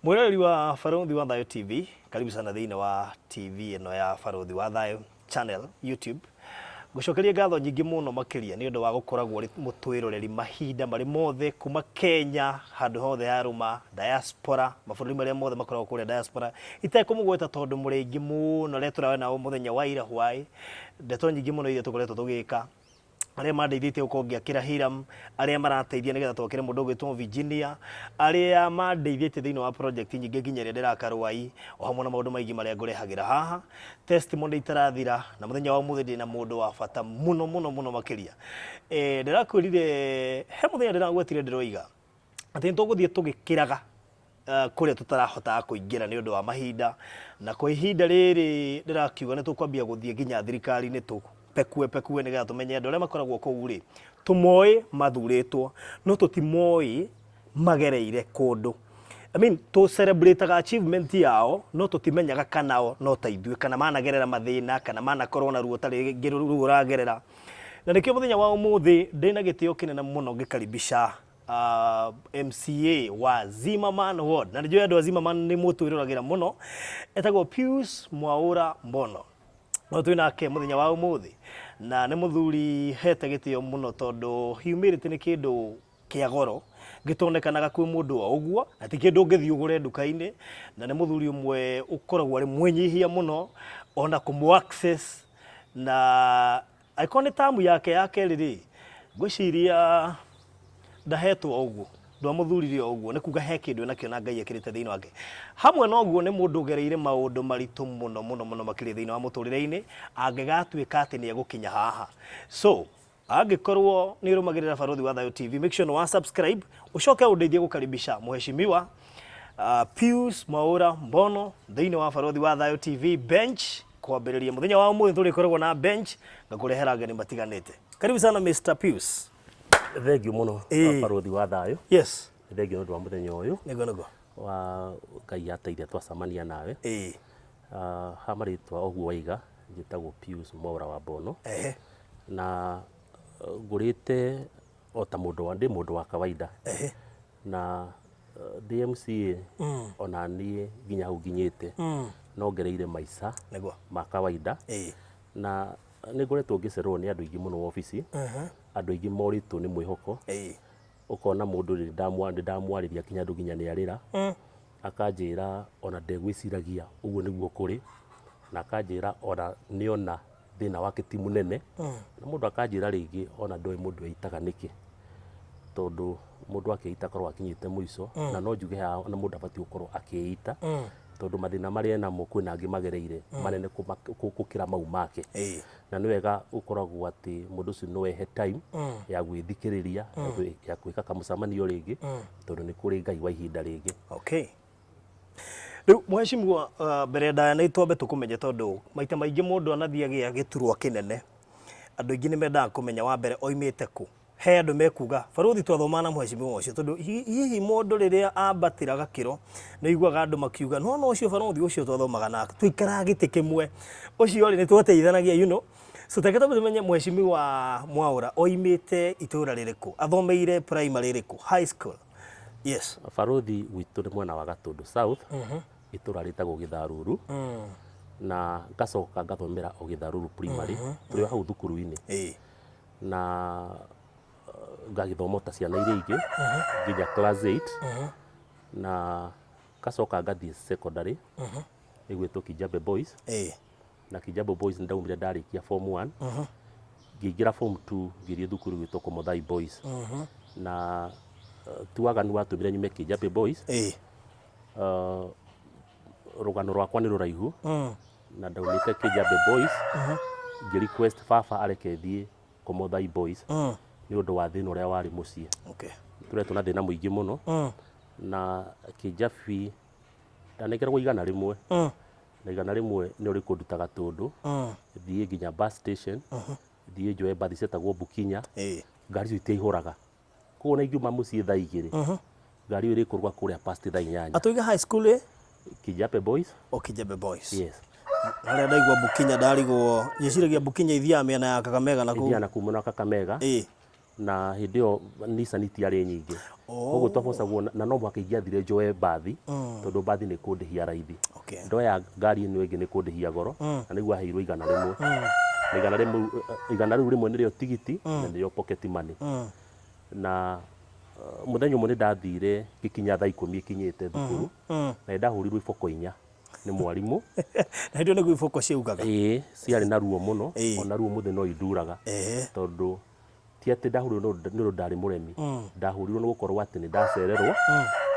Mwĩroreri wa Barũthi wa Thayũ TV, karibu sana thĩinĩ wa TV ĩno ya Barũthi wa Thayũ channel YouTube. Ngũcokerie ngatho nyingĩ mũno makĩria nĩ ũndũ wa gũkoragwo ũrĩ mũtwĩroreri mahinda marĩ mothe kuma Kenya handũ hothe yarũma diaspora mabũrũri marĩa mothe makoragwo kũrĩa diaspora itekũmũgweta tondũ mũrĩ aingĩ mũno arĩa tũrawe nao mũthenya wa ira hwaĩ ndeto nyingĩ mũno iria tũkoretwo tũgĩka arĩa mandeithĩtie gũkorwo ngĩakĩra Hiram, arĩa marateithia nĩgetha twakĩre mũndũ ũgwĩtwo Virginia, arĩa mandeithĩtie thĩinĩ wa project nyingĩ nginya ĩrĩa ndĩraka Rwai, o hamwe na maũndũ maingĩ marĩa ngũrehagĩra haha. Testimony itarathira, na mũthenya wa ũmũthĩ ndĩna mũndũ wa bata mũno mũno mũno makĩria. Eh, ndĩrakwĩrire, he mũthenya ndĩragwetire ndĩroiga, atĩ nĩ tũgũthiĩ tũgĩkĩraga kũrĩa tũtarahotaga kũingĩra nĩ ũndũ wa mahinda, na kwa ihinda rĩrĩ ndĩrakiuga nĩ tũkwambia gũthiĩ nginya thirikari-inĩ tũpekue pekue nĩgetha tũmenye andũ arĩa makoragwo kũu rĩ, tũmoĩ mathurĩtwo, no tũtimoĩ magereire kũndũ. I mean, tũ celebrate achievement yao no tũtimenyaga kana o no ta ithuĩ, kana managerera mathĩna, kana manakorwo na ruo ta rĩngĩ ruo ũragerera. Na nĩkĩo mũthenya wa ũmũthĩ ndĩna gĩtĩo kĩnene mũno ngĩkaribisha MCA wa Zimmerman Ward na nĩnjũĩ andũ a Zimmerman nĩ mũtwĩroragĩra mũno, etagwo Pius Mwaũra Mbono. No twĩ nake mũthenya wa ũmũthĩ na nĩ mũthuri hete gĩtĩo mũno tondũ humility nĩ kĩndũ kĩa goro gĩtonekanaga kwĩ mũndũ o ũguo na ti kĩndũ ũngĩthiĩ ũgũre nduka-inĩ, na nĩ mũthuri ũmwe ũkoragwo arĩ mwĩnyihia mũno ona kũmũ access na Angĩkorwo nĩ tamu yake ya kerĩ rĩ, ngwĩciria ndahetwo o ũguo, ndwamũthurire o ũguo, nĩ kuga he kĩndũ enakĩo na Ngai ekĩrĩte thĩinĩ wake. Hamwe na ũguo nĩ mũndũ ũgereire maũndũ maritũ mũno mũno mũno makĩria thĩinĩ wa mũtũrĩre-inĩ, angĩgatuĩka atĩ nĩ egũkinya haha. So, angĩkorwo nĩ ũrũmagĩrĩra Barũthi wa Thayũ TV, make sure nĩ wa subscribe, ũcoke ũndeithie gũkaribisha mheshimiwa Pius Mwaũra Mbono thĩinĩ wa Barũthi wa Thayũ TV bench kwambĩrĩria mũthenya wa ũmũthĩ tũrĩkoragwo na bench ngakũrehera ageni matiganĩte. Karibu sana Mr. Pius. Thengiũ mũno barũthi wa thayũ. Yes. Thengiũ nĩ ũndũ wa mũthenya ũyũ. Nĩguo nĩguo. Wa Ngai ateithia twacemania nawe. Ha marĩtwa ũguo waiga njĩtagwo Pius Mwaũra wa Mbono. Na ngũrĩte o ta mũndũ wa ndĩ mũndũ wa kawaida. Na ndĩ MCA ona niĩ nginya hau nginyĩte no ngereire maica Nĩguo. ma kawaida. Na nĩ ngoretwo ngĩcererwo nĩ andũ aingĩ mũno wabici, andũ aingĩ morĩtwo nĩ mwĩhoko. Ũkona mũndũ nĩ ndamwarĩria nginya andũ nginya nĩ arĩra, akanjĩra ona ndegwĩciragia ũguo nĩguo kũrĩ, na akanjĩra ona nĩona thĩna wake ti mũnene, na mũndũ akanjĩra rĩngĩ ona ndoĩ mũndũ eitaga nĩkĩ, tondũ mũndũ akĩita akoragwo akinyĩte mũico, na no njuge haha ona mũndũ abatiĩ gũkorwo akĩita, tondũ mathĩna marĩa enamo kwĩna angĩ magereire manene gũkĩra mau make. Na nĩ wega ũkoragwo atĩ mũndũ ũcio no ehe time ya gwĩthikĩrĩria, ya gwĩka kamũcemanio rĩngĩ, tondũ nĩ kũrĩ Ngai wa ihinda rĩngĩ. Okay. Rĩu mheshimiwa, mbere ndaya nĩ twambe tũkũmenye tondũ maita maingĩ mũndũ anathiĩ agĩa gĩturwa kĩnene, andũ aingĩ nĩ mendaga kũmenya wa mbere oimĩte kũ. He andũ mekuga barũthi twathomaga na mheshimiwa ũcio tondũ hihi mũndũ rĩrĩa ambatĩra gakĩro nĩ ũiguaga andũ makiuga nĩwona ũcio barũthi ũcio twathomaga nake twaikaraga gĩtĩ kĩmwe ũcio rĩ nĩ twateithanagia you know. So reke twambe tũmenye mheshimiwa Mwaũra oimĩte itũra rĩrĩkũ, athomeire primary ĩrĩkũ, high school? Yes. Barũthi gwitũ nĩ mwena wa Gatũndũ South, itũra rĩtagwo Gĩtharuru, na ngacoka ngathomera o Gĩtharuru Primary, tũrĩ o hau thukuru-inĩ. Na ngagĩthoma o ta ciana iria ingĩ nginya class 8, na ngacoka ngathiĩ secondary ĩgwĩtwo Kijabe Boys. Na Kijabe Boys nĩ ndaumire ndarĩkia form 1, ngĩingĩra form 2 ngĩthiĩ thukuru ĩgwĩtwo Komothai Boys. Na ti waganu watũmire nyume Kijabe Boys. Rũgano rwakwa nĩ rũraihu, na ndaumĩte Kijabe Boys ngĩ request baba areke thiĩ Komothai Boys nĩ ũndũ wa thĩna ũrĩa warĩ mũciĩ. Tũretwo na thĩna mũingĩ mũno, na Kijabi ndanengeragwo 100, na 100 nĩ ũrĩ kũnduta Gatũndũ thiĩ nginya bus station, thiĩ njoe mbathi cietagwo Bukinya, ngari icio itiaihũraga. Koguo ona ingiuma mũciĩ thaa 2, ngari ĩyo ĩrĩkũrũga kũrĩa past thaa 8. Atũiga high school ĩ? Kijabe Boys. O Kijabe Boys. Yes. Harĩa ndaigua Bukinya ndarigwo, nyĩciragia Bukinya ithiaga mĩena ya Kakamega na kũu. Ithiaga na kũu mwena wa Kakamega. Na hĩndĩ ĩyo Nissan itiarĩ nyingĩ. Koguo twabocagwo na no mũhaka ingĩathire njoe mbathi tondũ mbathi nĩ kũndĩhia raithi. Ndoya ngari ĩno ĩngĩ nĩ kũndĩhia goro na nĩguo aheirwo 100. Na 100, 100 rĩu rĩmwe nĩrĩo tigiti na nĩrĩo pocket money. Na mũthenya ũmwe nĩ ndathire ngĩkinya thaa 10 ĩkinyĩte thukuru na nĩ ndahũrirwo iboko inya nĩ mwarimũ. Na hĩndĩ ĩyo nĩguo iboko ciaugaga? Ĩĩ, ciarĩ na ruo mũno, ona rĩu ũmũthĩ no induraga tondũ ti atĩ ndahũrirwo nĩ ũndũ ndarĩ mũremi, ndahũrirwo nĩ gũkorwo atĩ nĩ ndacererwo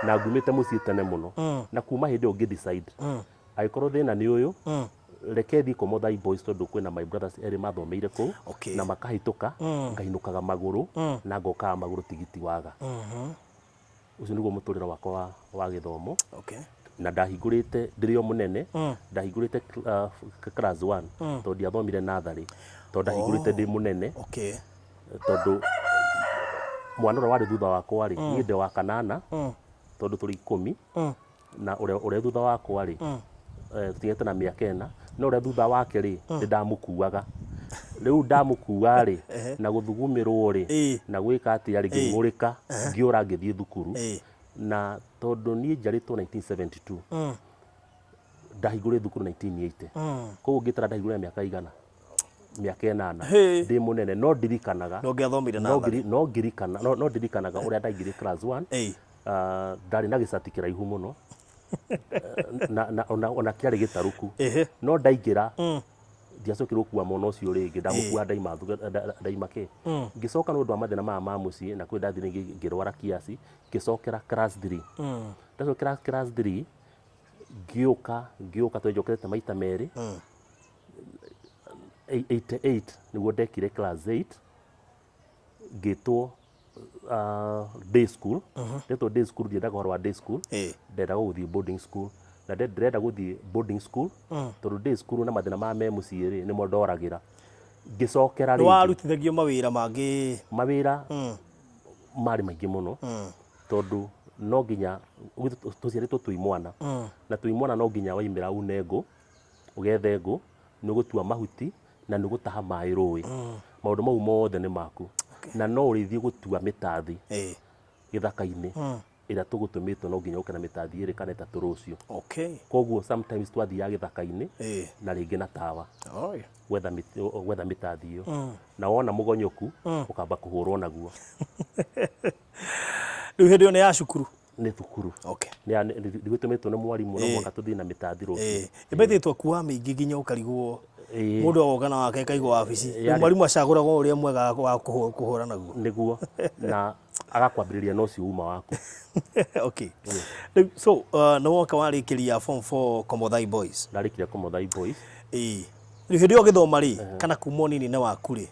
na ngumĩte mũciĩ tene mũno. Na kuma hĩndĩ ĩyo ngĩ decide angĩkorwo thĩna nĩ ũyũ, reke thiĩ Komothai Boys tondũ kwĩna my brothers erĩ mathomeire kũu na makahĩtũka, ngainũkaga magũrũ na ngokaga magũrũ tigiti waga. Ũcio nĩguo mũtũrĩre wakwa wa, wa gĩthomo. Na ndahingũrĩte ndĩrĩ o mũnene, ndahingũrĩte class 1 tondũ ndiathomire natharĩ, tondũ ndahingũrĩte ndĩ mũnene. Tondũ mwana ũrĩa warĩ thutha wakwa rĩ, niĩ ndĩ wa kanana, tondũ tũrĩ 10, na ũrĩa ũrĩa thutha wakwa rĩ, tũtigĩte na mĩaka 4, no ũrĩa thutha wake rĩ, nĩ ndamũkuaga. Rĩu ndamũkua rĩ, na gũthugumĩrwo rĩ, na gwĩka atĩa rĩ, ngĩng'ũrĩka, ngĩũra ngĩthiĩ thukuru. Na tondũ niĩ njiarĩtwo 1972, ndahingũrire thukuru 1980. Koguo ngĩtara ndahingũrire na mĩaka igana? Mĩaka 8 ndĩ mũnene, no ndirikanaga. No ũngĩathomire natharĩ. No ngirikana, no ndirikanaga ũrĩa ndaingĩrire class 1. Ndarĩ na gĩcati kĩraihu mũno na ona kĩarĩ gĩtarũku. No ndaingĩra ndiacokire gũkua mwana ũcio rĩngĩ, ndamũkua ndaima ndaima kĩ. Ngĩcoka nĩ ũndũ wa mathĩna maya ma mũciĩ na kwĩ ndathire ngĩrwara kiasi, ngĩcokera class 3. Ndacokera class 3 ngĩũka ngĩũka tondũ njokerete maita merĩ. 88 nĩguo ndekire class 8, ngĩtwo day school. Ndetwo day school, ndiendaga ũhoro wa day school, ndendaga gũthiĩ boarding school. Na ndĩrenda gũthiĩ boarding school tondũ day school na mathĩna maya me mũciĩ rĩ, nĩmo ndoragĩra. Ngĩcokera rĩngĩ. Nĩwarutithagio mawĩra mangĩ? Mawĩra marĩ maingĩ mũno tondũ no nginya tũciarĩtwo twĩ imwana, na twĩ imwana no nginya waimĩra une ngũ, ũgethe ngũ, nĩ ũgũtua mahuti na nĩ ũgũtaha maĩ rũĩ. Maũndũ mau mothe nĩ maku. Na no ũrĩthiĩ gũtua mĩtathi gĩthaka-inĩ ĩrĩa tũgũtũmĩtwo, no nginya ũke na mĩtathi 2 kana 3 rũciũ. Koguo sometimes twathiaga gĩthaka-inĩ na rĩngĩ na tawa gwetha gwetha mĩtathi ĩyo. Na wona mũgonyoku ũkamba kũhũrwo naguo. Rĩu hĩndĩ ĩyo nĩ ya cukuru? Nĩ thukuru. Ndigũtũmĩtwo nĩ mwarimũ, no mũhaka tũthiĩ na mĩtathi rũciũ. Ĩmbĩtĩ twakuaga mĩingĩ nginya ũkarigwo mũndũ agoka na wake ĩkaigwo wabici. Rĩu mwarimũ acagũraga ũrĩa mwega wa kũhũra naguo. Nĩguo, na agakwambĩrĩria na ũcio uma waku. Okay. Rĩu so nĩ woka warĩkĩria form 4 Komothai Boys. Ndarĩkirie Komothai Boys. Rĩu hĩndĩ ĩyo ũgĩthoma rĩ, kana kuma ũnini-inĩ waku rĩ,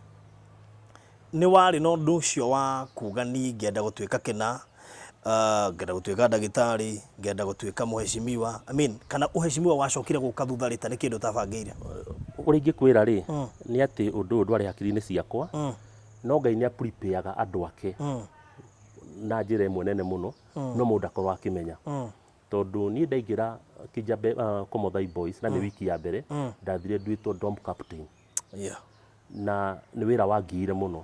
Nĩ warĩ na ũndũ ũcio wa kuga niĩ ngenda gũtuĩka kĩna, ngenda gũtuĩka ndagĩtarĩ, ngenda gũtuĩka mũheshimiwa, I mean, kana ũheshimiwa wacokire gũka thutha rĩ ta nĩ kĩndũ ũtabangĩire? Ũrĩa ingĩkwĩra rĩ, nĩ atĩ ũndũ ũyũ ndwarĩ hakiri-inĩ ciakwa, no Ngai nĩ a prepare ga andũ ake na njĩra ĩmwe nene mũno, no mũndũ ndakoragwo akĩmenya. Tondũ niĩ ndaingĩra Kijabe, Komothai Boys, na nĩ wiki ya mbere, ndathire nduĩtwo dorm captain. Na nĩ wĩra wangiire mũno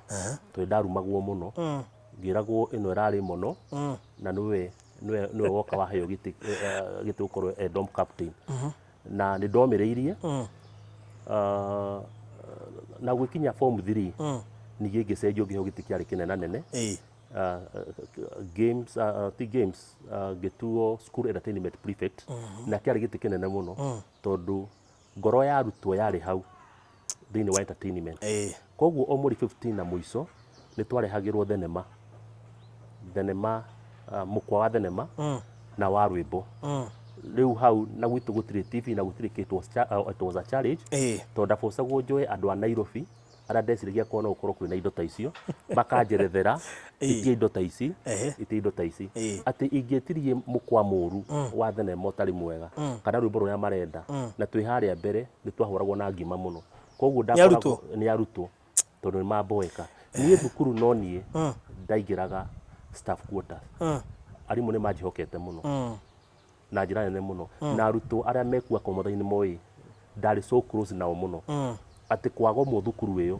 tondũ ndarumagwo mũno, ngĩragwo ĩno ĩrarĩ mũno na nĩwe nĩwe nĩwe woka waheo gĩtĩ gĩtĩ gũkorwo e dorm captain. Na nĩ ndomĩrĩirie. Na gwĩkinya form 3 ningĩ ngĩcenjio ngĩheo gĩtĩ kĩarĩ kĩnenanene. Games, ti games, ngĩtuo school entertainment prefect, na kĩarĩ gĩtĩ kĩnene mũno tondũ ngoro ya arutwo yarĩ hau thĩinĩ wa entertainment. Koguo o mweri 15 na mũico nĩ twarehagĩrwo thenema, thenema, mũkwa wa thenema na wa rwĩmbo. Rĩu hau na gwitũ gũtirĩ TV na gũtirĩ kĩ, it was a challenge tondũ ndabocagwo njoe andũ a Nairobi arĩa ndeciragia korwo no gũkorwo kwĩna indo ta icio, makanjerethera itia indo ta ici, itia indo ta ici, atĩ ingĩtirie mũkwa mũru wa thenema ũtarĩ mwega kana rwĩmbo rũrĩa marenda, na twĩ harĩa mbere nĩ twahũragwo na ngima mũno. Koguo ndakoragwo nĩ arutwo tondũ nĩ mamboeka. Niĩ thukuru no niĩ ndaingĩraga staff quarters. Arimũ nĩ manjĩhokete mũno na njĩra nene mũno, na arutwo arĩa mekua Komotha-inĩ moĩ ndarĩ so close nao mũno atĩ kwagomwo thukuru ĩyo.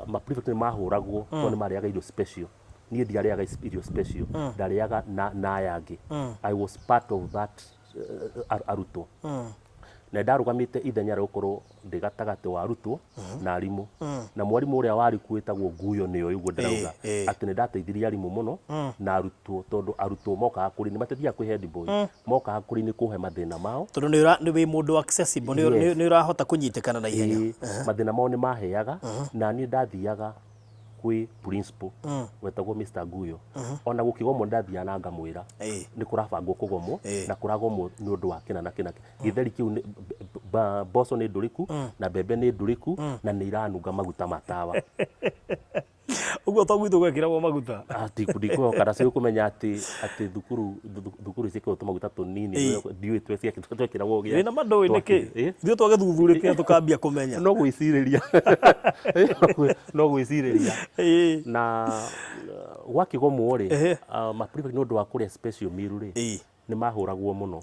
Ma prefect nĩ mahũragwo tondũ nĩ marĩaga irio special. Niĩ ndiarĩaga irio special, ndarĩaga na aya angĩ. I was part of that arutwo na ndarũgamĩte ithenya rĩa gũkorwo ndĩ gatagatĩ wa arutwo na arimũ, na mwarimũ ũrĩa warĩ kuo wĩtagwo Nguyo nĩoĩ ũguo ndĩrauga, atĩ nĩ ndateithirie arimũ mũno na arutwo, tondũ arutwo mokaga kũrĩ niĩ, matithiaga kwĩ head boy, mokaga kũrĩ niĩ kũhe mathĩna mao. Tondũ nĩ wĩ mũndũ accessible, nĩ ũrahota kũnyitĩkana na ihenya. Ĩĩ, mathĩna mao nĩ maheaga, na niĩ ndathiaga kwĩ principal wetagwo Mr. Nguyo, ona gũkĩgomwo ndathiaga na ngamwĩra nĩ kũrabangwo kũgomwo na kũragomwo nĩ ũndũ wa kĩna na kĩna, gĩtheri kĩu mboco nĩ ndũrĩku na mbembe nĩ ndũrĩku na nĩ iranunga maguta ma tawa. Ũguo to gwitũ gwekĩragwo maguta. Ati ndikũhoka na kũmenya atĩ thukuru ciĩkĩragwo tũmaguta tũnini, ndiũĩ twekĩragwo gĩa Wĩna ma ndũĩ nĩkĩ? Ithuĩ twagĩthuthurĩtie tũkambia kũmenya. No gwĩcirĩria, no gwĩcirĩria. Na gwakĩgomwo rĩ, ma prefect nĩ ũndũ wa kũrĩa special meal rĩ, nĩ mahũragwo mũno.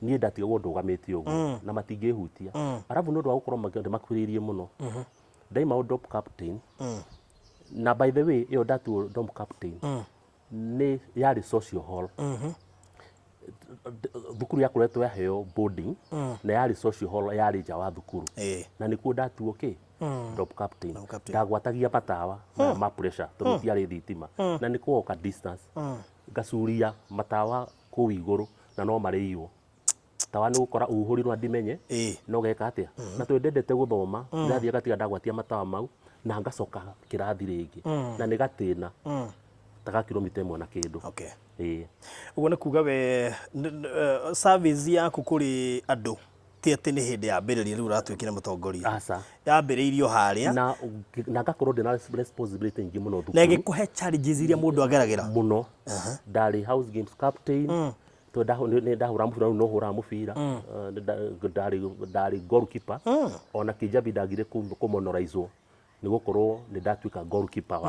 Niĩ ndatigagwo ndũgamĩte ũguo na matingĩhutia, arabu nĩ ũndũ wa gũkorwo ndĩmakuhĩrĩirie mũno, ndaima dorm captain. Na by the way, ĩyo ndatuo dorm captain nĩ yarĩ social hall. Thukuru yakoretwo yaheo boarding na yarĩ social hall, yarĩ nja wa thukuru, na nĩkuo ndatuo kĩ dorm captain. Dorm captain. Ndagwatagia matawa maya ma pressure tondũ gũtiarĩ thitima na nĩ kũwoka distance, ngacuria matawa kũu igũrũ na no marĩiywo tawa nĩ gũkora ũhũrirwo na ndimenye. No geka atĩa, na tondũ ndendete gũthoma, ndathiĩ gatiga ndagwatia matawa mau na ngacoka kĩrathi rĩngĩ, na nĩ gatĩna ta ga kilomita 1 na kĩndũ. Ũguo nĩ kuga we service yaku kũrĩ andũ ti atĩ nĩ hĩndĩ yambĩrĩria rĩu ũratuĩkire mũtongoria. Aca. Yambĩrĩirio harĩa. Na ngakorwo ndĩna responsibility nyingĩ mũno Na thukuru. Ĩgĩkũhe challenges iria mũndũ ageragĩra. Mũno. Ndarĩ house games captain, tondũ nĩ ndahũraga mũbira, rĩu no hũraga mũbira. Ndarĩ goalkeeper, ona Kijabi ndagire kũmonoraizwo nĩ gũkorwo nĩ ndatuĩka goalkeeper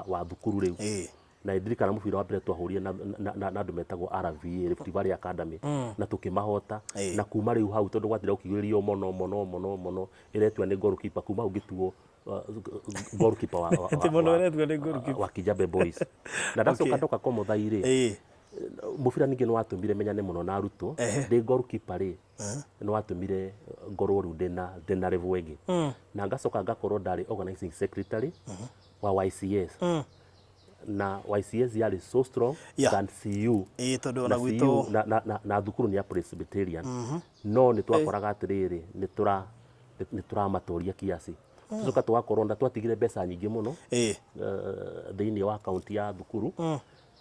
wa thukuru rĩu. Na ndirikana mũbira wa mbere twahũrire na andũ metagwo RVA, Rift Valley Academy, na tũkĩmahota. Na kuma rĩu hau, tondũ gwathire gũkĩgĩrĩrio mũno mũno mũno mũno ĩretua nĩ goalkeeper, kuma hau ngĩtuo goalkeeper Atĩ mũno ĩretua nĩ goalkeeper. wa Kijabe Boys. Na ndacoka ndoka Komothai rĩ, mũbira ningĩ nĩ watũmire menyane mũno na arutwo. Ndĩ goalkeeper rĩ, nĩ watũmire ngorwo rĩu ndĩna level ĩngĩ, na ngacoka ngakorwo ndarĩ organizing secretary wa YCS, na YCS yarĩ so strong than CU. Ĩĩ, tondũ ona na gwitũ CU na thukuru nĩ ya Presbyterian, no nĩ twakoraga atĩrĩrĩ, nĩ tũramatoria kiasi, tũcoka tũgakorwo na twatigire mbeca nyingĩ mũno thĩinĩ wa akaunti ya thukuru,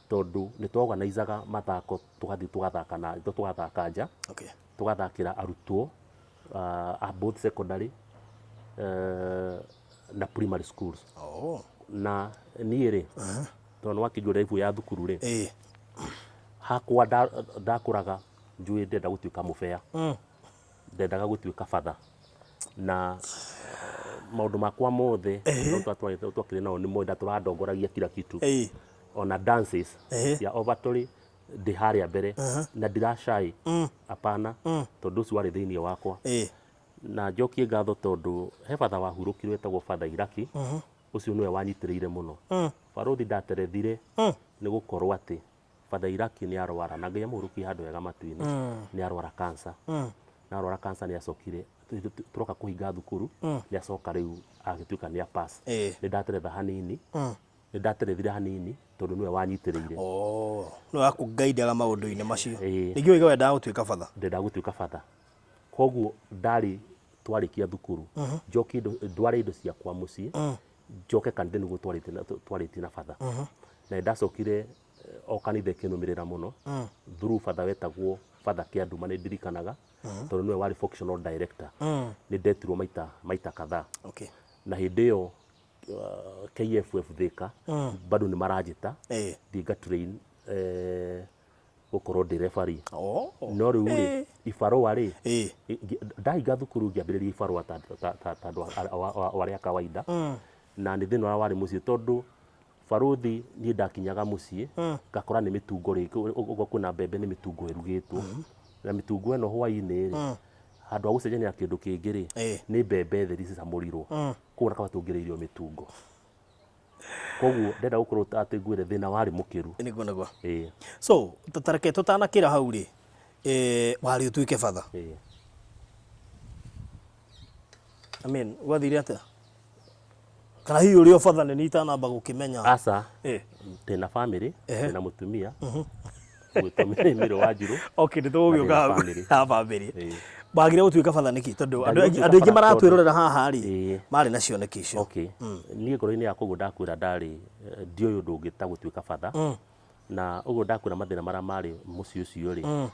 tondũ nĩ twaorganizaga mathako, tũgathiĩ tũgathaka na tũgathaka nja, tũgathakĩra arutwo a both secondary na primary schools. Na niĩ rĩ, tondũ nĩ wakĩnjũria ibu ya thukuru rĩ, hakwa ndakũraga njũĩ ndĩrenda gũtuĩka mũbea, ndendaga gũtuĩka batha, na maũndũ makwa mothe no twakĩrĩ nao nĩ moĩ na tũrandongoragia kila kitu, ona dances cia offertory ndĩ harĩa mbere na ndiracai, hapana, tondũ ũcio warĩ thĩinĩ wakwa. Na njokie ngatho tondũ he batha wahurũkire wetagwo Father Iraki, ũcio nĩwe wanyitĩrĩire mũno. Barũthi, ndaterethire nĩ gũkorwo atĩ Father Iraki nĩ arwara, na Ngai amũhurũkie handũ hega matu-inĩ, nĩ arwara cancer, na arwara cancer nĩ acokire tũroka kũhinga thukuru, nĩ acoka rĩu agĩtuĩka nĩ a pass. Nĩ ndateretha hanini, nĩ ndaterethire hanini tondũ nĩwe wanyitĩrĩire. Oh, nĩwe wakũgaidaga maũndũ-inĩ macio. Ningĩ ũiga wendaga gũtuĩka batha. Ndendaga gũtuĩka batha, koguo ndarĩ twarĩkia thukuru njoke indo, ndware indo ciakwa mũciĩ, njoke kanitha nĩguo twarĩtie na batha. Na nĩ ndacokire o kanitha ĩkĩnũmĩrĩra mũno through batha wetagwo Father Kĩanduma, nĩ ndirikanaga tondũ nĩwe warĩ vocational director. Nĩ ndetirwo maita kadhaa. Na hĩndĩ ĩyo KFF Thika bado nĩ maranjĩta thiĩ nga train gũkorwo ndĩ referee. No rĩu rĩ, ibarũa rĩ, ndahinga thukuru ngĩambĩrĩria ibarũa ta andũ arĩa kawaida, na nĩ thĩna ũrĩa warĩ mũciĩ, tondũ barũthi niĩ ndakinyaga mũciĩ ngakora nĩ mĩtungo rĩngĩ, ũguo kwĩna mbembe, nĩ mĩtungo ĩrugĩtwo, na mĩtungo ĩno hwainĩ rĩ, Handũ ha gũcenjania na kĩndũ kĩngĩ rĩ, nĩ mbembe theri cicamũrirwo. Koguo na kaba tuongereire mĩtungo. Koguo ndenda gũkorwo atĩ ngwĩre thĩna warĩ mũkĩru. Nĩguo nĩguo. Ĩĩ. So, ta reke tũtanakĩra hau rĩ, warĩ ũtuĩke batha. Ĩĩ. I mean, gwathire atĩa? Kana hihi ũrĩ o batha nĩ niĩ itanamba gũkĩmenya? Aca. Eh. Ndĩna family, Ehe. ndĩna mũtumia. Ũgwĩtwo Mary Wanjirũ. Okay, nĩ tũgũgĩũka Na ndĩna hau. family. Ha family. Ĩĩ. Wagire gũtuĩka batha nĩkĩ? Tondũ andũ Ndagire aingĩ gũtuĩka andũ aingĩ batha tondũ- maratwĩrorera haha rĩ, Ĩĩ. marĩ na cioneki icio. Okay. Niĩ ngoro-inĩ yakwa ũguo ndakwĩra ndarĩ ndiũĩ ũndũ ũngĩ ta gũtuĩka batha. Na ũguo ndakwĩra mathĩna marĩa marĩ mũciĩ ũcio rĩ,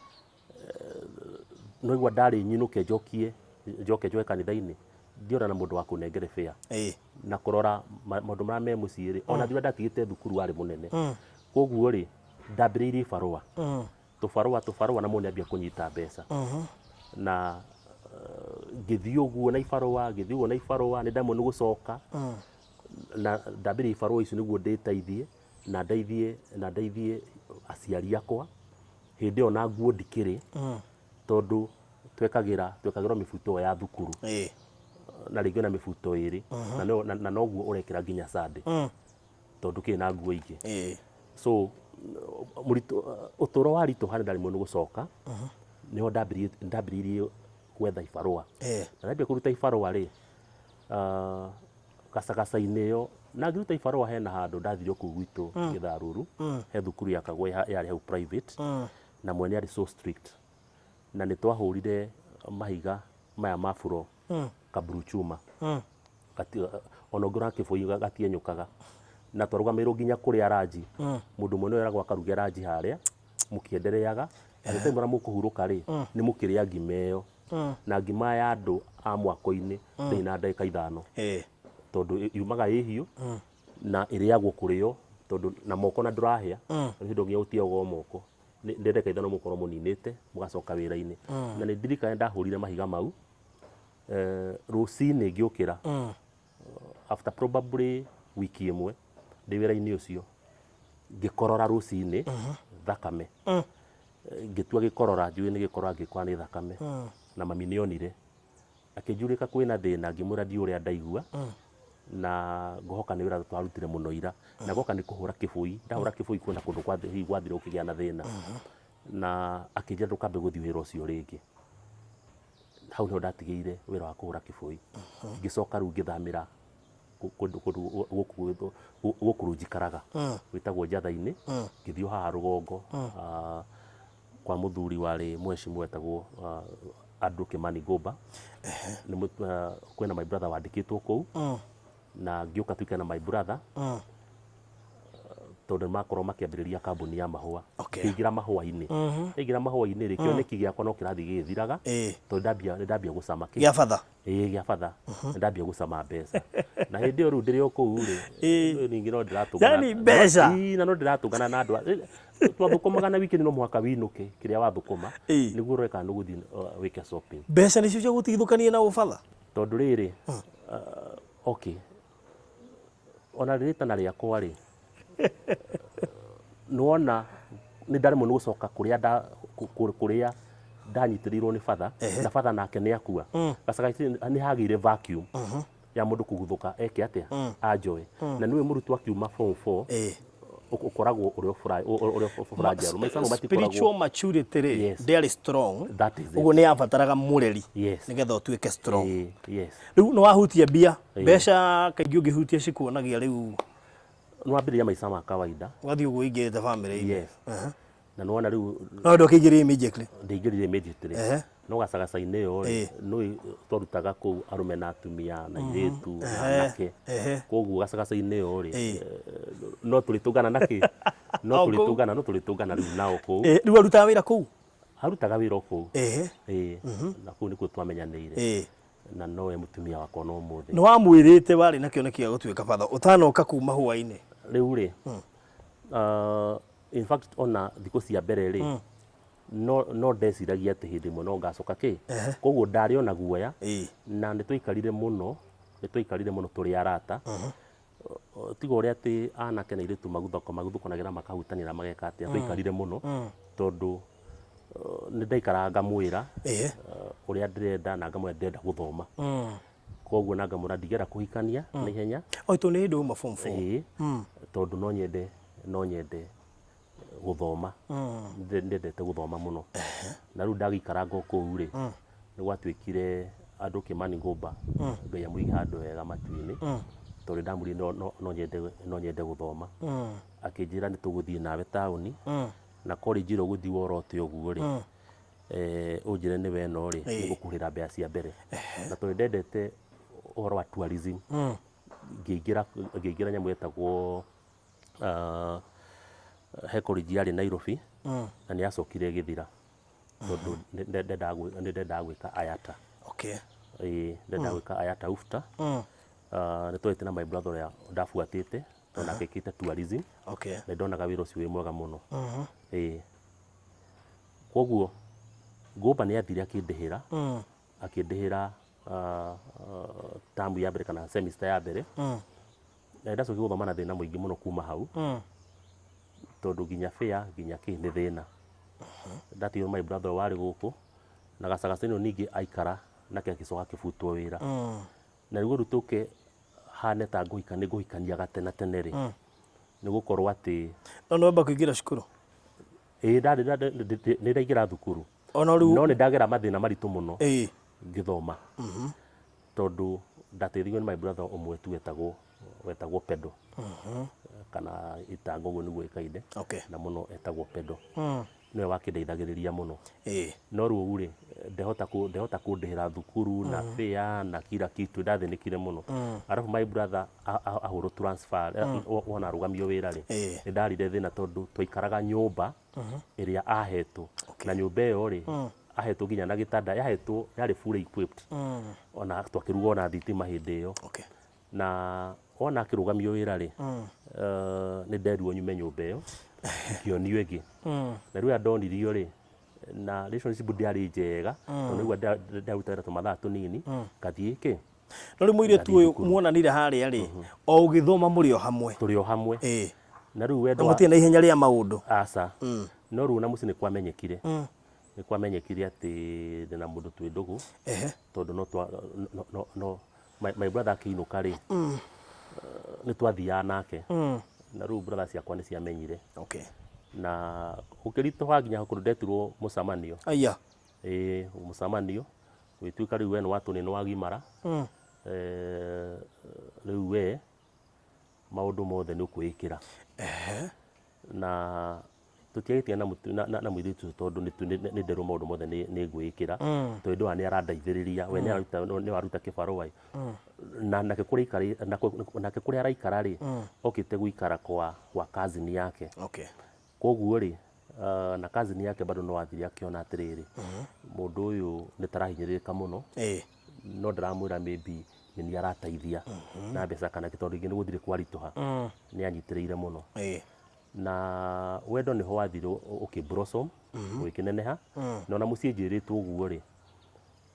noigua ndarĩ nyinũke njokie njoke njoke kanitha-inĩ ndiona na mũndũ wa kũnengere fare Ĩĩ. na kũrora maũndũ marĩa me mũciĩ rĩ ona thutha ndatigĩte thukuru warĩ mũnene koguo rĩ ndambĩrĩirie ibarũa tũbarũa tũbarũa na mũndũ nĩambia kũnyita mbeca na ngĩthiĩ ũguo na ibarũa ngĩthiĩ ũguo na ibarũa nĩ ndamwo nĩ gũcoka na ndambĩrĩirie ibarũa icio nĩguo ndĩteithie na ndeithie na ndeithie aciari akwa hĩndĩ ĩyo na nguo ndikĩrĩ tondũ twekagĩra twekagĩrwo mĩbuto ĩyo ya thukuru Ĩĩ. na rĩngĩ ona mĩbuto ĩrĩ na no- na- na noguo ũrekĩra nginya Sunday tondũ kĩrĩ na nguo ingĩ Ĩĩ. so mũritũ ũtũro waritũha nĩ ndarĩ mũno gũcoka nĩho ndambĩrĩirie ndambĩrĩirie gwetha ibarũa Ĩĩ. na ndambia kũruta ibarũa rĩ gacagaca-inĩ ĩyo na ngĩruta ibarũa hena handũ ndathire kũu gwitũ Gĩtharũrũ he thukuru yakagwo yarĩ hau private na mwene arĩ so strict na nĩ twahũrire mahiga maya ma buro kaburu chuma ona ũngĩrora kĩbũi gatienyũkaga na twarũgamĩrĩirwo nginya kũrĩa ranji mũndũ ũmwe nĩwe weragwo akaruge ranji harĩa mũkĩendereaga at the time ũrĩa mũkũhurũka rĩ nĩ mũkĩrĩa ngima ĩyo na ngima ya andũ a mwako-inĩ ndĩrĩ na ndagĩka ithano Ĩĩ. tondũ yumaga ĩ hiũ na ĩrĩagwo kũrĩo tondũ na moko na ndũrahĩa nĩ hĩndĩ nginya ũtiagwo moko nĩ ndagĩka ithano mũkorwo mũninĩte mũgacoka wĩra-inĩ na nĩ ndirikana ndahũrire mahiga mau rũcinĩ ngĩũkĩra after probably wiki ĩmwe ndĩ wĩra-inĩ ũcio ngĩkorora rũcinĩ thakame ngĩtua gĩkorora njũĩ nĩ gĩkorora ngĩkora nĩ thakame na mami nĩ onire akĩnjũrĩka kwĩna thĩna ngĩmwĩra ndiũĩ ũrĩa ndaigua na ngũhoka nĩ wĩra twarutire mũno ira na goka nĩ kũhũra kĩbũi ndahũra kĩbũi kwĩna kũndũ hihi gwathire gũkĩgĩa na thĩna na akĩnjĩra ndũkambe gũthiĩ wĩra ũcio rĩngĩ hau nĩho ndatigĩire wĩra wa kũhũra kĩbũi ngĩcoka rĩu ngĩthamĩra kũndũ gũkũ gũkũ rĩu njikaraga gwĩtagwo Njatha-inĩ ngĩthiĩ o haha rũgongo kwa mũthuri warĩ mheshimiwa wetagwo Andrew Kimani Ngũmba Nĩ kwĩna my brother wandĩkĩtwo kũu na ngĩũka tuikare na my brother tondũ nĩ makorwo makĩambĩrĩria kambuni ya mahũa Okay. ngĩingĩra mahũa-inĩ ndaingĩra mahũa-inĩ rĩ kĩoneki gĩakwa no kĩrathiĩ gĩgĩthiraga tondũ ndambia nĩ ndambia gũcama kĩ Gĩa batha. Ĩĩ gĩa batha nĩ ndambia gũcama mbeca na hĩndĩ ĩyo rĩu ndĩrĩ o kũu rĩ ningĩ no ndĩratũngana Yani mbeca. Ĩĩ, na no ndĩratũngana na andũ twathũkũmaga na wikendi no mũhaka winũke kĩrĩa wathũkũma nĩguo ũrore kana nĩũgũthiĩ wĩke shopping Mbeca nĩcio cia gũtigithũkania na ũbatha. Tondũ rĩrĩ okay ona rĩtana rĩakwa rĩ nĩwona nĩ ndaremwo nĩ gũcoka kũrĩa nda kũrĩa ndanyitĩrĩirwo nĩ batha na batha nake nĩ akua gacagainĩ nĩ hagĩire vacuum ya mũndũ kũguthũka eke atĩa anjoe na nĩwe mũrutwo akiuma form 4 ũkoragwo ũrĩ o fragile maica mau matikoragwo Spiritual maturity rĩ Yes. ndĩarĩ strong That is it. ũguo nĩ yabataraga mũreri Yes. nĩgetha ũtuĩke strong Ĩĩ, yes rĩu nĩ wahutia mbia mbeca kaingĩ ũngĩhutia cikuonagia rĩu nĩ wambĩrĩria maica ma kawaida wathiĩ ũguo ũingĩrĩte bamĩrĩ-inĩ yes na nĩwona rĩu no ndũkĩingĩrire immediately ndĩingĩrire immediately Ehe. no gacagaca-inĩ ĩyo rĩ nĩ twarutaga kũu arũme na atumia na airĩtu na anake Ehe. koguo gacagaca-inĩ ĩyo rĩ Ĩĩ. no tũrĩtũngana na kĩ no O kũu. tũrĩtũngana no tũrĩtũngana rĩu nao kũu Rĩu arutaga wĩra kũu arutaga wĩra o kũu Ehe. Ĩĩ. Na kũu nĩkuo twamenyanĩire Ĩĩ. Na nowe mũtumia wakwa no ũmũthĩ. Nĩ wamwĩrĩte warĩ na kĩoneki gĩa gũtuĩka batha ũtanoka kuma hwainĩ? Rĩu rĩ, in fact ona thikũ cia mbere rĩ, no no ndeciragia atĩ hĩndĩ ĩmwe no ngacoka kĩ, koguo ndarĩ ona guoya na nĩ twaikarire mũno, nĩ twaikarire mũno tũrĩ arata. Tiga ũrĩa atĩ anake na airĩtu maguthũkanagĩra makahutania na mageka atĩa, twaikarire mũno tondũ nĩ ndaikaraga ngamwĩra Ũrĩa ndĩrenda na ngamwĩra ndĩrenda gũthoma. Koguo na ngamwĩra ndingĩenda kũhikania na ihenya. O tondũ nĩ hĩndĩ uma form 4. Ĩĩ, tondũ no nyende gũthoma. Ndendete gũthoma mũno. Na rĩu ndagĩikaranga o kũu rĩ, nĩ gwatuĩkire andũ Kĩmani Ngũmba, Ngai amũige handũ hega matu-inĩ, tondũ ndamwĩrire no nyende gũthoma. Akĩnjĩra nĩ tũgũthiĩ nawe taũni, na college ĩrĩa ũgũthiĩ worote ũguo rĩ, ũnjĩre nĩ we ĩno rĩ, nĩngũkũrĩhĩra mbeca cia mbere. Na tondũ ndendete ũhoro wa tourism, ngĩingĩra nyamũ yetagwo he college yarĩ Nairobi, na nĩ yacokire ĩgĩthira tondũ nĩ ndendaga gwĩka IATA. Ĩĩ, ndendaga gwĩka IATA UFTA. Nĩ twarĩte na my brother ũrĩa ndabuatĩte, tondũ nake ekĩte tourism. Na ndonaga wĩra ũcio wĩ mwega mũno. Ĩĩ. Koguo Ngũmba nĩ athire akĩndĩhĩra, akĩndĩhĩra term ya mbere kana semester ya mbere. Na nĩndacokire gũthoma na thĩna mũingĩ mũno kuma hau, tondũ nginya fare nginya kĩ nĩ thĩna. Ndatigirwo my brother ũyũ warĩ gũkũ, na gacagaca ĩno ningĩ aikara nake agĩcoka akĩbutwo wĩra. Na nĩguo rĩu tũke hane ta ngũhika nĩ ngũhikania gatene tene rĩ, nĩ gũkorwo atĩ No nĩ wamba kũingĩra cukuru? Ĩĩ, ndarĩ nĩ ndaingĩra thukuru. Ona rĩu No nĩ ndagera mathĩna maritũ mũno ngĩthoma, tondũ ndateithirio nĩ my brother ũmwe tu wetagwo Pedo, kana Itanga ũguo nĩguo ĩkaine, na mũno etagwo Pedo. Nĩwe wakĩndeithagĩrĩria mũno. No rĩu rĩ, ndehota kũndĩhĩra thukuru na fare na kila kitu, ndathĩnĩkire mũno. Arabu my brother ahũrwo transfer, wona arũgamio wĩra rĩ, nĩ ndarire thĩna tondũ twaikaraga nyũmba ĩrĩa ahetwo. Na nyũmba ĩyo rĩ, ahetwo nginya na gĩtanda, yahetwo yarĩ fully equipped. Ona twakĩruga ona thitima hĩndĩ ĩyo. Na wona akĩrũgamio wĩra rĩ, nĩ nderirwo nyume nyũmba ĩyo, ngĩonio ĩngĩ. Na rĩu ndonirio rĩ, na relationship ndĩarĩ njega, tondũ nĩguo ndaruta wĩra tũmathaa tũnini, ngathiĩ kĩ? No rĩu mũirĩtu ũyũ muonanire harĩa rĩ, o ũgĩthoma mũrĩ o hamwe? Tũrĩ o hamwe. Na rĩu Na wendo mũtirĩ na ihenya rĩa maũndũ? Aca. No rĩu na mũciĩ nĩ kwamenyekire atĩ ndĩna mũndũ twĩ ndũgũ, tondũ no twa no no no my brother akĩinũka rĩ, nĩ twathiaga nake. Na rĩu brother ciakwa nĩ ciamenyire. Na gũkĩritũha nginya kũndũ ndetirwo mũcemanio. Aya. Ĩĩ, mũcemanio gũgĩtuĩka rĩu we nĩ watũ nĩ wagimara. Rĩu we maũndũ mothe nĩ ũkwĩĩkĩra. Na tũtiagĩtie na mũirĩtu ũcio tondũ nĩ nderwo maũndũ mothe nĩ ngwĩĩkĩra, tondũ ndona nĩ arandeithĩrĩria, we nĩ waruta kĩbarũa ĩ. Na nake kũrĩa nake kũrĩa araikara rĩ, okĩte gũikara kwa cousin yake. Koguo rĩ, na cousin yake bado no athire akĩona atĩrĩrĩ, mũndũ ũyũ nĩ tarahinyĩrĩrĩka mũno, no ndaramwĩra maybe nĩ niĩ arateithia na mbeca kana kĩ, tondũ rĩngĩ nĩ gũthire kwaritũha. Nĩ anyitĩrĩire mũno. Na wendo nĩho wathire ũkĩ blossom, ũgĩkĩneneha. Na ona mũciĩ njĩrĩtwo ũguo rĩ,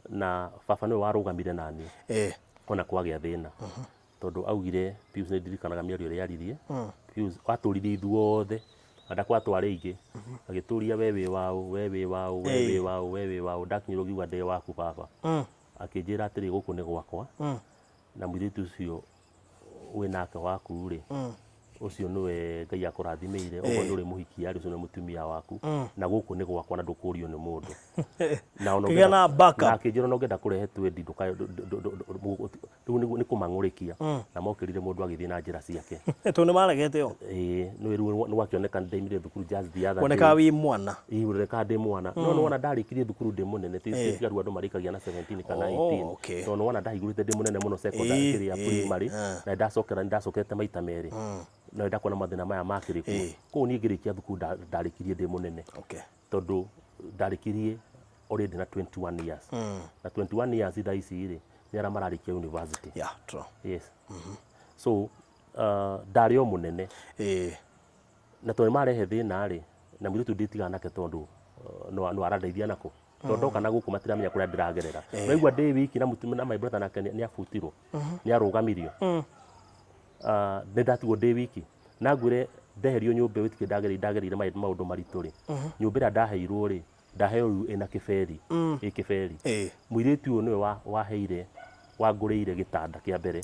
na baba nĩwe warũgamire naniĩ ona kwagĩa thĩna, tondũ augire Pius, nĩ ndirikanaga mĩario ĩrĩa yaririe Pius, atũririe ithuothe na ndakwatwara ingĩ, agĩtũria we wĩ waũ, we wĩ waũ, we wĩ waũ, we wĩ waũ. Ndakinyĩrwo ngiuga ndĩ waku baba. Akĩnjĩra atĩrĩ, gũkũ nĩ gwakwa, na mũirĩtu ũcio wĩ nake waku rĩ, ũcio nĩwe Ngai akũrathimĩire, ũguo nĩ ũrĩmũhikia rĩ, ũcio nĩ mũtumia waku, na gũkũ nĩ gwakwa na ndũkũrio nĩ mũndũ. Na ona Kĩgĩa na backup. Na akĩnjĩra ona ũngĩenda kũrehe twendi rĩu nĩ kũmang'ũrĩkia. Na mokĩrire mũndũ agĩthiĩ na njĩra ciake. Tondũ nĩ maregete o. Ĩĩ, nĩ rĩu nĩ gwakĩoneka nĩ ndaimire thukuru just the other Wonekaga wĩ mwana. Ĩĩ, wonekaga ndĩ mwana. No nĩ wona ndarĩkirie thukuru ndĩ mũnene, ti tiga rĩu andũ marĩkagia na 17 kana 18. Tondũ nĩ wona ndahingũrĩte ndĩ mũnene mũno secondary, kĩrĩa primary, na ndacokera nĩ ndacokete maita merĩ. Na ndakuona mathĩna maya makĩrĩ kuo. Koguo niĩ ngĩrĩkia thukuru ndarĩkirie ndĩ mũnene. Tondũ ndarĩkirie already na 21 years. Na 21 years thaa ici rĩ, nĩ arĩa mararĩkia university. Yeah, true. Yes. So ndarĩ o mũnene. Na tondũ nĩ marehe thĩna rĩ, na mũirĩtu ndĩtigana nake tondũ no arandeithia nako. Tondũ ndoka na gũkũ matiramenya kũrĩa ndĩragerera. Waigua ndĩ wiki na mũtumia na my brother nake nĩ abutirwo. Nĩ arũgamirio. Nĩ ndatigwo ndĩ wiki. Na ngwĩre ndeherio nyũmba ĩyo ĩtikĩ ndagereire maũndũ maritũ rĩ. Nyũmba ĩrĩa ndaheirwo rĩ, Ndaheo rĩu ĩna kĩberi, ĩ kĩberi. Mũirĩtu ũyũ nĩwe waheire, wangũrĩire gĩtanda kĩa mbere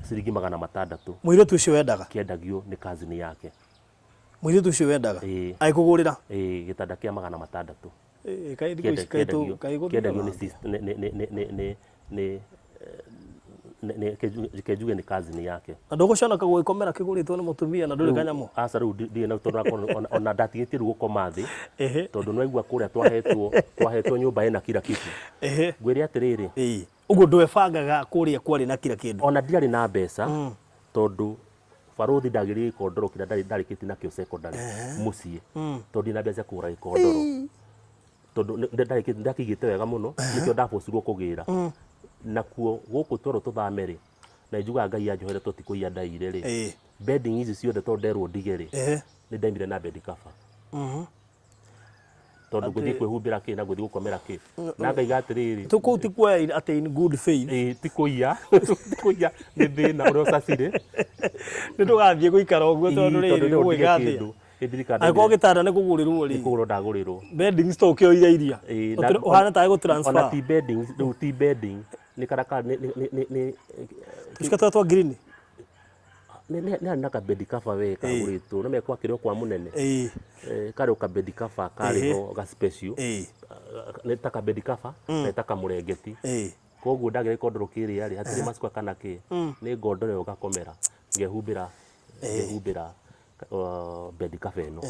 ciringi 600. Mũirĩtu ũcio wendaga? Kĩendagio nĩ cousin yake. Mũirĩtu ũcio wendaga? Ĩĩ. Agĩkũgũrĩra? Ĩĩ, gĩtanda kĩa 600. Ĩĩ, kaĩ thikũ ici kaĩ tũ- kaĩ gũthiaga Kĩendagio nĩ atĩa? nĩ nĩ nĩ nĩ reke njuge nĩ cousin yake. Na ndũgũconoka gũgĩkomera kĩgũrĩtwo nĩ mũtumia na ndũrĩ kanyamũ? Aca rĩu ndirĩ na tondũ ona ndatigĩtie rĩu gũkoma thĩ tondũ nĩwaigua kũrĩa twahetwo twahetwo nyũmba ĩna kila kitu. Ngwĩre atĩrĩrĩ. Ĩĩ. Ũguo ndwebangaga kũrĩa kwarĩ na kila kĩndũ? Ona ndiarĩ na mbeca tondũ barũthi ndagĩrire gĩkondoro kĩrĩa ndarĩkĩtie nakĩo secondary mũciĩ tondũ ndirĩ na mbeca cia kũgũra gĩkondoro. Tondũ ndakĩigĩte wega mũno nĩkĩo ndabocirwo kũgĩra. Nakuo gũkũ twerwo tũthame rĩ, na njugaga Ngai anjohere tondũ ti kũiya ndaiyire rĩ, bedding ici ciothe tondũ nderwo ndige rĩ, nĩ ndaimire na bed cover. Tondũ ngũthiĩ kwĩhumbĩra kĩ na ngũthiĩ gũkomera kĩ. Na ngaiga atĩrĩrĩ. Kũu ti kuoya atĩ in good faith. Ĩĩ ti kũiya, ti kũiya nĩ thĩna ũrĩa ũcacire. Nĩ ndũgathiĩ gũikara ũguo tondũ rĩrĩ ũgwĩka atĩa? Angĩkorwo gĩtanda nĩ kũgũrĩrwo rĩ. Nĩ kũgũrwo ndagũrĩrwo. Beddings to ũkĩoire iria. Ũhana tarĩ gũ transfer. Ona ti beddings, rĩu ti bedding, nĩ karaka nĩ nĩ nĩ nĩ Tũcuka tũrĩa twa green. Nĩ harĩ na ka bed cover we kagũrĩtwo, nĩ menya gwakĩrĩ o kwa mũnene. Karĩ o ka bed cover karĩ ho ga special. Nĩ ta ka bed cover na nĩ ta kamũrengeti. Koguo ndagĩa gĩkondoro kĩrĩa rĩ, hatirĩ macuka kana kĩ, nĩ ngondoro ĩyo ngakomera, ngehumbĩra ngehumbĩra bed cover ĩno.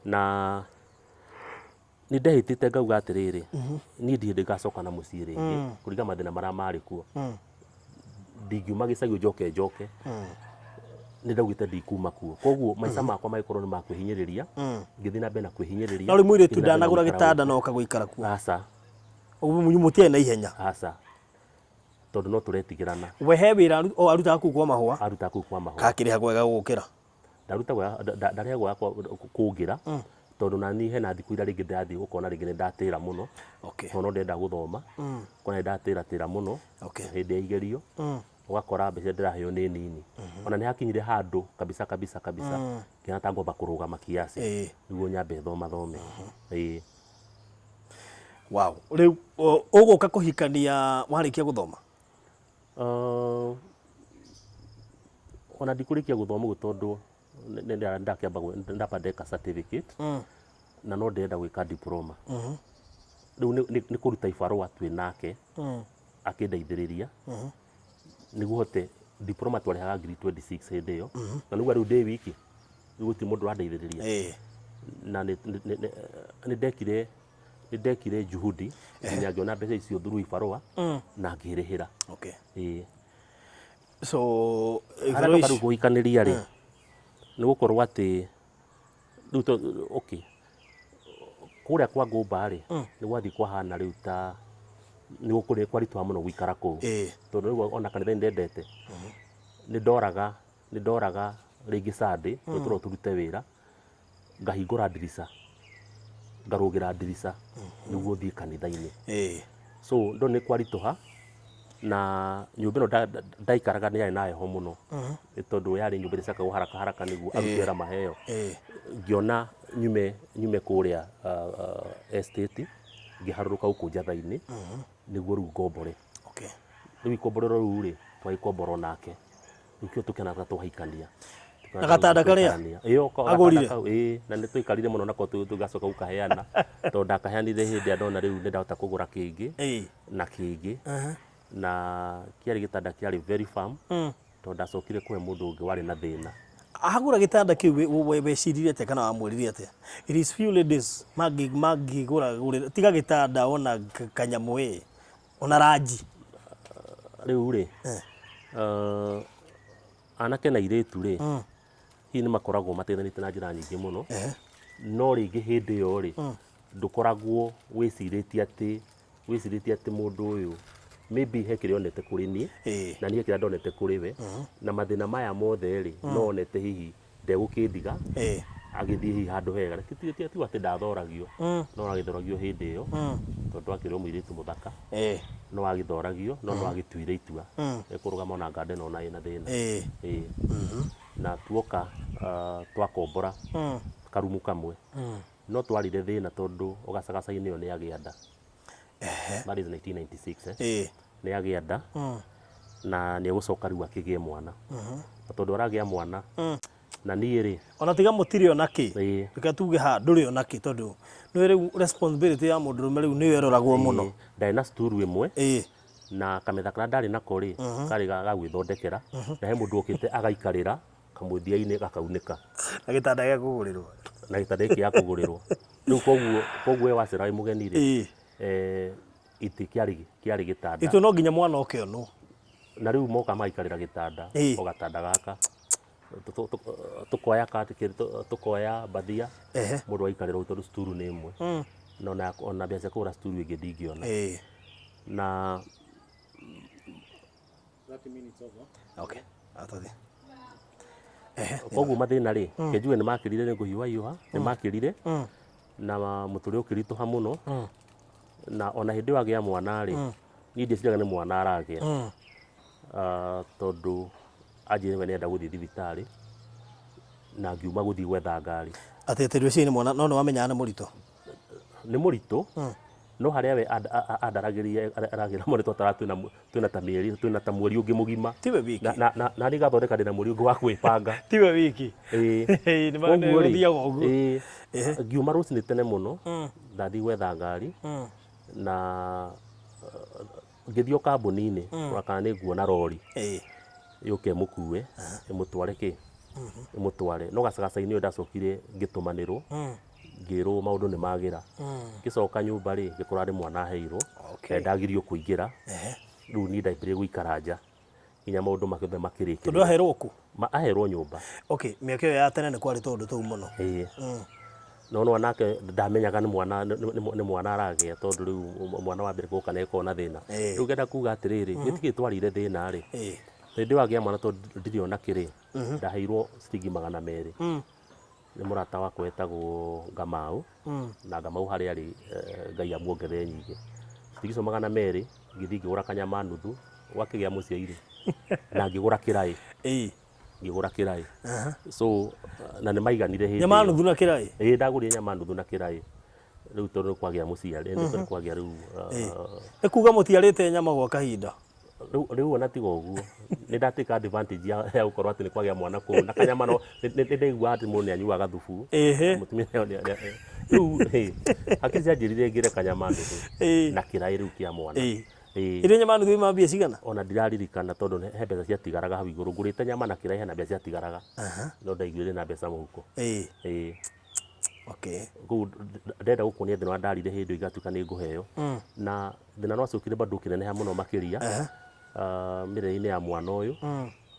Na nĩ ndehĩtĩte ngauga atĩrĩrĩ, niĩ ndirĩ hĩndĩ ngacoka na mũciĩ rĩngĩ, kũringana na mathĩna marĩa marĩ kuo. Ndingiuma gĩcagi njoke njoke, nĩ ndaugĩte ndikuma kuo. Koguo maica makwa magĩkorwo nĩ ma kwĩhinyĩrĩria, ngĩthiĩ na mbere na kwĩhinyĩrĩria. No rĩu mũirĩtu ngĩthiĩ na mbere na ndanagũra gũikara gĩtanda gũkũ. na oka gũikara kuo? Aca. Ũguo mũtiarĩ na ihenya? Aca. Tondũ no tũretigĩrana. We he wĩra arutaga kũu kwa mahũa? Arutaga kũu kwa mahũa. Gakĩrĩhagwo wega gũgũkĩra? Ndarĩhagwo kũngĩra, tondũ naniĩ hena thikũ iria rĩngĩ ndĩrathiĩ ũkona rĩngĩ nĩ ndatĩra mũno, tondũ no ndĩrenda gũthoma, ũkona nĩ ndatĩra tĩra mũno hĩndĩ ya igerio, ũgakora mbeca iria ndĩraheo nĩ nini. Ona nĩ hakinyire handũ kabisa kabisa kabisa ngĩona ta ngwamba kũrũgama kiasi nĩguo nyambe thomathome. Ĩĩ. Wow. Rĩu ũgũka kũhikania warĩkia gũthoma? Ona ndikũrĩkia gũthoma ũguo tondũ ndakĩamba ndamba ndeka certificate na no ndĩrenda gwĩka diploma. Rĩu nĩ kũruta ibarũa twĩ nake akĩndeithĩrĩria nĩguo hote diploma twarĩhaga ngiri 26 hĩndĩ ĩyo na nĩguo rĩu ndĩ wiki rĩu gũtirĩ mũndũ ũrandeithĩrĩria na nĩ ndekire nĩ ndekire juhudi nginya ngĩona mbeca icio through ibarũa na ngĩrĩhĩra. Ĩĩ. So harĩa ibarũa ndoka rĩu ici kũhikanĩria rĩ, nĩ gũkorwo atĩ rĩu okay, kũrĩa kwa Ngũmba rĩ, nĩ gwathiĩ kwahana rĩu ta nĩ gũkũrĩ kwaritũha mũno gũikara kũu. Tondũ rĩu ona kanitha nĩ ndendete, nĩ ndoraga nĩ ndoraga rĩngĩ Sunday tondũ tũrwo tũrute wĩra, ngahingũra ndirica, ngarũgĩra ndirica nĩguo thiĩ kanitha-inĩ. So ndonire nĩ kwaritũha na nyũmba ĩno ndaikaraga nĩ yarĩ na heho mũno nĩ tondũ yarĩ nyũmba ĩrĩa ĩcakagwo haraka haraka nĩguo aruti wĩra maheo. Ngĩona nyume nyume kũrĩa estate ngĩharũrũka gũkũ Njatha-inĩ nĩguo rĩu ngombore. Rĩu ikomborero rĩu rĩ, twagĩkombora onake. Nĩkĩo tũkenaga twahikania. Na gatanda karĩa Ĩyo agũrire? kau ĩĩ na nĩ twaikarire mũno nako tũgacoka gũkaheana tondũ ndakaheanire hĩndĩ ĩrĩa ndona rĩu nĩ ndahota kũgũra kĩngĩ na kĩngĩ na kĩarĩ gĩtanda kĩarĩ very firm tondũ ndacokire kũhe mũndũ ũngĩ warĩ na thĩna. Agũra gĩtanda kĩu weciririe atĩa kana wamwĩrire atĩa? It is few ladies mangĩgũra tiga gĩtanda ona kanyamũ ĩ ona ranji. Rĩu rĩ, anake na airĩtu rĩ, hihi nĩ makoragwo mateithanĩtie na njĩra nyingĩ mũno, no rĩngĩ hĩndĩ ĩyo rĩ, ndũkoragwo wĩcirĩtie atĩ, wĩcirĩtie atĩ mũndũ ũyũ maybe he kĩrĩa onete kũrĩ niĩ, na niĩ he kĩrĩa ndonete kũrĩ we, na mathĩna maya mothe rĩ, no onete hihi ndegũkĩndiga agĩthiĩ hihi handũ hega. Ti atĩ ndathoragio, no agĩthoragio hĩndĩ ĩyo, tondũ akĩrĩ o mũirĩtu mũthaka, no agĩthoragio, no no agĩtuire itua rĩa ona nganda ĩno ona ĩna thĩna. Ĩĩ. Na tuoka twakombora karumu kamwe. No twarire thĩna tondũ ũgacagaca-inĩ ĩyo nĩ agĩa nda. That is 1996 eh? Nĩ agĩa nda na nĩ egũcoka rĩu akĩgĩe mwana. Na tondũ aragĩa mwana na niĩ rĩ Ona tiga mũtirĩ ona kĩ. Reke tuge haha ndũrĩ ona kĩ tondũ nĩ rĩu responsibility ya mũndũrũme rĩu nĩyo ĩroragwo mũno. Ndarĩ na sturu ĩmwe na kametha karĩa ndarĩ nako rĩ karĩ ga gwĩthondekera na he mũndũ okĩte agaikarĩra kamũthia-inĩ gakaunĩka. Na gĩtanda gĩa kũgũrĩrwo. Na gĩtanda gĩkĩ gĩa kũgũrĩrwo. Rĩu koguo koguo we wacera wĩ mũgeni rĩ itĩ kĩarĩ kĩarĩ gĩtanda. Itũ no nginya mwana oke onwo. Na rĩu moka magaikarĩra gĩtanda o gatanda gaka. Tũkoya tũkoya mbathia mũndũ agaikarĩra ũguo tondũ sturu nĩ ĩmwe. Na ona ona mbeca cia kũgũra sturu ĩngĩ ndingĩona. Na Okay. Atũthiĩ. Koguo mathĩna rĩ, reke njuge nĩ makĩrire nĩ ngũhiũha hiũha, nĩ makĩrire na mũtũrĩre ũkĩritũha mũno. Na ona hĩndĩ ĩyo agĩa mwana rĩ, niĩ ndieciragia nĩ mwana aragĩa. Tondũ anjĩrire we nĩarenda gũthiĩ thibitarĩ na ngiuma gũthiĩ gwetha ngari. Atĩ atĩ rũcinĩ nĩ mwana no nĩ wamenyaga nĩ mũritũ? Nĩ mũritũ no harĩa we andaragĩria aragĩra mwana twatara twĩna twĩna ta mĩeri twĩna ta mweri ũngĩ mũgima. Tiwe wiki. Na na na niĩ ngathondeka ndĩna mweri ũngĩ wa kwĩbanga. Tiwe wiki. Ĩĩ. Nĩ Koguo rĩ, gũthiaga ũguo. ĩĩ, ngiuma rũcinĩ tene mũno ndathiĩ gwetha ngari na ngĩthiĩ o kambuni-inĩ kũrora kana nĩ nguona rori yũke ĩmũkue ĩmũtware kĩ ĩmũtware no gacagaca-inĩ ĩyo ndacokire ngĩtũmanĩrwo ngĩrwo maũndũ nĩ magĩra ngĩcoka nyũmba rĩ ngĩkora nĩ mwana aheirwo na ndagirio kũingĩra rĩu niĩ ndambĩrĩirie gũikara nja nginya maũndũ make mothe makĩrĩkĩrĩra. Tondũ aherwo kũ? Aherwo nyũmba. Okay, mĩaka ĩyo ya tene nĩ kwarĩ tũũndũ tũu mũno. Ĩĩ. No nĩ wona nake ndamenyaga nĩ mwana nĩ mwana aragĩa tondũ rĩu mwana wa mbere gũka nĩ agĩkoragwo na thĩna. Rĩu ngenda kuga atĩrĩrĩ, gĩtikĩrĩ twarĩire thĩna rĩ, hĩndĩ ĩyo agĩa mwana tondũ ndirĩ ona kĩ rĩ, ndaheirwo ciringi 200. Nĩ mũrata wakwa wetagwo Ngamau, na Ngamau harĩa arĩ Ngai amuongerere nyingĩ. Ciringi icio 200 ngĩthiĩ ngĩgũra kanyama nuthu, gwakĩgĩa mũciĩ rĩ, na ngĩgũra kĩraĩ. Ngĩgũra kĩraĩ. So, na nĩ maiganire hĩndĩ Nyama nuthu na kĩraĩ? Ĩĩ ndagũrire nyama nuthu na kĩraĩ. Rĩu tondũ nĩ kwagĩa mũciĩ, nĩ kwagĩa rĩu. Nĩ kuga mũtiarĩte nyama gwa kahinda? Rĩu rĩu ona tiga ũguo nĩ ndatĩka advantage ya, ya gũkorwo atĩ nĩ kwagĩa mwana kũu na kanyama no nĩ nĩ ndaiguaga atĩ mũndũ nĩ anyuaga thubu mũtumia rĩu hĩ, hakiri cianjĩrire ngĩre kanyama nuthu na kĩraĩ rĩu kĩa mwana. Ĩrĩ nyama nuthu ima mbia cigana? Ona ndiraririkana tondũ he mbeca ciatigaraga hau igũrũ ngũrĩte nyama na kĩraĩ hena mbeca ciatigaraga no ndaiguire na mbeca mũhuko. Okay. Kũu ndenda gũkuonia thĩna ũrĩa ndarire hĩndĩ ĩyo igatuĩka nĩ ngũheo na thĩna no wacokire bado ũkĩneneha mũno makĩria mĩrĩre-inĩ ya mwana ũyũ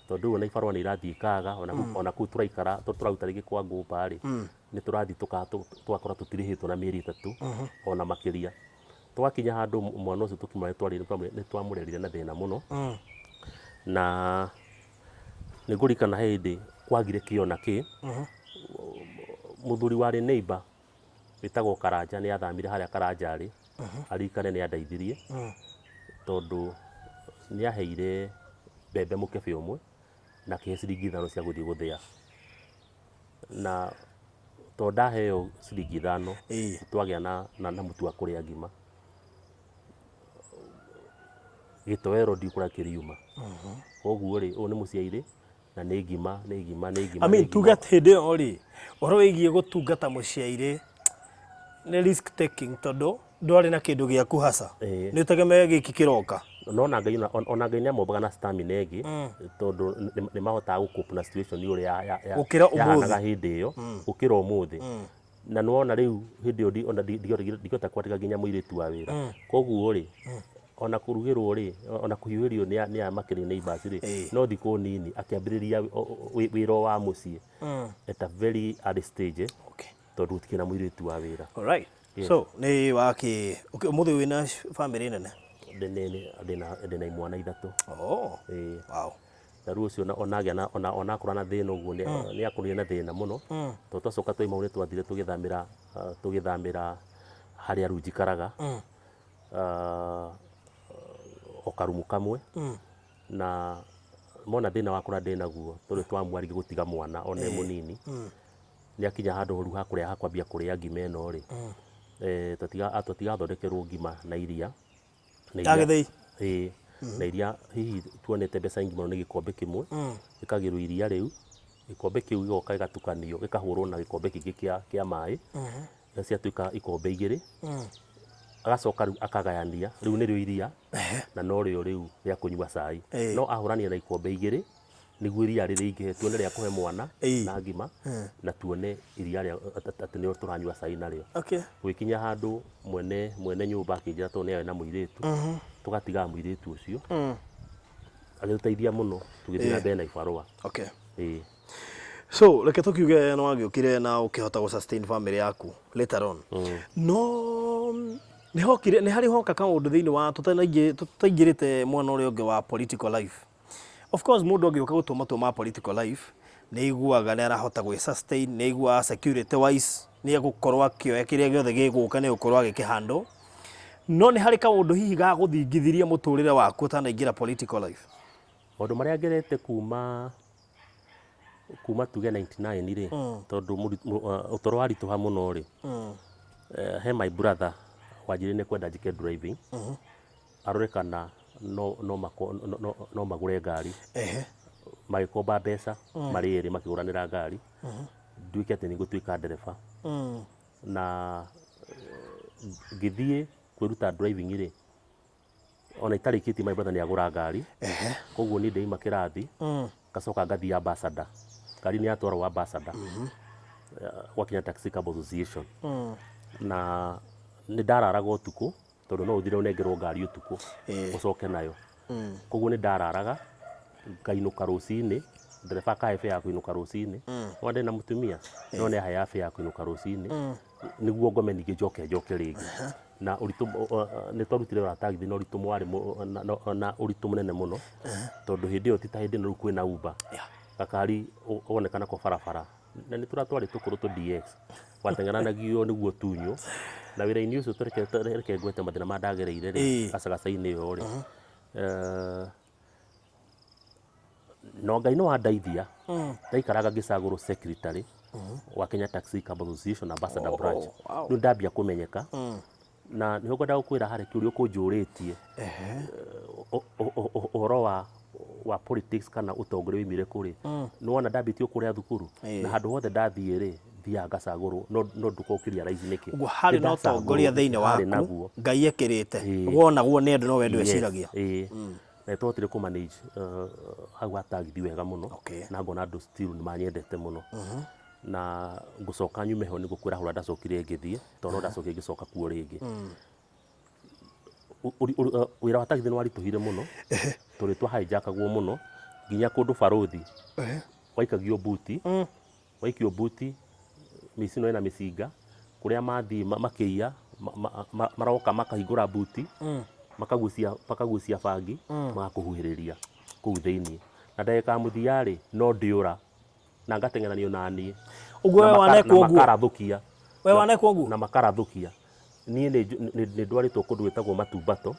tondũ rĩu ona ibarũa nĩ irathiĩ ikaga ona kũu ona kũu tũraikara tũraruta rĩngĩ kwa ngũmba rĩ nĩ tũrathiĩ tũgakora tũtirĩhĩtwo na mĩeri 3 ona makĩria. Twakinya handũ mwana ũcio tũkiuma nĩ twamũrerire na thĩna mũno na nĩ ngũririkana he hĩndĩ kwagire kĩ ona kĩ, mũthuri warĩ neighbor wĩtagwo Karanja nĩ athamire harĩa Karanja arĩ, aririkane nĩ andeithirie tondũ nĩ aheire mbembe mũkebe ũmwe na akĩhe ciringi 5 cia gũthiĩ gũthĩa. Na tondũ ndaheo ciringi 5 twagĩa na na mũtu wa kũrĩa ngima. Gĩtoero ndiũĩ kũrĩa kĩriuma. Koguo rĩ, ũyũ nĩ mũciairĩ na nĩ ngima, nĩ ngima, nĩ ngima. I mean, tuge atĩ hĩndĩ ĩyo rĩ, ũhoro wĩgiĩ gũtungata mũciairĩ nĩ risk taking tondũ ndwarĩ na kĩndũ gĩaku haca. Nĩ ũtegemee gĩkĩ kĩroka. No ona Ngai ona Ngai nĩ amombaga na stamina ĩngĩ tondũ nĩ mahotaga gũ cope na situation ũrĩa Gũkĩra ũmũthĩ. yahanaga hĩndĩ ĩyo gũkĩra ũmũthĩ. Na nĩ wona rĩu hĩndĩ ĩyo ona ndingĩhota kwandĩka nginya mũirĩtu wa wĩra. Koguo rĩ, ona kũrugĩrwo rĩ, ona kũhiũhĩrio nĩ aya makĩrĩ neighbors rĩ, no thikũ nini akĩambĩrĩria wĩra wa mũciĩ at a very early stage tondũ gũtikĩrĩ na mũirĩtu wa wĩra. Alright. So, nĩ wakĩ, okay, ũmũthĩ wĩna family nene? Ndĩna imwana 3. Oh. Wow. Na rĩu ũcio ona agĩa na ona ona akũra na thĩna ũguo nĩ akũrire na thĩna mũno. Tondũ twacoka twauma hau nĩ twathire tũgĩthamĩra tũgĩthamĩra harĩa rĩu njikaraga. O karumu kamwe. Na mona thĩna wakũra ndĩnaguo tondũ twamua rĩngĩ gũtiga mwana ona e mũnini. Nĩ akinya handũ rĩu ha kũrĩa ha kwambia kũrĩa ngima ĩno rĩ, twatigathondekerwo ngima na iria. Na Ya iria- gĩthĩi? Ĩĩ. Na iria hihi tuonete mbeca nyingĩ mũno nĩ gĩkombe kĩmwe, gĩkagĩrwo iria rĩu, gĩkombe kĩu gĩgoka gĩgatukanio, gĩkahũrwo na gĩkombe kĩngĩ kĩa maĩ, ciatuĩka ikombe igĩrĩ, agacoka rĩu akagayania, rĩu nĩrĩo iria na norĩo rĩu rĩa kũnyua cai. No ahũrania na ikombe igĩrĩ nĩguo iria rĩrĩingĩhe, tuone rĩa kũhe mwana na ngima na tuone iria rĩa atĩ nĩrĩo tũranyua cai narĩo. Gũgĩkinya handũ mwene mwene nyũmba akĩnjĩra tondũ nĩ arĩ na mũirĩtu, tũgatigaga mũirĩtu ũcio, agĩtũteithia mũno tũgĩthiĩ na mbere na ibarũa. Ĩĩ. So reke tũkiuge nĩ wagĩũkire na ũkĩhota gũ sustain family yaku later on. No nĩ hokire nĩ harĩ hoka kaũndũ thĩinĩ wa tũtaingĩrĩte mwena ũrĩa ũngĩ wa political life. Of course mũndũ angĩũka gũtua matua ma political life nĩ aiguaga nĩ arahota gwĩ sustain, nĩ aiguaga security wise nĩ egũkorwo akĩoya kĩrĩa gĩothe gĩgũka nĩ egũkorwo agĩkĩ handle. No nĩ harĩ kaũndũ hihi gagũthingithirie mũtũrĩre waku ũtanaingĩra political life? Maũndũ marĩa ngerete kuma kuma tuge 99 rĩ, tondũ ũtũũro waritũha mũno rĩ, he my brother wanjĩrire nĩ kwenda njĩke driving, arore kana no magũre ngari. Magĩkomba mbeca marĩ erĩ makĩgũranĩra ngari, nduĩke atĩ nĩ ngũtuĩka ndereba. Na ngĩthiĩ kwĩruta driving rĩ, ona itarĩkĩtie my brother nĩ agũra ngari. Koguo niĩ ndaima kĩrathi, ngacoka ngathiĩ Ambassador. Ngari nĩ yatwarwo Ambassador, gwa Kenya Taxi Cab Association. Na nĩ ndararaga ũtukũ, tondũ no ũthire ũnengerwo ngari ũtukũ, ũcoke nayo. Koguo nĩ ndararaga, ngainũka rũcinĩ, ndereba akahe fare ya kũinũka rũcinĩ. Wona ndĩ na mũtumia, no nĩ aheaga fare ya kũinũka rũcinĩ, nĩguo ngome ningĩ njoke njoke rĩngĩ. Na ũritũ, nĩ twarutire wĩra wa taxi na ũritũ warĩ na ũritũ mũnene mũno, tondũ hĩndĩ ĩyo ti ta hĩndĩ ĩno rĩu kwĩna Uber. Gakari woneka nako barabara, na nĩ tũrĩa twarĩ tũkũrũ tũ DX, wateng'eranagio nĩguo ũtunywo. Na wĩra-inĩ ũcio reke ngwete mathĩna marĩa ndagereire rĩ, gacagaca-inĩ ĩyo rĩ, no Ngai nĩ wandeithia, ndaikaraga ngĩcagũrwo secretary wa Kenya Taxi Cab Association Ambassador Branch. Rĩu ndambia kũmenyeka, na nĩho ngwenda gũkwĩra harĩ kĩũria ũkũnjũrĩtie, ũhoro wa politics kana ũtongoria waumire kũ rĩ, nĩ wona ndambĩtie o kũrĩa thukuru, na handũ hothe ndathiĩ rĩ, thiaga ngacagũrwo, no ndũkorwo ũkĩ realize nĩkĩ. Ũguo harĩ na ũtongoria thĩinĩ waku Ngai ekĩrĩte, wonagwo nĩ andũ no we ndweciragia. Ĩĩ, na nĩ twahotire kũ manage hau ha tagithi wega mũno, na ngona andũ still nĩ manyendete mũno. Na ngũcoka nyume ho nĩ ngũkwĩra harĩa ndacokire ngĩthiĩ, tondũ no ndacokire ngĩcoka kuo rĩngĩ. Wĩra wa tagithi nĩ waritũhire mũno, tondũ nĩ twa hijack agwo mũno, nginya kũndũ barũthi, waikagio mbuti, waikio mbuti, mĩici ĩno ĩna mĩcinga, kũrĩa mathiĩ makĩiya, maroka makahingũra mbuti, makagucia bangi, magakũhuhĩrĩria kũu thĩiniĩ. Na ndagĩka ya mũthia rĩ, no ndĩũra, na ngateng'eranio na niĩ. Ũguo we wanekwo ũguo? Na makarathũkia. We wanekwo ũguo? Na makarathũkia. Niĩ nĩ ndwarĩtwo kũndũ gwĩtagwo Matumbato,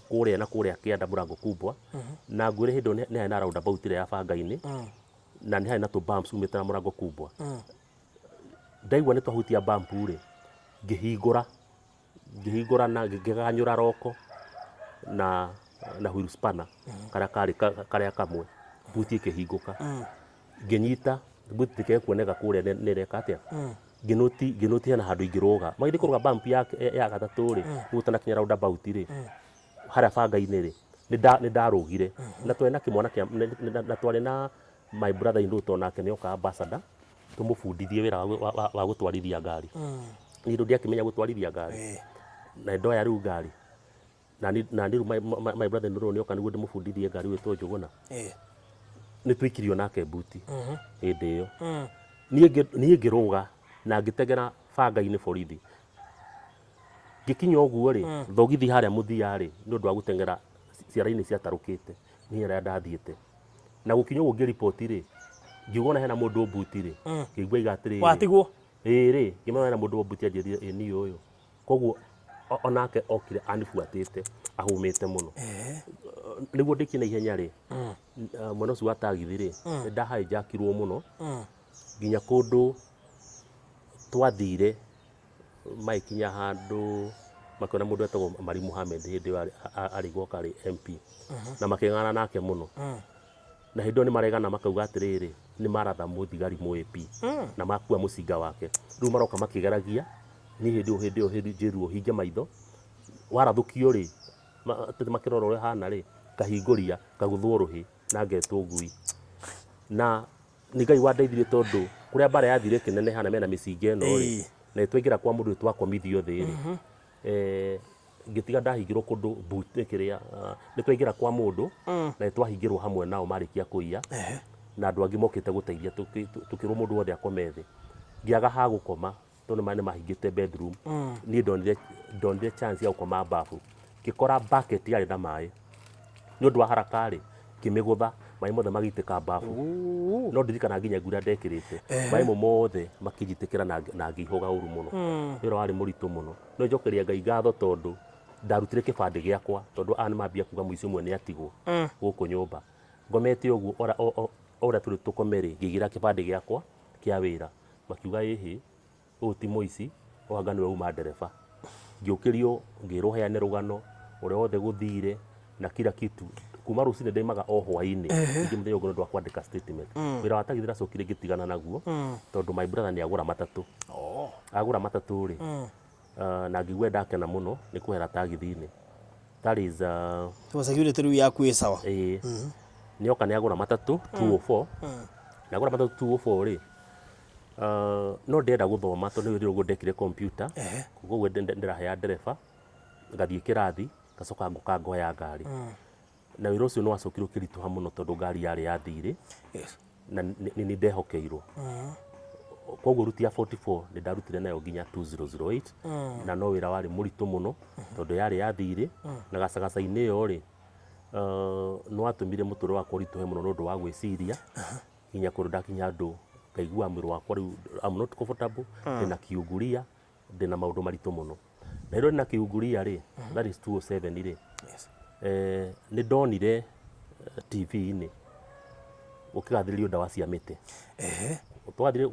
kũrĩa na kũrĩa kĩanda Mũrango Kubwa, na ngwĩre hĩndĩ ĩyo nĩ harĩ na roundabout ĩrĩa ya banga-inĩ, na nĩ harĩ na tũ bumps umĩte na Mũrango Kubwa. Ndaigua nĩ twahutia bump rĩ, ngĩhingũra, ngĩhingũra na ngĩganyũra roko na wheel spanner karĩa karĩ karĩa kamwe, mbuti ĩkĩhingũka. Ngĩnyita mbuti ndĩkae kuoneka kũrĩa nĩ ĩreka atĩa, ngĩnũti hena handũ ingĩrũga. Magĩthiĩ kũrũga bump ya gatatũ rĩ, nĩguo ũtanakinya roundabout rĩ, harĩa banga-inĩ rĩ, nĩ ndarũgire. Na twarĩ na kĩmwana kĩa, na twarĩ na my brother in law tondũ nake nĩ oka ambassador, tũmũbundithie wĩra wa gũtwarithia ngari. Niĩ rĩu ndiakĩmenya gũtwarithia ngari, na nĩ ndoya rĩu ngari, na niĩ rĩu my brother in law nĩ oka nĩguo ndĩmũbundithie ngari gwĩtwo Njũgũna. Nĩ twaikirio nake mbuti hĩndĩ ĩyo. Niĩ ngĩrũga na ngĩteng'era banga-inĩ borithi. Ngĩkinya ũguo rĩ, thogithi harĩa mũthia rĩ, nĩ ũndũ wa gũteng'era ciara-inĩ ciatarũkĩte nĩ harĩa ndathiĩte. Na gũkinya ũguo ngĩriboti rĩ, ngiuga ona hena mũndũ mbuti rĩ, ngĩigua aiga atĩrĩrĩ. Watigwo? Ĩĩ rĩ, ngĩmenya hena mũndũ mbuti anjĩrire ĩĩ niĩ ũyũ. Koguo onake okire anibuatĩte ahũmĩte mũno. Nĩguo ndĩkie na ihenya rĩ, mwena ũcio wa tagithi rĩ, nĩ ndahijackirwo mũno nginya kũndũ Twathire magĩkinya handũ makĩona mũndũ etagwo Mari Mohamed hĩndĩ ĩyo arĩ gwoka arĩ MP na makĩng'ang'ana nake mũno. Na hĩndĩ ĩyo nĩ maregana makauga atĩrĩrĩ, nĩ maratha mũthigari mũ AP na makua mũcinga wake. Rĩu maroka makĩgeragia, niĩ hĩndĩ ĩyo hĩndĩ ĩyo hĩndĩ njĩrirwo hinge maitho, warathũkio rĩ, makĩrora ũrĩa hana rĩ, ngahingũria ngagũthwo rũhĩ na ngetwo ngui. Na nĩ Ngai wandeithirie tondũ kũrĩa mbara yathire ĩkĩneneha na mena mĩcinga ĩno rĩ, na twaingĩra kwa mũndũ twakomithio thĩ rĩ, ngĩtiga ndahingĩrwo kũndũ boot kĩrĩa, nĩ twaingĩra kwa mũndũ na nĩ twahingĩrwo hamwe nao marĩkia kũiya, na andũ angĩ mokĩte gũteithia tũkĩrwo mũndũ wothe akome thĩ. Ngĩaga ha gũkoma tondũ nĩ mahingĩte bedroom. Niĩ ndonire ndonire chance ya gũkoma bafu. Ngĩkora bucket yarĩ na maĩ. Nĩ ũndũ wa haraka rĩ, ngĩmĩgũtha, maĩ mothe magĩitĩka bafu. No ndirikanaga nginya nguo iria ndekĩrĩte. Maĩ mo mothe makĩnjitĩkĩra na ngĩihũga ũru mũno. Wĩra warĩ mũritũ mũno. No njokeria Ngai ngatho tondũ ndarutire kĩbandĩ gĩakwa tondũ aya nĩ mambia kuga mũici ũmwe nĩ atigwo gũkũ nyũmba. Ngomete ũguo o ũrĩa tũrĩ tũkome rĩ, ngĩigĩrĩra kĩbandĩ gĩakwa kĩa wĩra. Makiuga ĩhĩ, ũyũ ti mũici, ũyũ anga nĩwe uma ndereba. Ngĩũkĩrio ngĩrwo heane rũgano ũrĩa wothe gũthire na kila kitu. Kuma rũcinĩ ndaimaga o hwainĩ, ningĩ mũthenya ũngĩ nĩ ũndũ wa kwandĩka statement. Wĩra wa taxi ndacokire ngĩtigana naguo tondũ my brother nĩ agũra matatũ. Agũra matatũ rĩ, na ngĩigua ndakena mũno nĩ kwehera taxi-inĩ. That is So security rĩu yaku ĩ sawa. Ĩĩ. Nĩoka nĩagũra matatũ 204. Na agũra matatũ 204 rĩ, no ndĩrenda gũthoma tondũ nĩ ũguo ndekire computer. Koguo ndĩrahea ndereba, ngathiĩ kĩrathi, ngacoka ngoka ngoya ngari. Na wĩra ũcio nĩ wacokire ũkĩritũha mũno tondũ ngari yarĩ ya thirĩ na nĩ niĩ ndehokeirwo. Koguo ruti ya 44 nĩ ndarutire nayo nginya 2008 na no wĩra warĩ mũritũ mũno tondũ yarĩ ya thirĩ na gacagaca-inĩ ĩyo rĩ, nĩ watũmire mũtũrĩre wakwa ũritũhe mũno nĩ ũndũ wa gwĩciria nginya kũndũ ndakinya handũ ngaigua mwĩrĩ wakwa rĩu I'm not comfortable, ndĩna kiunguria, ndĩna maũndũ maritũ mũno. Na rĩrĩa ndĩna kiunguria rĩ, that is 207 rĩ, nĩ ndonire TV-inĩ gũkĩgathĩrĩrio ndawa cia mĩtĩ. Twathire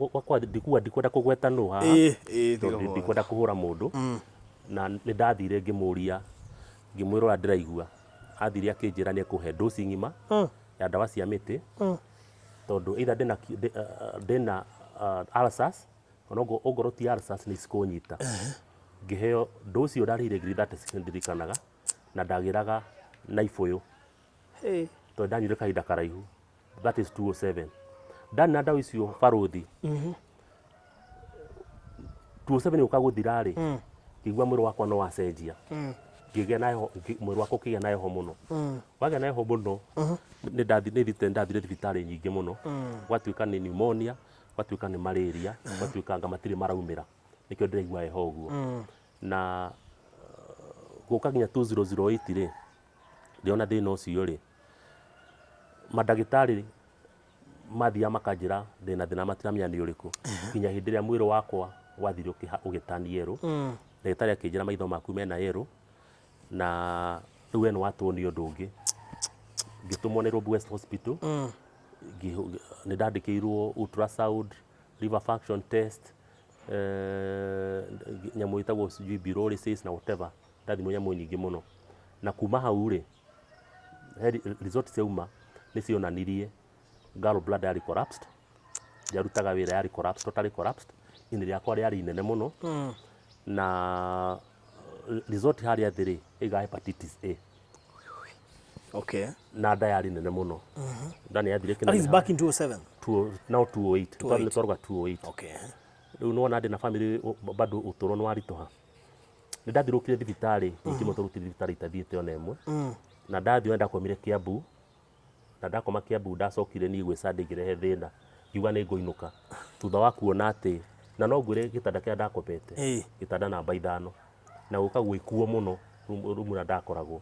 ndikwenda kũgweta nũ haha tondũ ndikwenda kũhũra mũndũ, na nĩ ndathire ngĩmũria ngĩmwĩra ũrĩa ndĩraigua. Athire akĩnjĩra nĩ ekũhe dose ng'ima ya ndawa cia mĩtĩ tondũ either ndĩna ndĩna ulcers ona ongorwo ti ulcers nĩ cikũnyita. Ngĩheo dose ĩyo ndarĩhire ngiri 36 ndirikanaga na ndagĩraga na ibũyũ tondũ ndanyuire kahinda karaihu, that is 207. Ndanina ndawa icio barũthi, 207 yũka gũthira rĩ, ngĩigua mwĩrĩ wakwa nĩ wacenjia. Ngĩgĩa na heho, mwĩrĩ wakwa ũkĩgĩa na heho mũno. Wagĩa na heho mũno, nĩ ndathire thibitarĩ nyingĩ mũno, gwatuĩka nĩ pneumonia, gwatuĩka nĩ malaria, gwatuĩka anga matirĩ maraumĩra, nĩkĩo ndĩraigua heho ũguo. Na gũka nginya 2008 rĩ, ndĩona thĩna ũcio rĩ, mandagĩtarĩ mathiaga makanjĩra ndĩna thĩna matiramenya nĩ ũrĩkũ. Nginya hĩndĩ ĩrĩa mwĩrĩ wakwa wathire ũgĩturn yellow, ndagĩtarĩ akĩnjĩra maitho maku mena yellow, na rĩu we nĩ watwo nĩ ũndũ ũngĩ. Ngĩtũmwo Nairobi West Hospital, nĩ ndandĩkĩirwo ultrasound, liver function test, nyamũ ĩtagwo sijui pyrolysis na whatever, ndathimwo nyamũ nyingĩ mũno. Na kuma hau rĩ, he result ciauma nĩ cionanirie gall bladder yarĩ collapsed, ndĩarutaga wĩra yarĩ collapsed, totally collapsed, ini rĩakwa rĩarĩ inene mũno, na result harĩa thĩ rĩ, ĩigaga hepatitis A. Na nda yarĩ nene mũno. Nda nĩ yathire That is ĩkĩneneha. back in 2007. Now 208. 208. Twarũga 208. Rĩu nĩ wona ndĩ na family bado ũtũro nĩ waritũha. Nĩ ndathirũkire thibitarĩ nyingĩ mũno tondũ gũtirĩ thibitarĩ itathiĩte ona ĩmwe. Na ndathiĩ ndakomire Kiambu. Na ndakoma Kiambu ndacokire niĩ gwĩ Sunday ngĩrehe thĩna. Ngiuga nĩ ngũinũka. Thutha wa kuona atĩ, na no ngwĩre gĩtanda kĩrĩa ndakomete, gĩtanda namba ithano. Na gũka gwĩkuo mũno rumu ĩrĩa ndakoragwo.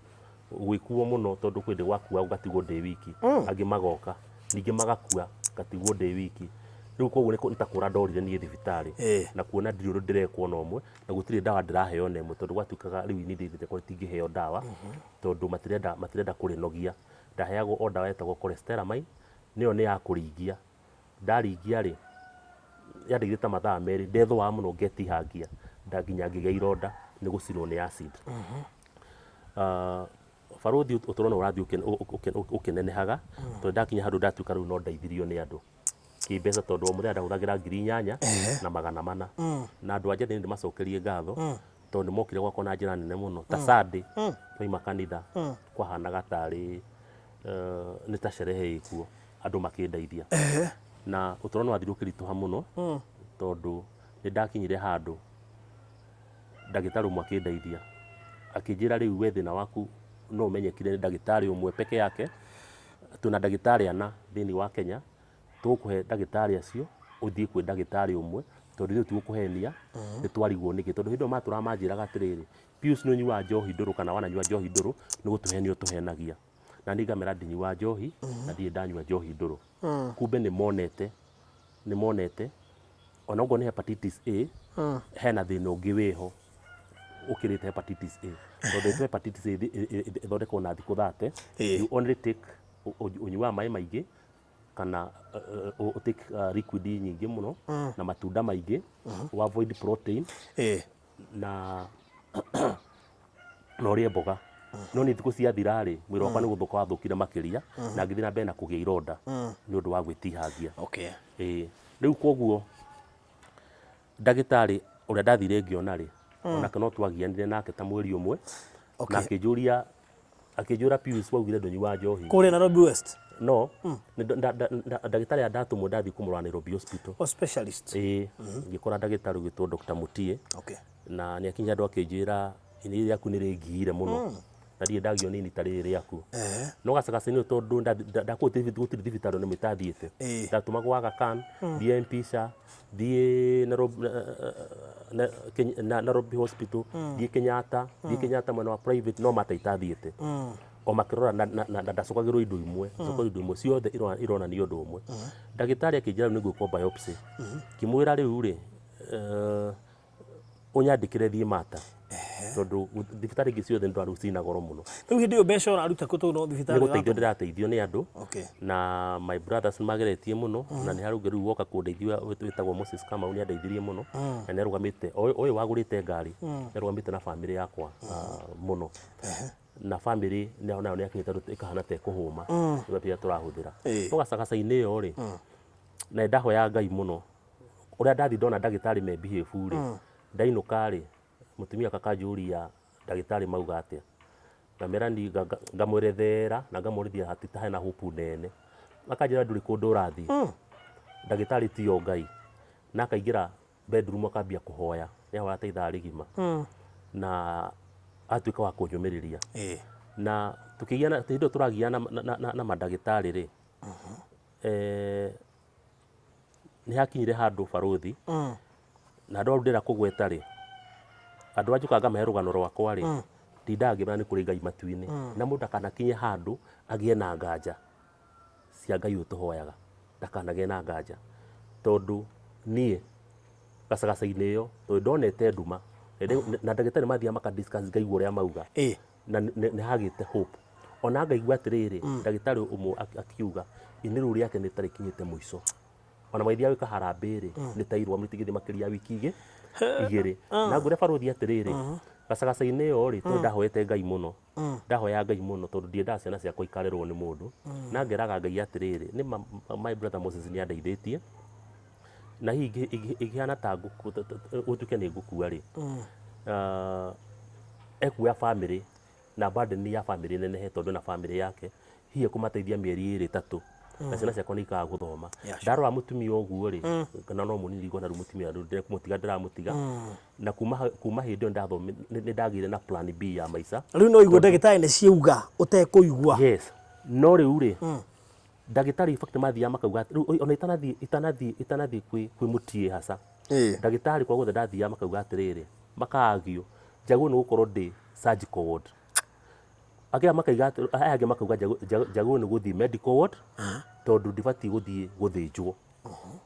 Gwĩkuo mũno tondũ kwĩ hĩndĩ gwakua ngatigwo ndĩ wiki. Angĩ magoka, ningĩ magakua ngatigwo ndĩ wiki. Rĩu koguo nĩ ta kũra ndorire niĩ thibitarĩ. Na kuona ndirĩ ũndũ ndĩrekwo ona ũmwe, na gũtirĩ ndawa ndĩraheo ona ĩmwe tondũ gwatuĩkaga rĩu ini rĩakwa rĩtingĩheo ndawa, tondũ matirenda matirenda kũrĩnogia. Ndaheagwo o ndawa yetagwo cholestyramine, nĩyo nĩ ya kũringia. Ndaringia rĩ, Yandeithire ta mathaa merĩ, ndethũaga mũno ngetihangia nda nginya ngĩgĩa ironda nĩ gũcinwo nĩ acid. Barũthi, ũtũro no ũrathiĩ ũkĩnenehaga, tondũ ndakinya handũ ndatuĩka rĩu no ndeithirio nĩ andũ kĩmbeca, tondũ o mũthenya ndahũthagĩra 8400. Na andũ a Njathĩni ndĩmacokerie ngatho, tondũ nĩ mokire gwakwa na njĩra nene mũno. Ta Sunday twaima kanitha, kwahanaga tarĩ nĩ ta sherehe ĩkuo, andũ makĩndeithia. Na ũtũro nĩ wathire ũkĩritũha mũno, tondũ nĩ ndakinyire handũ ndagĩtarĩ ũmwe akĩndeithia, akĩnjĩra, "Rĩu we thĩna waku no ũmenyekire nĩ ndagĩtarĩ ũmwe peke yake. Twĩna ndagĩtarĩ ana thĩinĩ wa Kenya, tũgũkũhe ndagĩtarĩ acio ũthiĩ kwĩ ndagĩtarĩ ũmwe, tondũ ithuĩ tũgũkũhenia nĩ twarigwo nĩkĩ." Tondũ hĩndĩ ĩyo matũraga manjĩraga atĩrĩrĩ, "Pius, nĩ ũnyuaga njohi ndũrũ kana wananyua njohi ndũrũ, nĩ gũtũhenia ũtũhenagia." Na niĩ ngamera ndinyuaga njohi na ndirĩ ndanyua njohi ndũrũ. Kumbe nĩ monete ona okorwo nĩ hepatitis A, hena thĩna ũngĩ wĩho ũkĩrĩte hepatitis A, tondũ ĩtwo hepatitis A ĩthondekagwo na thikũ 30. You only take ũnyuaga maĩ maingĩ kana take liquid nyingĩ mũno na matunda maingĩ, u avoid protein na ũrĩe mboga. No nĩ thikũ ciathira rĩ, mwĩrĩ wakwa nĩ gũthũka wathũkire makĩria, na ngĩthiĩ na mbere na kũgĩa ironda nĩ ũndũ wa gwĩtihangia. Ĩĩ, rĩu koguo ndagĩtarĩ ũrĩa ndathire ngĩona rĩ, onake no twagianire nake ta mweri ũmwe, na akĩnjũria, akĩnjũra, "Pius, waugire ndũnyuaga njohi." Kũrĩa Nairobi West? No nĩ ndagĩtarĩ aya ndatũmwo, ndathiĩ kũmũrora Nairobi Hospital. O specialist? Ĩĩ, ngĩkora ndagĩtarĩ ũgĩtwo Dr. Mutie. Na nĩ akinya andũ akĩnjĩra, "Ini rĩrĩ rĩaku nĩ rĩngiire mũno na ndirĩ ndagio nĩ ini ta rĩrĩ rĩaku." No gacagaca-inĩ tondũ ndakũĩ gũtirĩ thibitarĩ ona ĩmwe itathiĩte. Ndatũmagwo Aga Khan, thiĩ Mpisha, thiĩ Nairobi Hospital, thiĩ Kenyatta, thiĩ Kenyatta mwena wa private, no mata itathiĩte o makĩrora na ndacokagĩrwo indo imwe, ndacokagĩrwo indo imwe ciothe ironania ũndũ ũmwe. Ndagĩtarĩ akĩnjĩra rĩu nĩ ngwĩkwo biopsy. Ngĩmwĩra rĩu rĩ, ũnyandĩkĩre thiĩ Mata, tondũ thibitarĩ ingĩ ciothe nĩ rĩu cina goro mũno. Rĩu hĩndĩ ĩyo mbeca ũraruta kũ, tondũ no nĩ thibitarĩ? Gũteithio ndĩrateithio nĩ andũ. Na my brothers nĩ mageretie mũno, na nĩ harĩ ũngĩ rĩu woka kũndeithia wĩtagwo Moses Kamau, nĩ andeithirie mũno na nĩ arũgamĩte, ũyũ wagũrĩte ngari, nĩ arũgamĩte na bamĩrĩ yakwa mũno, na bamĩrĩ nayo nĩ yakinyĩte handũ ĩkahana ta ĩkũhũma nĩ mbia tũrahũthĩra. No gacagaca-inĩ ĩyo rĩ, na nĩ ndahoyaga Ngai mũno, ũrĩa ndathiĩ ndona ndagĩtarĩ me behave rĩ, ndainũka rĩ, mũtumia akanjũria, "Ndagĩtarĩ mauga atĩa?" Ngamera ni ngamwerethera na ngamwonithia hatita hena hope nene. Akanjĩra, "Ndũrĩ kũndũ ũrathiĩ, ndagĩtarĩ tiyo Ngai." Na akaingĩra bedroom akambia kũhoya, nĩahoya ta ithaa rĩgima na atuĩka wa kũnyũmĩrĩria. Na tukĩgiana, hĩndĩ ĩyo tũragiana na mandagĩtarĩ rĩ, nĩ hakinyire handũ, barũthi, na andũ hau ndĩrenda kũgweta rĩ, andũ a njũkaga ngamahe rũgano rwakwa rĩ, ndindaga ngĩmera nĩ kũrĩ Ngai matu-inĩ, na mũndũ ndakanakinye handũ agĩe na nganja cia Ngai ũyũ tũhoyaga, ndakanagĩe na nganja, tondũ niĩ gacagaca-inĩ ĩyo, tondũ ndonete nduma na ndagĩtarĩ mathiaga maka discuss, ngaigua ũrĩa mauga na nĩ hagĩte hope, ona ngaigua atĩrĩrĩ, ndagĩtarĩ ũmwe akiuga ini rĩu rĩake nĩ ta rĩkinyĩte mũico, ona magĩthiaga gwĩka harambĩ rĩ, nĩ ta irũa rĩtigĩthiĩ makĩria ya wiki igĩrĩ. Na ngwĩre barũthi atĩrĩrĩ, gacagaca-inĩ ĩyo rĩ, tondũ ndahoete Ngai mũno, ndahoyaga Ngai mũno, tondũ ndiendaga ciana ciakwa ikarerwo nĩ mũndũ, na ngeraga Ngai atĩrĩrĩ, nĩ ma my brother Moses nĩ andeithĩtie, na hihi ingĩhana ta gũtuĩke nĩ ngũkua rĩ, ekuoya bamĩrĩ na burden ya bamĩrĩ nenehe, tondũ ena bamĩrĩ yake, hihi ekũmateithia mĩeri ĩrĩ ĩtatũ, na ciana ciakwa nĩ ikaga gũthoma. Ndarora mũtumia ũguo rĩ, kana no mũnini, ngona rĩu mũtumia rĩu ndekũmũtiga, ndĩramũtiga. Na kuma hĩndĩ ĩyo nĩ ndagĩire na plan B ya maica. Rĩu no igue ndagĩtarĩ nĩ ciauga ũtekũigua. Yes, no rĩu rĩ, ndagĩtarĩ in fact mathiaga makauga rĩu ona itanathiĩ kwĩ mũtiĩ haca, ndagĩtarĩ kwa guothe ndathiaga makauga atĩrĩrĩ, makaagio njagĩrĩirwo nĩ gũkorwo ndĩ surgical ward, angĩ makaiga aya angĩ makauga njagĩrĩirwo nĩ gũthiĩ medical ward, tondũ ndibatiĩ gũthiĩ gũthĩnjwo.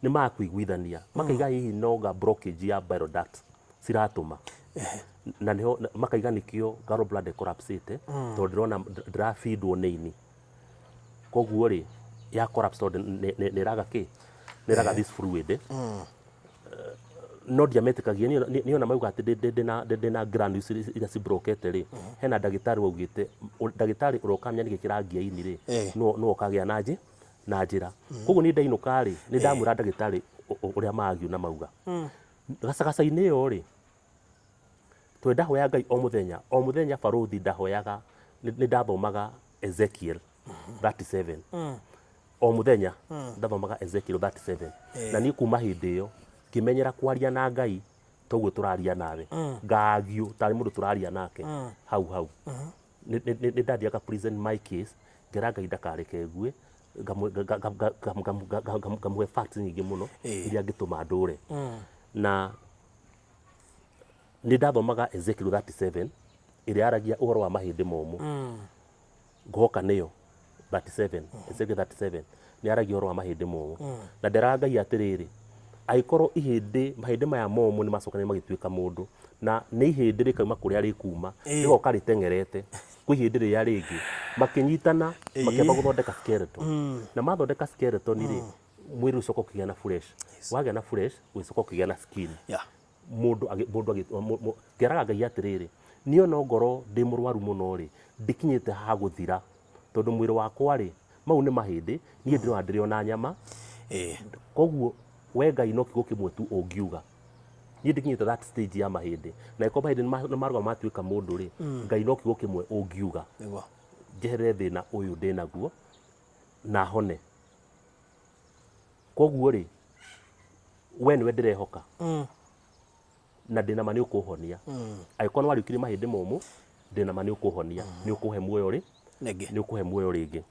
Nĩ makũiguithania makaiga hihi no nga blockage ya bile duct ciratũma, na nĩho makaiga nĩkĩo gallbladder collapsĩte, tondũ ndĩrona ndĩrabindwo nĩ ini, koguo rĩ ya collapse tondũ nĩ ĩraga kĩ, nĩ ĩraga this fluid. No ndiametĩkagia niĩ ona mauga atĩ ndĩna granules iria cibrokete rĩ, hena ndagĩtarĩ waugĩte, ndagĩtarĩ ũrĩa ũkamenya nĩkĩ kĩrangia ini rĩ, nĩwe ũkagĩa na na njĩra. Koguo niĩ ndainũka rĩ, nĩ ndamwĩra ndagĩtarĩ ũrĩa ma argue na mauga. Gacagaca-inĩ ĩyo rĩ, tondũ ndahoya Ngai o mũthenya, o mũthenya barũthi ndahoyaga, nĩ ndathomaga Ezekiel 37. O mũthenya ndathomaga Ezekiel 37. Na niĩ kuma hĩndĩ ĩyo ngĩmenyera kwaria na Ngai toguo tũraria nawe. Nga argue tarĩ mũndũ tũraria nake hau hau. Nĩ ndathiaga present my case, ngera Ngai ndakareke ngue, ngamũhe facts nyingĩ mũno iria angĩtũma ndũre. Na nĩ ndathomaga Ezekiel 37 ĩrĩa yaragia ũhoro wa mahĩndĩ momũ. Ngũhoka nĩyo 37, Ezekiel 37 nĩ yaragia ũhoro wa mahĩndĩ momũ. Na nderaga Ngai atĩrĩrĩ, angĩkorwo ihĩndĩ, mahĩndĩ maya momũ nĩ macokanĩrĩire magĩtuĩka mũndũ, na nĩ ihĩndĩ rĩkauma kũrĩa rĩkuma, rĩgoka rĩteng'erete kwĩ ihĩndĩ rĩrĩa rĩngĩ, makĩnyitana makĩamba gũthondeka skeleton. Na mathondeka skeleton rĩ, mwĩrĩ ũcoka ũkĩgĩa na flesh. Wagĩa na flesh, ũgĩcoka ũkĩgĩa na skin. Mũndũ mũndũ ngeraga Ngai atĩrĩrĩ, niĩ ona ongorwo ndĩ mũrwaru mũno rĩ, ndikinyĩte ha gũthira, tondũ mwĩrĩ wakwa rĩ, mau nĩ mahĩndĩ, niĩ ndĩrona ndĩrĩ ona nyama. Koguo we Ngai no kiugo kĩmwe tu ũngiuga. Niĩ ndikinyĩte that stage ya mahĩndĩ. Na angĩkorwo mahĩndĩ nĩ marũgama matuĩka mũndũ rĩ, Ngai no kiugo kĩmwe ũngiuga. Njeherere thĩna ũyũ ndĩnaguo na hone. Koguo rĩ, we nĩwe ndĩrehoka na ndĩna ma nĩ ũkũhonia. Angĩkorwo nĩ wariũkirie mahĩndĩ momũ, ndĩna ma nĩ ũkũhonia, nĩ ũkũhe muoyo rĩ, nĩ ũkũhe muoyo rĩngĩ.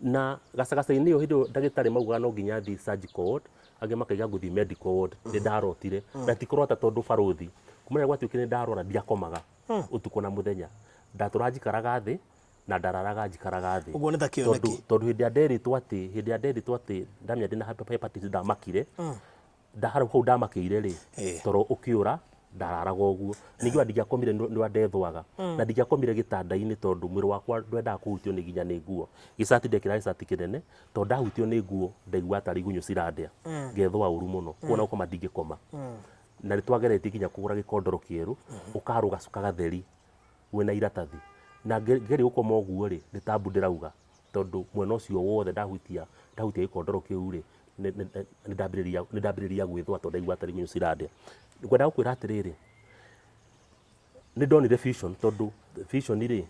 Na gacagaca-inĩ ĩyo hĩndĩ ĩyo ndagĩtarĩ maugaga no nginya thiĩ surgical ward, angĩ makaiga ngũthiĩ medical ward, nĩ ndarotire. Na ti kũrota tondũ barũthi, kuma rĩrĩa gwatuĩkire nĩ ndarwara ndiakomaga ũtukũ na mũthenya. Ndatũraga njikaraga thĩ na ndararaga njikaraga thĩ. Ũguo nĩ ta kĩoneki. Tondũ tondũ hĩndĩ ĩrĩa nderĩtwo atĩ, hĩndĩ ĩrĩa nderĩtwo atĩ ndamenya ndĩna hepatitis ndamakire, hau hau ndamakĩire rĩ, toro ũkĩũra, ndararaga ũguo. Ningĩ ona ndingĩakomire nĩ ũrĩa ndethũaga. Na ndingĩakomire gĩtanda-inĩ tondũ mwĩrĩ wakwa ndwendaga kũhutio nĩ nginya nĩ nguo. Gĩcati ndekĩraga gĩcati kĩnene, tondũ ndahutio nĩ nguo ndaiguaga tarĩ igunyũ cirandĩa. Ngethũa ũru mũno. Koguo ona gũkoma ndingĩkoma. Na nĩ twageretie nginya kũgũra gĩkondoro kĩerũ, ũkarũga cuka gatheri wĩna iratathi. Na ngeria gũkoma ũguo rĩ, nĩ tabu ndĩrauga. Tondũ mwena ũcio wothe ndahutia ndahutia gĩkondoro kĩu rĩ, nĩ ndambĩrĩria nĩ ndambĩrĩria gwĩthũa tondũ ndaigua tarĩ igunyũ cirandĩa. Ngwendaga gũkwĩra atĩrĩrĩ, nĩ ndonire vision tondũ vision rĩ,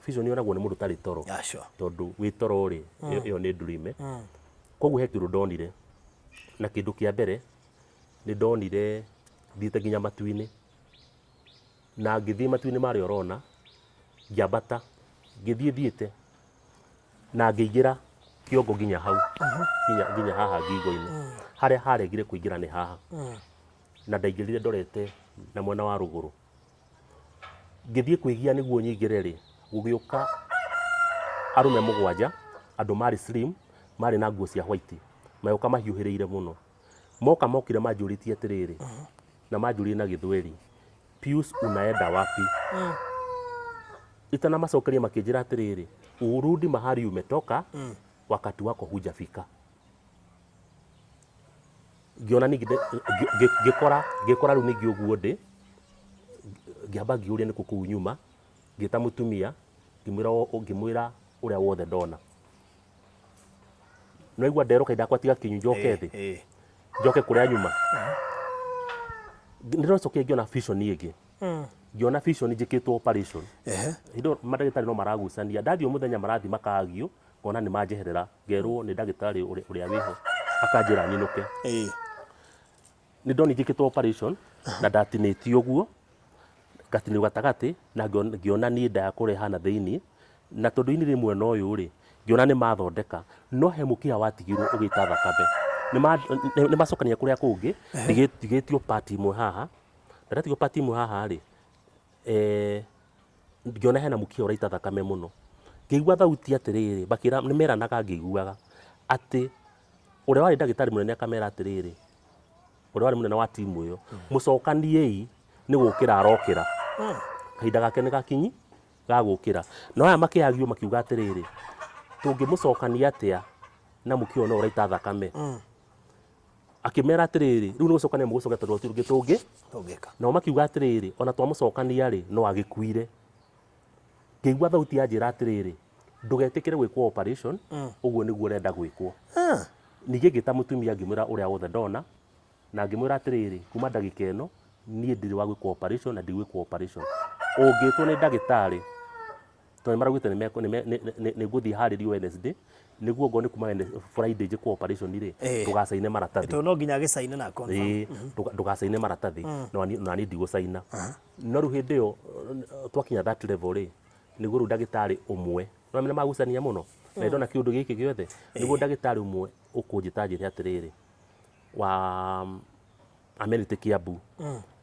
vision yonagwo nĩ mũndũ ũtarĩ toro. Tondũ wĩ toro rĩ, ĩyo nĩ dream. Koguo he kĩndũ ndonire, na kĩndũ kĩa mbere nĩ ndonire thiĩte nginya matu-inĩ. Na ngĩthiĩ matu-inĩ marĩa ũrona, ngĩambata, ngĩthiĩ thiĩte, na ngĩingĩra kĩongo nginya hau, nginya, nginya haha ngingo-inĩ. Harĩa haregire kũingĩra nĩ haha. Na ndaingĩrire ndorete na mwena wa rũgũrũ. Ngĩthiĩ kwĩgia nĩguo nyingĩre rĩ, gũgĩũka arũme mũgwanja, andũ marĩ slim, marĩ na nguo cia white, magĩũka mahiũhĩrĩire mũno. Moka mokire manjũrĩtie atĩrĩrĩ, na manjũririe na gĩthweri, Pius unaenda wapi? Itanamacokeria makĩnjĩra atĩrĩrĩ, urudi mahali umetoka, wakati wako hujafika. Ngĩona ningĩ ngĩkora ngĩkora rĩu ningĩ ũguo ndĩ, ngĩamba ngĩũria nĩkũ kũu nyuma, ngĩta mũtumia ngĩmwĩra ngĩmwĩra ũrĩa wothe ndona. Nĩwaigua nderwo kahinda gakwa ti gakinyu njoke thĩ, njoke kũrĩa nyuma. Nĩndacokire ngĩona vision ĩngĩ, ngĩona vision njĩkĩtwo operation. Hĩndĩ ĩyo mandagĩtarĩ no maragucania, ndathiĩ o mũthenya marathiĩ maka argue, ngona nĩ manjeherera, ngerwo nĩ ndagĩtarĩ ũrĩa wĩho akanjĩra nyinũke. Nĩ ndonire njĩkĩtwo operation na ndatinĩtio ũguo, ngatinio gatagatĩ na ngĩona niĩ nda yakwa ũrĩa ĩhana thĩiniĩ, na tondũ ini rĩ mwena ũyũ rĩ, ngĩona nĩ mathondeka, no he mũkiha watigirwo ũgĩita thakame. Nĩ macokania kũrĩa kũngĩ, ndigĩtio part ĩmwe haha, na ndatigwo part ĩmwe haha rĩ, ngĩona hena mũkiha ũraita thakame mũno. Ngĩigua thauti atĩrĩrĩ, makĩra, nĩ meranaga ngĩiguaga, atĩ ũrĩa warĩ ndagĩtarĩ mũnene akamera atĩrĩrĩ, ũrĩa warĩ mũnene wa timu ĩyo, mũcokaniei nĩ gũkĩra arokĩra. Kahinda gake nĩ gakinyi ga gũkĩra. No aya makĩagio makiuga atĩrĩrĩ, tũngĩmũcokania atĩa na mũkiha ũyũ no ũraita thakame? Akĩmera atĩrĩrĩ, rĩu nĩ gũcokania mũgũcoka tondũ gũtirĩ ũngĩ tũngĩ. Tũngĩka. Nao makiuga atĩrĩrĩ, ona twamũcokania rĩ, no agĩkuire. Ngĩigua thauti yanjĩra atĩrĩrĩ, ndũgetĩkĩre gwĩkwo operation, ũguo nĩguo ũrenda gwĩkwo. Ningĩ ngĩta mũtumia ngĩmwĩra ũrĩa wothe ndona, na ngĩmwĩra atĩrĩrĩ, kuma ndagĩka ĩno, niĩ ndirĩ wa gwĩkwo operation na ndigwĩkwo operation. Ũngĩtwo nĩ ndagĩtarĩ, tondũ nĩ maraugĩte nĩ ngũthiĩ harĩrio Wednesday, nĩguo ngone kuma Friday njĩkwo operation rĩ, ndũgacaine maratathi. Tondũ no nginya agĩcaine na confirm. Ĩĩ, ndũgacaine maratathi, na niĩ ndigũcaina. No rĩu hĩndĩ ĩyo twakinya that level rĩ, nĩguo rĩu ndagĩtarĩ ũmwe, nĩwamenya magucania mũno, na ndona kĩũndũ gĩkĩ gĩothe, nĩguo ndagĩtarĩ ũmwe ũkũnjĩta anjĩre atĩrĩrĩ, wa Amenity Kiambu,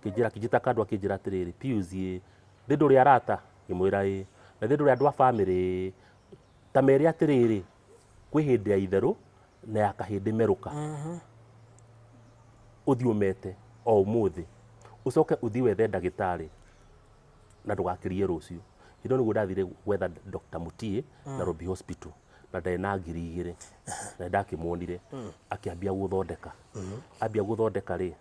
kĩnjĩra kĩnjĩta kando akĩnjĩra atĩrĩrĩ, Pius ĩ, thĩ ndũrĩ arata? Ngĩmwĩra ĩ. Na thĩ ndũrĩ andũ a bamĩrĩ? Ĩ. Ta mere atĩrĩrĩ, kwĩ hĩndĩ ya itherũ na ya kahĩndĩ merũka. Ũthiĩ ũmete o ũmũthĩ, ũcoke ũthiĩ wethe ndagĩtarĩ na ndũgakĩrie rũciũ. Hĩndĩ ĩyo nĩguo ndathire gwetha Dr. Mutie Nairobi Hospital na ndarĩ na 2000 na nĩndakĩmuonire akĩambia gũthondeka. Ambia gũthondeka rĩ,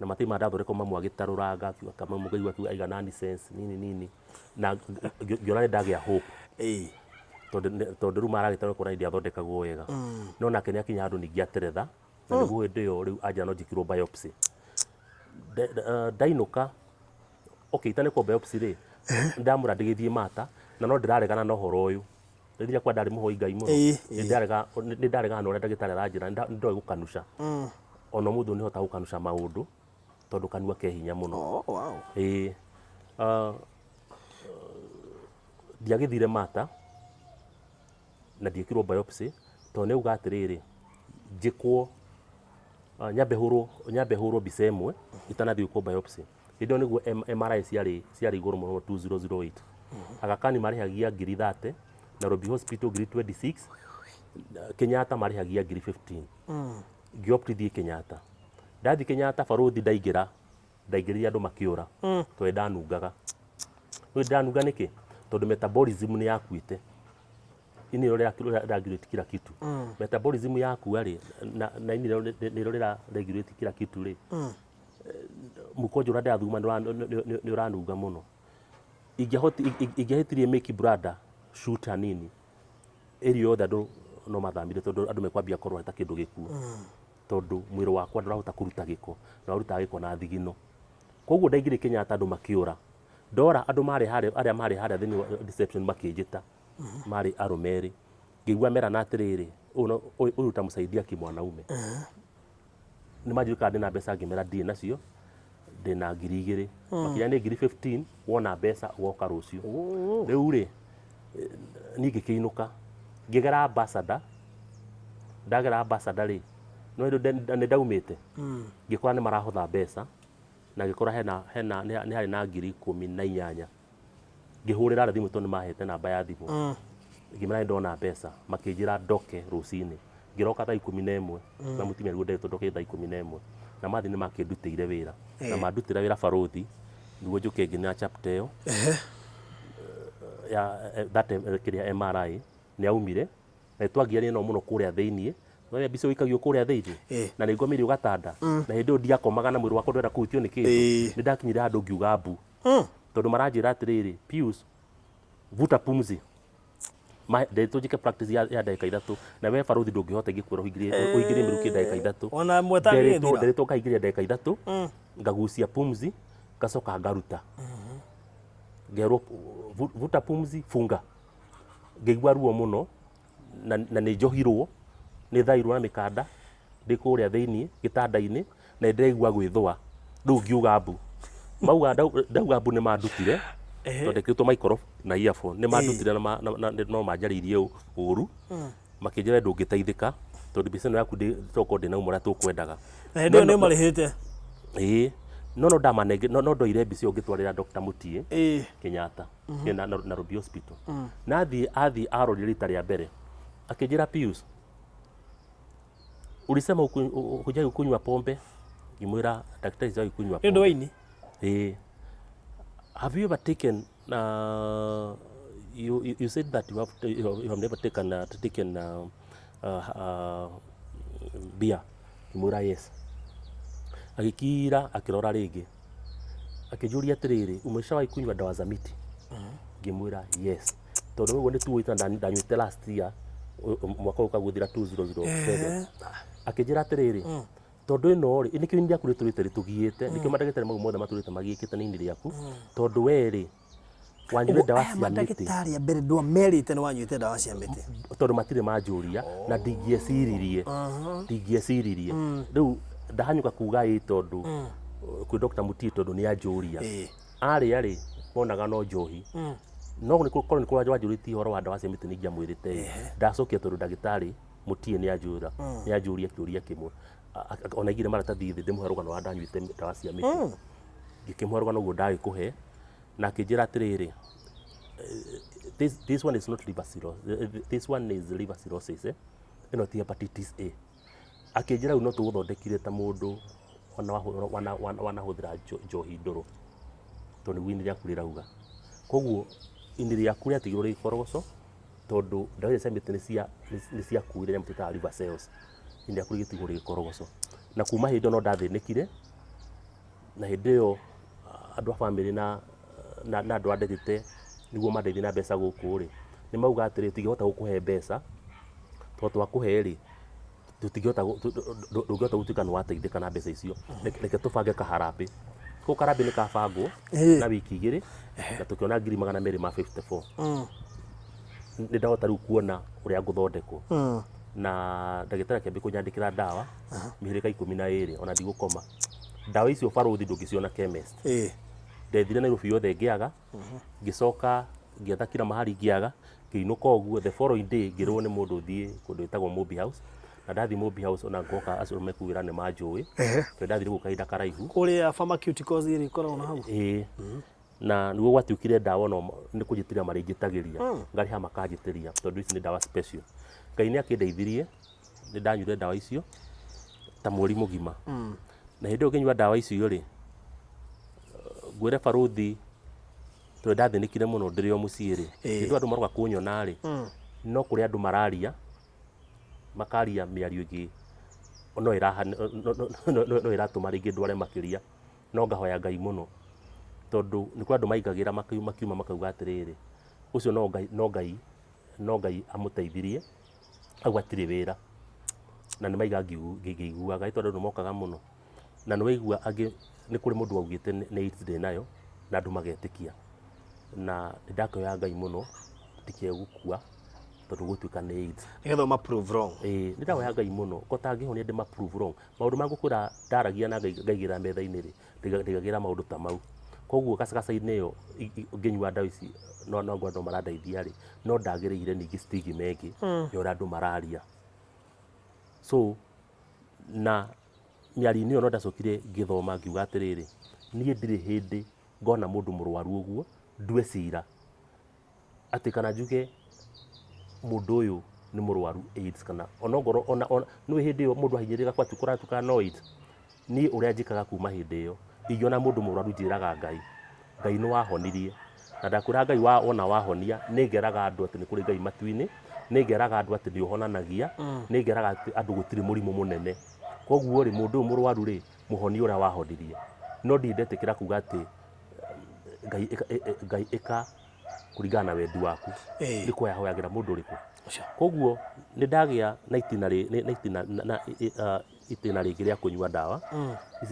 na matirĩ mandathondeka mamwe agĩtarũranga akiuga mamwe ngaigua akiuga aiga nonsense nini nini na ngĩona nĩ ndagĩa hope tondũ rĩu maragĩtarwo kuona ndiathondekagwo wega. No nake nĩ akinya handũ ningĩ ateretha na nĩguo hĩndĩ ĩyo rĩu anjĩra no njĩkirwo biopsy. Ndainũka, okay itanekwo biopsy rĩ, ndamwĩra ndĩgĩthiĩ mata na no ndĩraregana na ũhoro ũyũ. Rĩrĩa kwa ndarĩ mũhoi Ngai mũno, nĩ ndaregana na ũrĩa ndagĩtarĩ aranjĩra, nĩ ndoĩ gũkanusha. Ona ũmũthĩ ũyũ nĩ hotaga gũkanusha maũndũ tondũ kanua ke hinya mũno. Oh, wow. Ĩĩ. Ndiagĩthire mata na ndiĩkirwo biopsy tondũ nĩ auga atĩrĩrĩ, njĩkwo nyambe hũrwo nyambe hũrwo mbica ĩmwe itanathiĩ gwĩkwo biopsy. Hĩndĩ ĩyo nĩguo MRI ciarĩ ciarĩ igũrũ mũno 2008. Aga Khan marĩhagia ngiri 30, Nairobi Hospital ngiri 26, Kenyatta marĩhagia ngiri 15. Ngĩ-opt thiĩ Kenyatta. Ndathiĩ Kenyatta barũthi ndaingĩra, ndaingĩrire andũ makĩũra tondũ nĩndanungaga. Nĩũĩ ndĩranunga nĩkĩ? Tondũ metabolism nĩ yakuĩte. Ini nĩrĩo rĩra regulate kila kitu. Metabolism yakua rĩ, na ini nĩrĩo rĩra regulate kila kitu rĩ, mũkonjo ũrĩa ndĩrathuguma nĩ ũranunga mũno. Ingĩahĩtirie make bladder shoot hanini, area yothe andũ no mathamire tondũ andũ mekwambia kũrora ta kĩndũ gĩkuũ. Tondũ mwĩrĩ wakwa ndũrahota kũruta gĩko, na ũrutaga gĩko na thigino. Koguo ndaingĩrire Kenyatta andũ makĩũra. Ndora andũ marĩ harĩa, arĩa marĩ harĩa thĩinĩ wa reception makĩnjĩta, marĩ arũme erĩ. Ngĩigua merana atĩrĩrĩ, ũyũ ũyũ utamsaidia kimwanaume. Nĩ manjũria kana ndĩna mbeca ngĩmera ndirĩ nacio, ndĩna 2000. Makĩnjĩra nĩ ngiri 15 wona mbeca ũgoka rũciũ. Rĩu rĩ, niĩ ngĩkĩinũka, ngĩgera Ambassador, ndagera Ambassador rĩ, nĩ nĩ ndaumĩte, ngĩkora nĩ marahotha mbeca, na ngĩkora hena hena nĩ harĩ na 18,000. Ngĩhũrĩra arĩa thimũ tondũ nĩ mahete namba ya thimũ. Ngĩmera nĩ ndona mbeca, makĩnjĩra ndoke rũcinĩ. Ngĩroka thaa 11 na mũtumia nĩguo nderetwo ndoke thaa 11. Na mathiĩ nĩ makĩndutĩire wĩra. Na mandutĩra wĩra barũthi, nĩguo njũke ngĩneana chapter ĩyo ya that kĩrĩa MRI nĩ yaumire. Na nĩ twagianire nao mũno kũrĩa thĩiniĩ. Nĩ mbica ĩikagio kũrĩa thĩiniĩ. Na nĩ ngomeirio gatanda. Na hĩndĩ ĩyo ndiakomaga na mwĩrĩ wakwa ndwenda kũhutio nĩ kĩndũ. Nĩ ndakinyire handũ ngiuga mbu. Tondũ maranjĩra atĩrĩrĩ, Pius, vuta pumzi. Nderetwo njĩke practice ya ndagĩka 3. Na we barũthi ndũngĩhota ingĩkwĩra ũhingĩrie mĩrukĩ ndagĩka 3. Ona ĩmwe ĩtangĩgĩthira. Nderetwo ngahingĩria ndagĩka 3, ngagucia pumzi, ngacoka ngaruta. Ngerwo vuta pumzi, funga. Ngĩigua ruo mũno na nĩ njohirwo, nĩ thairwo na mĩkanda ndĩ kũrĩa thĩiniĩ gĩtanda-inĩ na nĩ ndĩraigua gwĩthũa. Rĩu ngiuga mbu. Mauga ndauga mbu nĩ mandutire tondũ ndekĩrĩtwo micro na earphone. Nĩ mandutire na no manjarĩirie ũru makĩnjĩra we ndũngĩteithĩka tondũ mbica ĩno yaku tokorwo ndĩnauma ũrĩa tũkwendaga. Na hĩndĩ ĩyo nĩ ũmarĩhĩte? Ĩĩ. No no ndoire mbica ĩyo ngĩtwarĩra Dr. Mutie Kenyatta Nairobi Hospital. Na athiĩ athiĩ arorire rita rĩa mbere akĩnjĩra Pius, ulisema hujai kunywa pombe? Ngĩmwĩra daktari sijawahi kunywa Nĩ ũndũ wa ini? Ĩĩ. Have you ever taken you said that you have never taken beer? Ngĩmwĩra yes. Agĩkira akĩrora rĩngĩ, akĩnjũria atĩrĩrĩ, umeshawahi kunywa dawa za miti? Ngĩmwĩra yes, tondũ ũguo nĩ tuoita ndanyuĩte last year, mwaka ũyũ ũkagũthira 2007. Akĩnjĩra atĩrĩrĩ, tondũ ĩno rĩ, nĩkĩo ini rĩaku rĩtũrĩte rĩtũgiĩte, nĩkĩo mandagĩtarĩ mau mothe matũrĩte magiĩkĩte nĩ ini rĩaku, tondũ we rĩ, wanyuire ndawa Aya cia mĩtĩ. Mandagĩtarĩ a mbere ndwamerĩte nĩ wanyuĩte ndawa cia mĩtĩ? Tondũ matirĩ manjũria na ndingĩeciririe, ndingĩeciririe. Rĩu ndahanyũka kuga ĩ tondũ kwĩ Dr. Mutie, tondũ nĩ anjũria. Arĩa rĩ monaga no njohi, no nĩ korwo nĩ kũrĩa wanjũrĩtie ũhoro wa ndawa cia mĩtĩ, nĩ ingĩamwĩrĩte ĩ. Ndacokia tondũ ndagĩtarĩ Mutie nĩ anjũra, nĩ anjũria kĩũria kĩmwe. Ona aigire maratathi thĩ ndĩmũhe rũgano wa ndanyuĩte ndawa cia mĩtĩ. Ngĩkĩmũhe rũgano ũguo ndagĩkũhe, na akĩnjĩra atĩrĩrĩ, "This one is not liver cirrhosis, this one is liver cirrhosis, eh? Ĩno ti hepatitis A." Akĩnjĩra rĩu no tũgũthondekire ta mũndũ wanahũthĩra njohi ndũrũ, tondũ nĩguo ini rĩaku rĩrauga. Koguo ini rĩaku rĩatigirwo rĩgĩkorogoco, tondũ ndawa iria cia mĩtĩ nĩ ciakuire nyamũ twĩtaga liver cells, ini rĩaku rĩgĩtigwo rĩgĩkorogoco. Na kuma hĩndĩ ĩyo no ndathĩnĩkire, na hĩndĩ ĩyo andũ a bamĩrĩ na andũ a ndetete nĩguo mandeithie na mbeca gũkũ rĩ, nĩ mauga atĩrĩ, tũtingĩhota gũkũhe mbeca, tondũ twakũhe rĩ, tũtingĩhota, ndũngĩhota gũtuĩka nĩ wateithĩka na mbeca icio. Reke tũbange kaharambĩ. Koguo karambĩ nĩ kabangwo na wiki 2, na tũkĩona ngiri 254. Nĩ ndahota rĩu kuona ũrĩa ngũthondekwo. Na ndagĩtarĩ akĩambia kũnyandĩkĩra ndawa mĩhĩrĩga 12, ona ndigũkoma. Ndawa icio, barũthi, ndũngĩciona chemist. Ndethire Nairobi yothe ngĩaga, ngĩcoka ngĩetha kila mahali ngĩaga, ngĩinũka ũguo. The following day ngĩrwo nĩ mũndũ thiĩ kũndũ gwĩtagwo Mobi House, na ndathiĩ Mobi House, ona ngoka acio mekuu wĩra nĩ manjũĩ, tondũ ndathire gũkũ kahinda karaihu. Kũrĩa pharmaceuticals ĩrĩa ĩkoragwo na hau. Ĩĩ, na nĩguo gwatuĩkire ndawa no nĩ kũnjĩtĩria marĩnjĩtagĩria, ngarĩha makanjĩtĩria, tondũ ici nĩ ndawa special. Ngai nĩ akĩndeithirie, nĩ ndanyuire ndawa icio ta mweri mũgima, na hĩndĩ ĩyo ngĩnyua ndawa icio rĩ, ngwĩre barũthi, tondũ ndathĩnĩkire mũno ndĩrĩ o mũciĩ rĩ, hĩndĩ ĩyo andũ maroka kũnyona rĩ, no kũrĩ andũ mararia, makaria mĩario ĩngĩ no ĩratũma rĩngĩ ndware makĩria. No ngahoya Ngai mũno, tondũ nĩ kũrĩ andũ maingagĩra makiuma makauga atĩrĩrĩ, ũcio no Ngai, no Ngai, no Ngai amũteithirie, hau hatirĩ wĩra. Na nĩ maiga ngĩiguaga, tondũ andũ nĩ mokaga mũno. Na nĩ waigua angĩ, nĩ kũrĩ mũndũ waugĩte nĩ AIDS ndĩ nayo, na andũ magetĩkia. Na nĩ ndakĩhoya Ngai mũno ndikae gũkua tondũ gũtuĩka nĩ AIDS. Nĩgetha ũma prove wrong. Ĩĩ, nĩ ndahoya Ngai mũno ko tangĩhonia ndĩma prove wrong. Maũndũ ma ngũkwĩra ndaragia na Ngai ngaigĩrĩra metha-inĩ rĩ, ndaigagĩra maũndũ ta mau. Koguo gacagaca-inĩ ĩyo ngĩnyua ndawa ici no ngorwo andũ marandeithia rĩ, no ndagĩrĩire ningĩ stigma ĩngĩ ya ũrĩa andũ mararia. So na mĩario-inĩ ĩyo no ndacokire ngĩthoma ngiuga atĩrĩrĩ, niĩ ndirĩ hĩndĩ ngona mũndũ mũrwaru ũguo ndue cira atĩ kana njuge mũndũ ũyũ nĩ mũrwaru AIDS, kana onongorwo ona nĩũĩ hĩndĩ ĩyo mũndũ ahinyĩrĩrĩka kwatu kũratuĩka no AIDS. Niĩ ũrĩa njĩkaga kuma hĩndĩ ĩyo, ingĩona mũndũ mũrwaru njĩraga Ngai, Ngai nĩ wahonirie, na ndakwĩra Ngai wona wahonia, nĩ ngeraga andũ atĩ nĩ kũrĩ Ngai matu-inĩ, nĩ ngeraga andũ atĩ nĩ ũhonanagia, nĩ ngeraga atĩ andũ gũtirĩ mũrimũ mũnene. Koguo rĩ, mũndũ ũyũ mũrwaru rĩ, mũhonie ũrĩa wahonirie. No ndirĩ ndetĩkĩra kuga atĩ Ngai ĩka, Ngai ĩka kũringana na wendi waku. Nĩ kũhoya hoyagĩra mũndũ ũrĩkũ? Koguo nĩ ndagĩa na itĩna na itĩna na itĩna rĩngĩ rĩa kũnyua ndawa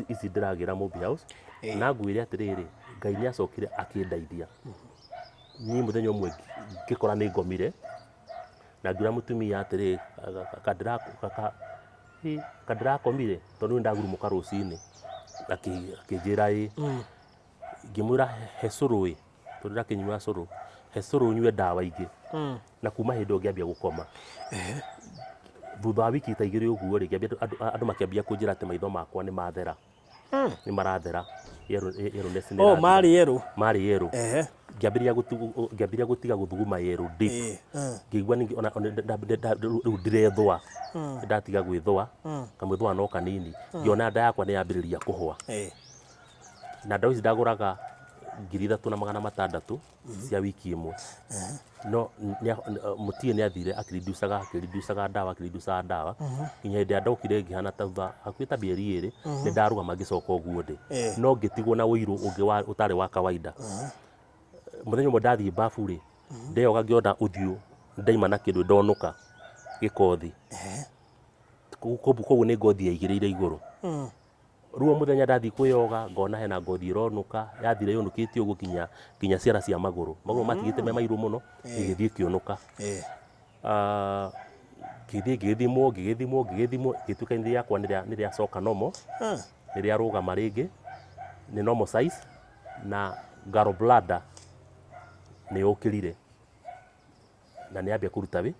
ici ndĩragĩra Mobi House, na ngwĩre atĩrĩrĩ, Ngai nĩ acokire akĩndeithia. Niĩ mũthenya ũmwe ngĩkora nĩ ngomire, na ngĩũra mũtumia atĩrĩ, kandĩrakomire, tondũ nĩ ndagurumũka rũcinĩ. Akĩnjĩra ĩ. Ngĩmwĩra he cũrũ ĩ, tondũ ndakĩnyuaga cũrũ, he cũrũ nyue ndawa ingĩ. Na kuma hĩndĩ ĩyo ngĩambia gũkoma. Thutha wa wiki ta 2 ũguo rĩ, ngĩambia andũ makĩambia kũnjĩra atĩ maitho makwa nĩ mathera, nĩ marathera, yellowness nĩ Oh, marĩ yellow. Marĩ yellow. Ngĩambĩrĩria gũtiga gũthuguma yellow deep. Ngĩigua ningĩ ona rĩu ndirethũa, nĩ ndatiga gwĩthũa, kamwĩthũa no kanini. Ngĩona nda yakwa nĩ yambĩrĩria kũhũa. Na ndawa ici ndagũraga 3600 cia wiki ĩmwe. No mũtiĩ nĩ athire akĩrinducaga akĩrinducaga ndawa akĩrinducaga ndawa nginya hĩndĩ ĩrĩa ndokire ngĩhana ta thutha hakuhĩ ta mĩeri 2 nĩ ndarũgama ngĩcoka ũguo ndĩ, no ngĩtigwo na ũirũ ũngĩ ũtarĩ wa kawaida. Mũthenya ũmwe ndathiĩ babu rĩ, ndeyoga ngĩona ũthiũ ndaima na kĩndũ ndonũka gĩkothi, koguo nĩ ngothi yaigĩrĩire igũrũ. Rĩu o mũthenya ndathiĩ kwĩyoga ngona hena ngothi ĩronũka, yathire yũnũkĩte ũguo nginya nginya ciara cia magũrũ. Magũrũ matigĩte me mairũ mũno, ĩgĩthiĩ ĩkĩũnũka. Ngĩthiĩ ngĩgĩthimwo ngĩgĩthimwo ngĩgĩthimwo ĩgĩtuĩka ini rĩakwa nĩ rĩacoka normal, nĩ rĩarũgama rĩngĩ, nĩ normal size na gallbladder nĩ yũkĩrire na nĩ yambia kũruta wĩ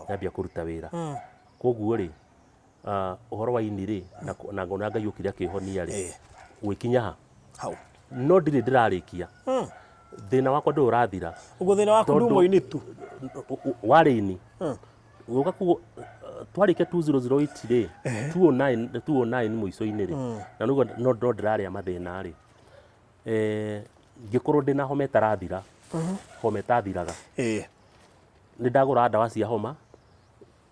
yambia kũruta wĩra. Koguo rĩ, ũhoro wa ini rĩ, na ngona Ngai okire akĩhonia rĩ, gwĩkinya ha hau no ndirĩ ndĩrarĩkia. Thĩna wakwa ndũrĩ ũrathira. Ũguo thĩna waku nduma ini tu? Warĩ ini gũka kuo twarĩkia 2008 rĩ, 209 209 mũico-inĩ rĩ, na nĩguo no ndĩrarĩa mathĩna rĩ, ngĩkorwo ndĩna homa ĩtarathira, homa ĩtathiraga. Nĩ ndagũraga ndawa cia homa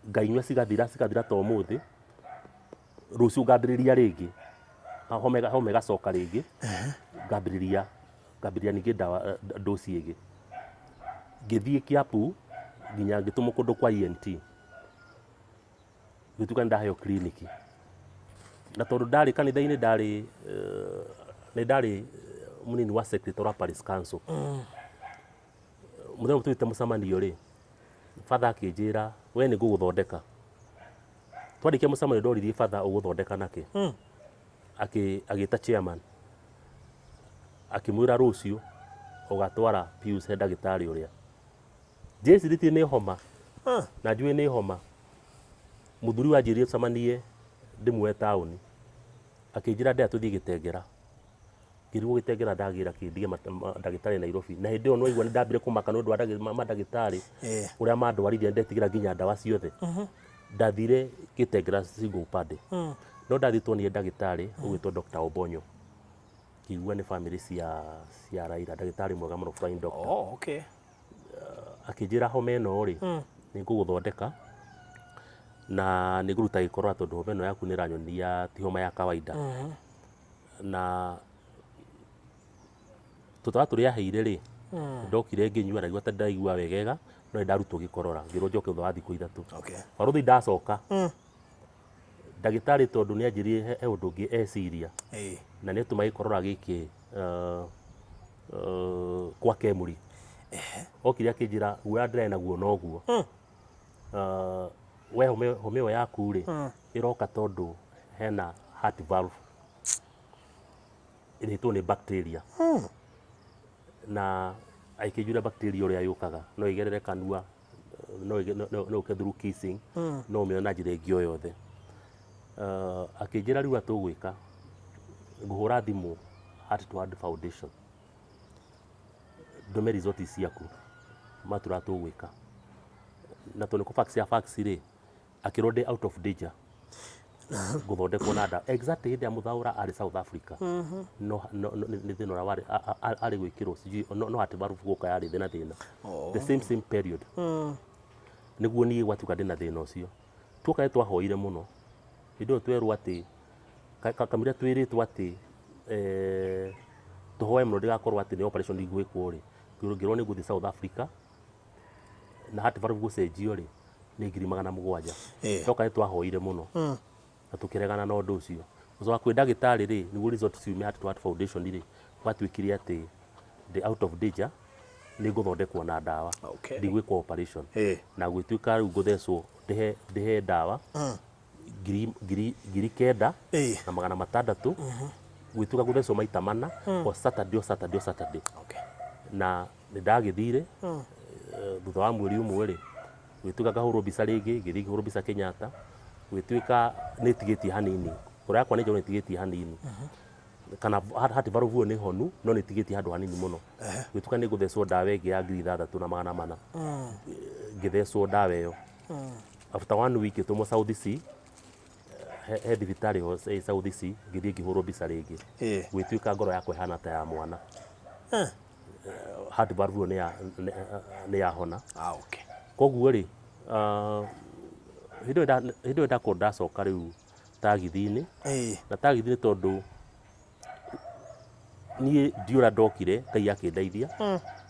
ngainyua cigathira cigathira ta ũmũthĩ, rũciũ ngambĩrĩria rĩngĩ, homa homa ĩgacoka rĩngĩ, ngambĩrĩria ngambĩrĩria ningĩ ndawa dose ĩngĩ. Ngĩthiĩ Kiambu nginya ngĩtũmwo kũndũ kwa ENT, ngĩtuĩka nĩ ndaheo clinic. Na tondũ ndarĩ kanitha-inĩ ndarĩ nĩ ndarĩ mũnini wa secretary wa parish council. Mũthenya ũmwe tũthiĩte mũcemanio rĩ, batha akĩnjĩra we nĩ ngũgũthondeka. Twarĩkia mũcemanio ndoririe batha ũgũthondeka nakĩ? Agĩta chairman akĩmwĩra rũciũ ũgatwara Pius he ndagĩtarĩ ũrĩa. Ndiecirĩtie nĩ homa na njũĩ nĩ homa. Mũthuri ũyũ anjĩrire tũcemanie ndĩmuoe taũni. Akĩnjĩra ndĩrenda tũthiĩ Gĩtengera. Ngĩrigwo Gĩtengera ndagĩra kĩ ndige ndagĩtarĩ Nairobi. Na hĩndĩ ĩyo nĩwaigua nĩndambire kũmaka nĩ ũndũ wa mandagĩtarĩ ũrĩa mandwarithia nĩndetigĩra nginya ndawa ciothe. Ndathire Gĩtengera single upande. No ndathiĩ tuonire ndagĩtarĩ ũgwĩtwo Doctor Obonyo. Ngĩigua nĩ bamĩrĩ cia Raila, ndagĩtarĩ mwega mũno flying doctor. Oh, okay. Akĩnjĩra homa ĩno rĩ, nĩ ngũgũthondeka na nĩ ngũruta gĩkorora tondũ homa ĩno yaku nĩ ĩranyonia ti homa ya kawaida. Na tũtawa tũrĩa aheire rĩ, ndokire ngĩnyua ndaigua ta ndaigua wegega no nĩ ndarutwo gĩkorora ngĩrwo njoke thutha wa thikũ 3. Barũthi ndacoka, ndagĩtarĩ tondũ nĩ anjĩrire he ũndũ ũngĩ eciria na nĩ atũma gĩkorora gĩkĩ kwa Kemuri. Okire akĩnjĩra guoya ndĩrarĩ naguo noguo. We homa ĩyo yaku rĩ, ĩroka tondũ hena heart valve ĩrĩtwo nĩ bacteria. Na akĩnjĩra bacteria ũrĩa yũkaga no ĩgerere kanua, no yũke through kissing, no ũmĩone na njĩra ĩngĩ o yothe. Akĩnjĩra rĩu ũrĩa tũgwĩka, ngũhũra thimũ Heart to Heart Foundation, ndũme result ciaku matwĩre ũrĩa tũgwĩka. Na tondũ nĩ kũ fax ya fax rĩ, akĩrwo ndĩ out of danger, ngũthondekwo na ndawa. Exactly hĩndĩ ĩrĩa Mũthaũra arĩ South Africa, no nĩ thĩna ũrĩa warĩ arĩ gwĩkĩrwo sijui no heart valve gũka yarĩ na thĩna. The same same period. Nĩguo niĩ gwatuĩka ndĩna thĩna ũcio. Tuoka nĩ twahoire mũno. Hĩndĩ ĩyo twerwo atĩ, kamũira twĩrĩtwo atĩ tũhoe mũno ndĩgakorwo atĩ nĩ operation igwĩkwo rĩ, ngĩrwo nĩ ngũthiĩ South Africa na heart valve gũcenjio rĩ, nĩ 700,000. Twoka nĩ twahoire mũno na tũkĩregana na ũndũ ũcio. Gũcoka kwĩ ndagĩtarĩ rĩ, nĩguo result ciume Heart to Heart Foundation rĩ, gwatuĩkire atĩ ndĩ out of danger, nĩ ngũthondekwo na ndawa, ndigwĩkwo operation. Na gũgĩtuĩka rĩu ngũthecwo ndĩhe ndawa 9600, gũgĩtuĩka ngũthecwo maita mana, o Saturday o Saturday o Saturday. Na nĩ ndagĩthire thutha wa mweri ũmwe rĩ, gũgĩtuĩka ngahũrwo mbica rĩngĩ, ngĩthiĩ ngĩhũrwo mbica Kenyatta, gũgĩtuĩka nĩ ĩtigĩtie hanini, ngoro yakwa nĩ njagũ nĩ ĩtigĩtie hanini, kana heart valve ĩyo nĩ honu no nĩ ĩtigĩtie handũ hanini mũno. Gũgĩtuĩka nĩ ngũthecwo ndawa ĩngĩ ya 6400, ngĩthecwo ndawa ĩyo. After one week ngĩtũmwo South C, he thibitarĩ ho ĩ South C, ngĩthiĩ ngĩhũrwo mbica rĩngĩ, gũgĩtuĩka ngoro yakwa ĩhana ta ya mwana. Heart valve ĩyo nĩ yahona. Ah, okay. Koguo rĩ, hĩndĩ ĩyo ndakorwo ndacoka rĩu tagithi-inĩ, na tagithi-inĩ tondũ niĩ ndiũra ndokire, Ngai akĩndeithia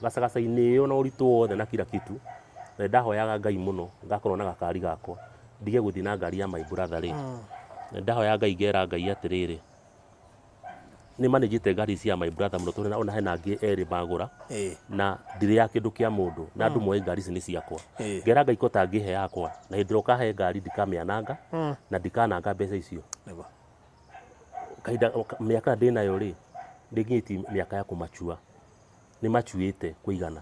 gacagaca-inĩ ĩyo na ũritũ wothe na kila kitu, na nĩ ndahoyaga Ngai mũno ngakorwo na gakari gakwa ndige gũthiĩ na ngari ya my brother rĩ, na nĩ ndahoyaga Ngai ngera Ngai atĩrĩrĩ, nĩ manĩnjĩte ngari cia my brother mũno tondũ ona hena angĩ erĩ magũra na ndirĩaga kĩndũ kĩa mũndũ na andũ moĩ ngari ici nĩ ciakwa. Ngera Ngai ko ta angĩhe yakwa na hĩndĩ ĩrĩa ũkahe ngari ndikamĩananga na ndikananga mbeca icio. Kahinda mĩaka ĩrĩa ndĩnayo rĩ, ndĩnginyĩtie mĩaka ya kũmachua. Nĩ machuĩte kũigana.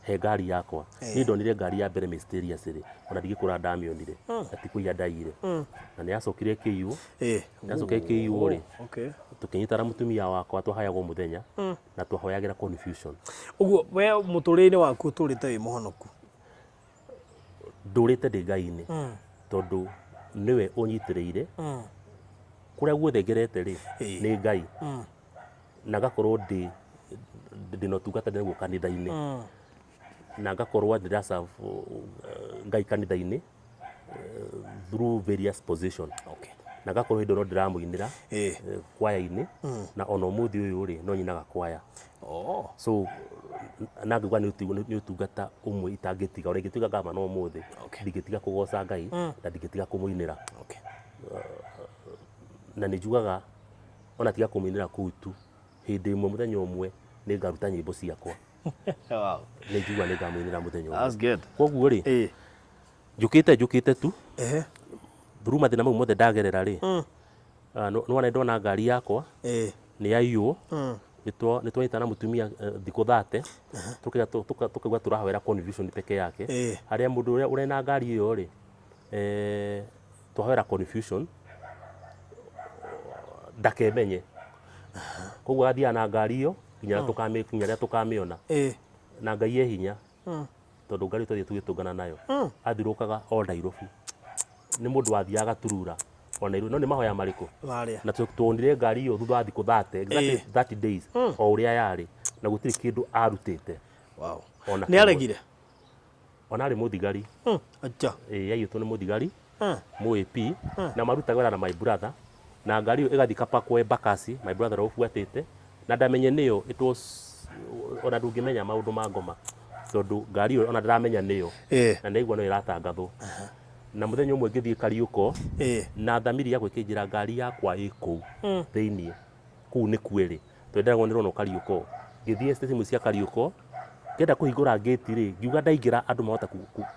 He ngari yakwa. Niĩ ndonire ngari ya mbere mysterious rĩ, ona ndingĩkwĩra ndamĩonire, na ti kũiya ndaiyire. Na nĩ yacokire ĩkĩiywo, yacoka ĩkĩiywo rĩ, tũkĩnyitana na mũtumia wakwa twahayagwo mũthenya, na twahoyagĩra confusion. Ũguo we mũtũrĩre-inĩ waku ũtũrĩte wĩ mũhonoku? Ndũrĩte ndĩ Ngai-inĩ, tondũ nĩwe ũnyitĩrĩire, kũrĩa guothe ngerete rĩ, nĩ Ngai. Na ngakorwo ndĩ ndĩna ũtungata ndĩnaguo kanitha-inĩ, na ngakorwo atĩ ndĩra serve Ngai kanitha-inĩ through various position. Na ngakorwo hĩndĩ ĩyo no ndĩramũinĩra kwaya-inĩ, na ona ũmũthĩ ũyũ rĩ, no nyinaga kwaya. So na ngauga nĩ ũtungata ũmwe itangĩtiga, ona ingĩtuĩka ngavana ũmũthĩ, ndingĩtiga kũgoca Ngai na ndingĩtiga kũmũinĩra. Na nĩ njugaga ona tiga kũmũinĩra kũu tu, hĩndĩ ĩmwe mũthenya ũmwe nĩ ngaruta nyĩmbo ciakwa. Nĩ njiguaga nĩ ngamũinĩra mũthenya ũmwe. That's good. Koguo rĩ, njũkĩte njũkĩte tu, through mathĩna mau mothe ndagerera rĩ, nĩ wona ndona ngari yakwa nĩ yaiywo, nĩ twanyitana na mũtumia thikũ 30, tũkauga tũrahoera confusion peke yake, harĩa mũndũ ũrĩa ũrĩ na ngari ĩyo rĩ, twahoera confusion ndakemenye. Koguo agathiaga na ngari ĩyo nginya rĩrĩa tũkamĩona. Na Ngai e hinya, tondũ ngari ĩyo twathiĩ tũgĩtũngana nayo, athiũrũrũkaga o Nairobi. Nĩ mũndũ wathiaga agaturura o Nairobi. No nĩ mahoya marĩkũ? Na tuonire ngari ĩyo thutha wa thikũ 30, exactly 30 days, o ũrĩa yarĩ, na gũtirĩ kĩndũ arutĩte. Ona Nĩ aregire? Ona arĩ mũthigari. Acha. Ĩĩ yaiyĩtwo nĩ mũthigari, mũ AP, na marutaga wĩra na my brother, na ngari ĩyo ĩgathiĩ ĩkapakwo Embakasi, my brother ũrĩa ũbuatĩte, na ndamenye nĩyo, it was, ona ndũngĩmenya maũndũ ma ngoma, tondũ ngari ĩyo ona ndaramenya nĩyo, na nĩaigua no ĩratangathwo. Na mũthenya ũmwe ngĩthiĩ Kariũko, na thamiri yakwa ĩkĩnjĩra ngari yakwa ĩ kũu thĩiniĩ, kũu nĩkuo ĩrĩ. Tondũ nderagwo nĩ ĩronwo Kariũko. Ngĩthiĩ station imwe cia Kariũko, ngĩenda kũhingũra ngĩti rĩ, ngiuga ndaingĩra andũ mahota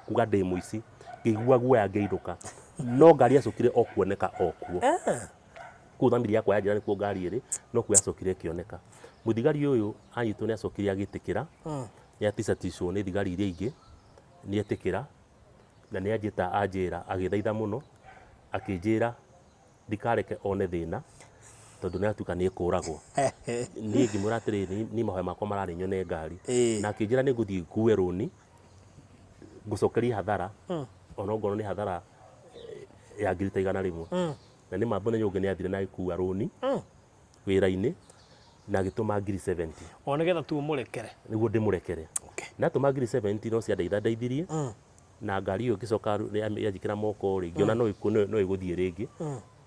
kuga ndĩ mũici, ngĩigua guoya ngĩinũka. No ngari yacokire o kuoneka o kuo. Kũu thamiri yakwa yanjĩra nĩkuo ngari ĩrĩ, no kuo yacokire ĩkĩoneka. Mũthigari ũyũ anyitwo nĩ acokire agĩtĩkĩra, nĩ aticaticwo nĩ thigari iria ingĩ, nĩ etĩkĩra, na nĩ anjĩta anjĩra, agĩthaitha mũno, akĩnjĩra ndikareke one thĩna, tondũ nĩ atuĩka nĩ ekũragwo. Niĩ ngĩmwĩra atĩrĩrĩ, niĩ mahoya makwa mararĩ nyone ngari. Na akĩnjĩra nĩ ngũthiĩ ngue rũni, ngũcokerie hathara, ona ongorwo nĩ hathara ya ngiri ta 100. Na nĩ ma mũthenya ũngĩ nĩ athire na agĩkua rũni wĩra-inĩ, na agĩtũma ngiri 70. O nĩgetha tu ũmũrekere? Nĩguo ndĩmũrekere. Na atũma ngiri 70 no ciandeitha ndeithirie. Na ngari ĩyo ĩgĩcoka yanjĩkĩra moko rĩ, ngĩona no no ĩgũthiĩ rĩngĩ,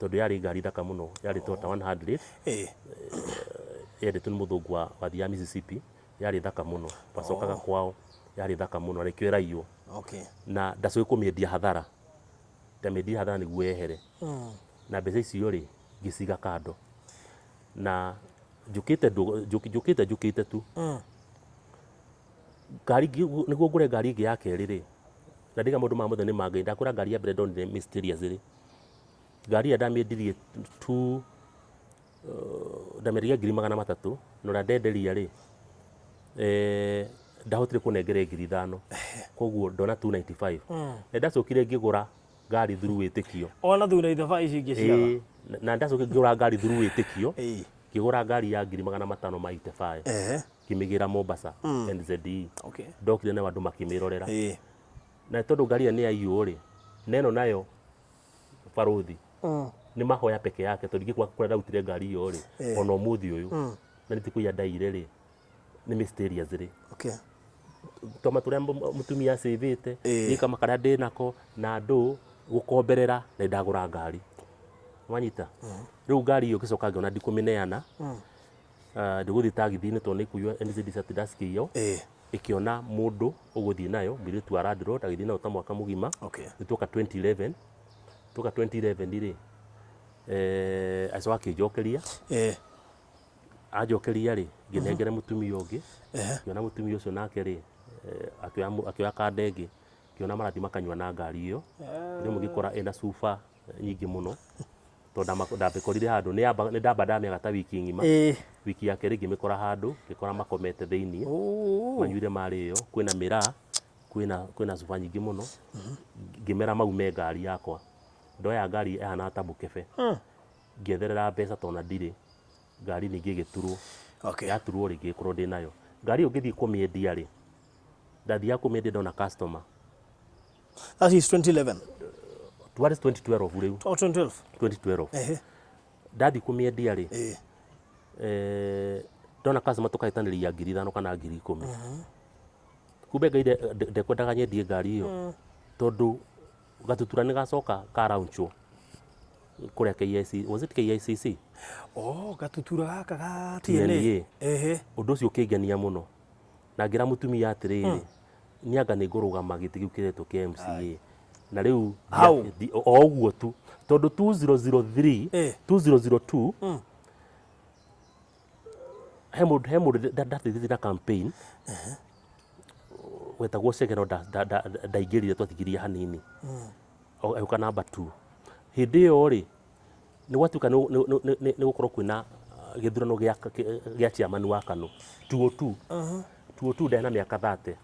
tondũ yarĩ ngari thaka mũno, yarĩ Toyota 100, yendetwo nĩ mũthũngũ wathiaga Mississippi, yarĩ thaka mũno, wacokaga kwao, yarĩ thaka mũno na nĩkĩo ĩraiywo. Na ndacokire kũmĩendia hathara, ndamĩendirie hathara nĩguo yehere. Na mbeca icio rĩ, ngĩciga kando. Na njũkĩte njũkĩte njũkĩte tu. Ngari nĩguo ngũre ngari ĩngĩ ya kerĩ rĩ, na ndiga maũndũ maya mothe nĩ ma Ngai, ndakwĩra ngari ya mbere ndonire mysterious rĩ, ngari ĩrĩa ndamĩendirie two, ndamĩendirie 300,000, na ũrĩa ndenderia rĩ, ndahotire kũnengera 5,000, koguo ndona 295. Na ndacokire ngĩgũra ngari through wĩtĩkio. Ona 295 ici ingĩ ciaga? Ĩĩ, na ndacokire ngĩgũra ngari through wĩtĩkio, ngĩgũra ngari ya 585,000. Ngĩmĩgĩra Mombasa NZE. Ndokire nayo andũ makĩmĩrorera. Na tondũ ngari ĩyo nĩ yaiywo rĩ, na ĩno nayo barũthi nĩ mahoya peke yake tondũ ingĩkwa kũrĩa ndarutire ngari ĩyo rĩ, ona ũmũthĩ ũyũ na nĩ ti kũiya ndaiyire rĩ, Nĩ mysterious rĩ. Okay. Toma tũrĩa mũtumia acĩvĩte, Ĩĩ. niĩ kama karĩa ndĩnako na andũ gũkomberera na ndagũra ngari. Wanyita? Rĩu ngari ĩyo ngĩcoka ngĩona ndikũmĩneana. Ah, ndĩgũthiĩ tagithi-inĩ tondũ nĩ ĩkuiywo NZDC at desk ĩyo. Ĩĩ. Ĩkĩona mũndũ ũgũthiĩ nayo, mũirĩtu wa landlord agĩthiĩ nayo ta mwaka mũgima. Okay. Nĩ tuoka 2011. Tuoka 2011 rĩ, eh, agĩcoka akĩnjokeria. Ĩĩ. Anjokeria rĩ, ngĩnengere mũtumia ũngĩ. Ngĩona mũtumia ũcio nake rĩ, eh, akĩoya kanda ĩngĩ. Ngĩona marathiĩ makanyua na ngari ĩyo. Rĩmwe ngĩkora ĩna cuba nyingĩ mũno. Tondũ ndamĩkorire handũ, nĩ ndamba ndamĩaga ta wiki ng'ima. Wiki ya kerĩ ngĩmĩkora handũ, ngĩkora makomete thĩiniĩ. Manyuire marĩo, kwĩna mĩraa, kwĩna cuba nyingĩ mũno. Ngĩmera maume ngari yakwa. Ndoya ngari ĩhanaga ta mũkebe. Ngĩetherera mbeca tondũ ona ndirĩ. Ngari ningĩ ĩgĩturwo. Okay. Yaturwo rĩ, ngĩgĩkorwo ndĩnayo. Ngari ĩyo ngĩthiĩ kũmĩendia rĩ, ndathiaga kũmĩendia ndona customer. That is 2011. Towards 2012 rĩu. Oh, 2012. 2012. Ehe. Ndathiĩ kũmĩendia rĩ, Ĩĩ. eh, ndona customer tũkahĩtanĩria 5,000 kana 10,000. Kumbe Ngai ndekwendaga nyendie ngari ĩyo. Tondũ Gatutura nĩ gacoka ka launchwo kũrĩa KIC, was it KICC? Oh, Gatutura gaka ga TNA. TNA. Ehe. Ũndũ ũcio ũkĩngenia mũno. Na ngĩra mũtumia atĩrĩrĩ, niĩ anga nĩ ngũrũgama gĩtĩ kĩu kĩretwo kĩa MCA. Na rĩu Hau? O ũguo tu. Tondũ 2003, 2002, he mũndũ ndateithĩtie na campaign wetagwo Chege, no ndaingĩrire, twatigirie hanini. Agĩũka number 2. Hĩndĩ ĩyo rĩ, nĩ gwatuĩka nĩ gũkorwo kwĩna gĩthurano gĩa chairman wa KANU 202. 202 ndarĩ na mĩaka 30.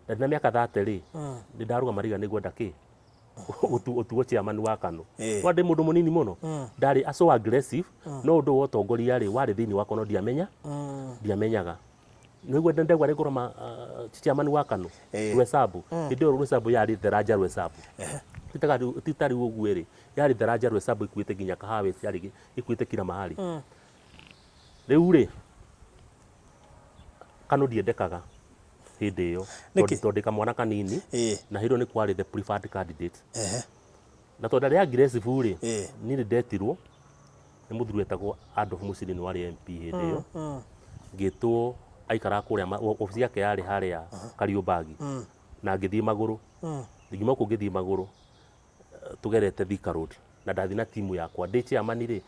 Ndarĩ na mĩaka 30 rĩ, nĩ ndarũgama riga nĩngwenda kĩ ũtuo chairman wa KANU. Wa ndĩ mũndũ mũnini mũno, ndarĩ so aggressive, no ũndũ wa ũtongoria rĩ warĩ thĩinĩ wakwa, no ndiamenya ndiamenyaga. Nĩguo ndegwa nĩngũrũgama chairman wa KANU. Rwesabu hĩndĩ ĩyo, Rwesabu yarĩ Theranja. Rwesabu ti ta rĩu ũguo ĩrĩ, yarĩ Theranja. Rwesabu ĩkuĩte nginya Kahawa, yarĩ ĩkuĩte kila mahali. Rĩu rĩ, KANU ndiendekaga hĩndĩ ĩyo. Nĩkĩ? Tondũ ndĩ kamwana kanini. Na hĩndĩ ĩyo nĩ kwarĩ the preferred candidate. Na tondũ ndarĩ aggressive rĩ, niĩ nĩ ndetirwo nĩ mũthuri wetagwo Adolf Musini, nĩ warĩ MP hĩndĩ ĩyo. Ngĩtwo, aikaraga kũrĩa obici yake yarĩ harĩa Kariũmbangi, na ngĩthiĩ magũrũ. Ngiuma kũu ngĩthiĩ magũrũ, tũgerete Thika Road, na ndathiĩ na timu yakwa. Ndĩ chairman rĩ,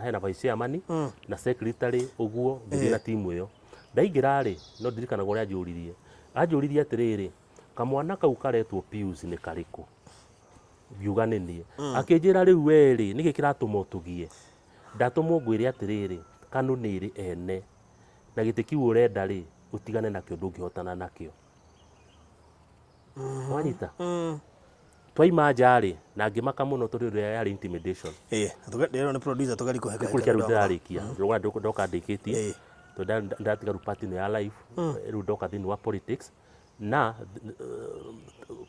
hena vice chairman na secretary, ũguo ngĩthiĩ na timu ĩyo. Ndaingĩra rĩ, no ndirikanaga ũrĩa anjũririe. Anjũririe atĩrĩrĩ, "Kamwana kau karetwo Pius nĩ karĩkũ?" Ngiuga nĩ niĩ. Akĩnjĩra, "Rĩu we rĩ, nĩkĩ kĩratũma ũtũgie? Ndatũmwo ngwĩre atĩrĩrĩ, KANU nĩ ĩrĩ ene, na gĩtĩ kĩu ũrenda rĩ, ũtigane nakĩo, ndũngĩhotana nakĩo." Wanyita? Twaima nja rĩ, na ngĩmaka mũno tondũ ĩrĩa yarĩ intimidation. Ĩĩ, ndĩrerwo nĩ producer tũgari kũhe. Kũrĩkia rĩu ndĩrarĩkia, ndĩrona ndoka ndĩkĩtie, tondũ ndatiga rĩu part ĩno ya life, rĩu ndoka thĩinĩ wa politics. Na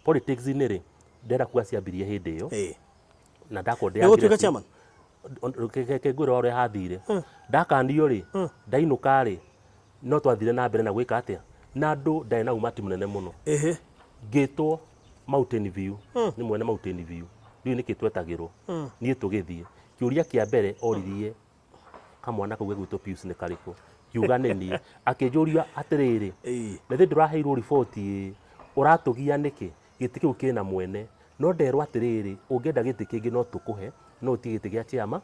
politics-inĩ rĩ, ndĩrenda kuga ciambirie hĩndĩ ĩyo. Na ndakorwo ndĩ Nĩ gũtuĩka aggressive. chairman? Reke ngwĩre ũrĩa hathire. Ndakanio rĩ, ndainũka rĩ, no twathire na mbere na gwĩka atĩa, na andũ ndarĩ na umati mũnene mũno. Ngĩtwo Mountain View nĩ mwene Mountain View, ndiũĩ nĩkĩ twetagĩrwo. Niĩ tũgĩthiĩ, kĩũria kĩa mbere oririe, "Kamwana kau gegwĩtwo Pius nĩ karĩkũ?" Ngiuga nĩ niĩ. Akĩnjũria atĩrĩrĩ, "Na ithuĩ ndũraheirwo riboti ĩ ũratũgia nĩkĩ? Gĩtĩ kĩu kĩna mwene. No nderwo atĩrĩrĩ, ũngĩenda gĩtĩ kĩngĩ no tũkũhe, no ũtige gĩtĩ gĩa chairman."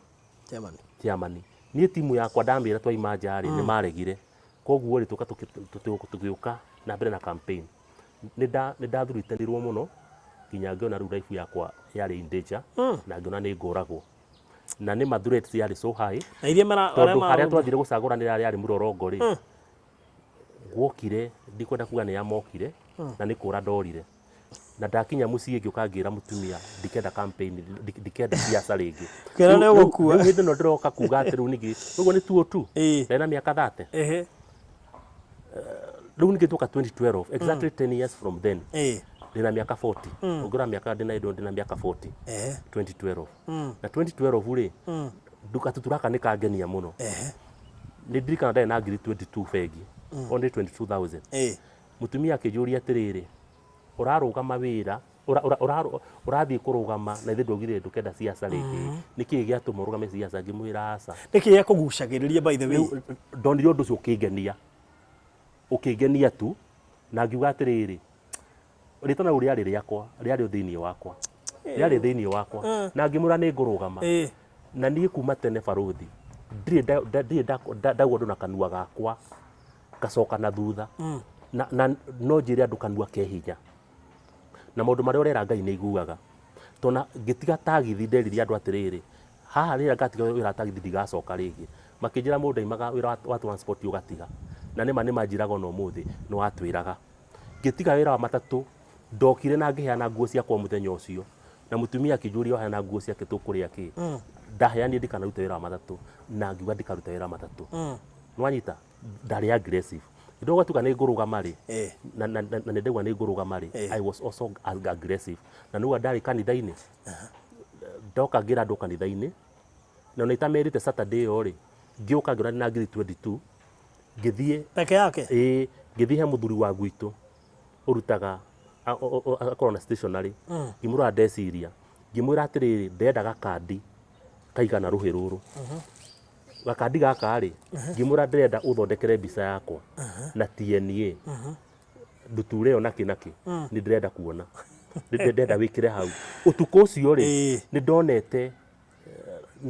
Chairman. Chairman. Niĩ timu yakwa ndamĩra twaima nja rĩ, nĩ maregire. Koguo rĩ, tũka tũgĩũka na mbere na campaign. Nĩ ndathuritanirwo mũno nginya ngĩona rĩu life yakwa yarĩ in danger, na ngĩona nĩ ngũragwo. Na nĩ ma threats yarĩ so high. Na iria mara tondũ harĩa twathire gũcagũranĩra yarĩ mũrorongo rĩ, guokire, ndikwenda kuga nĩ yamokire, na nĩ kũra ndorire. Na ndakinya mũciĩ ngĩũka ngĩra mũtumia ndikenda campaign, ndikenda siasa rĩngĩ. Kĩra nĩ ũgũkua. Rĩu hĩndĩ ĩno ndĩroka kuga atĩ rĩu ningĩ ũguo nĩ tuo tu. Ndarĩ na mĩaka 30. Rĩu ningĩ tuoka 2012, exactly 10 years from then, ndĩna mĩaka 40. Ũngĩrora mĩaka ndĩna ĩndo, ndĩna mĩaka 40. 2012 na 2012 rĩ, Gatutura gaka nĩ kangenia mũno. Nĩ ndirikana ndarĩ na ngiri 22 bengi, only 22,000. Mũtumia akĩnjũria atĩrĩrĩ, ũrarũgama wĩra, ũrathiĩ kũrũgama na ithe ndwaugire ndũkenda siasa rĩngĩ, nĩkĩĩ gĩatũma ũrũgame siasa? Ngĩmwĩra aca. Nĩkĩ gĩakũgucagĩrĩria, by the way? Rĩu ndonire ũndũ ũcio ũkĩngenia, ũkĩngenia tu, na ngiuga atĩrĩrĩ, rĩtana rĩu rĩarĩ rĩakwa, rĩarĩ thĩinĩ wakwa, rĩarĩ thĩinĩ wakwa, na ngĩmwĩra nĩ ngũrũgama. Na niĩ kuma tene barũthi ndirĩ ndauga ũndũ na kanua gakwa ngacoka na thutha, na no njĩre andũ kanua ke hinya, na maũndũ marĩa ũrera Ngai nĩ aiguaga. Tondũ ngĩtiga tagithi nderire andũ atĩrĩrĩ, haha rĩrĩa ngatiga wĩra wa tagithi ndigacoka rĩngĩ. Makĩnjĩra mũndũ ndaimaga wĩra wa transport ũgatiga. Na nĩma nĩ manjĩraga ona ũmũthĩ nĩ watwĩraga. Ngĩtiga wĩra wa matatũ, ndokire na ngĩheana nguo ciakwa mũthenya ũcio. Na mũtumia akĩnjũria waheana nguo ciake tũkũrĩa kĩ? Ndaheanire ndikanarute wĩra wa matatũ, na ngiuga ndikaruta wĩra wa matatũ. Nĩwanyita? Ndarĩ aggressive. Hĩndĩ ĩyo gwatuĩka nĩ ngũrũgama rĩ, na nĩ ndauga nĩ ngũrũgama rĩ, I was also aggressive. Na nĩũĩ ndarĩ kanitha-inĩ, ndoka ngĩra andũ kanitha-inĩ, na ona itamerĩte Saturday ĩyo rĩ, ngĩũka ngĩona ndĩna ngiri 22, ngĩthiĩ Peke yake? Ĩĩ, ngĩthiĩ he mũthuri wa gwitũ ũrutaga akoragwo na stationery, ngĩmwĩra ndeciria, ngĩmwĩra atĩrĩrĩ, ndĩrenda gakandi kaigana rũhĩ rũrũ. Gakandi gaka rĩ, ngĩmwĩra ndĩrenda ũthondekere mbica yakwa na TNA, nduture ĩyo nakĩ nakĩ, nĩ ndĩrenda kuona, ndĩrenda wĩkĩre hau. Ũtukũ ũcio rĩ, nĩ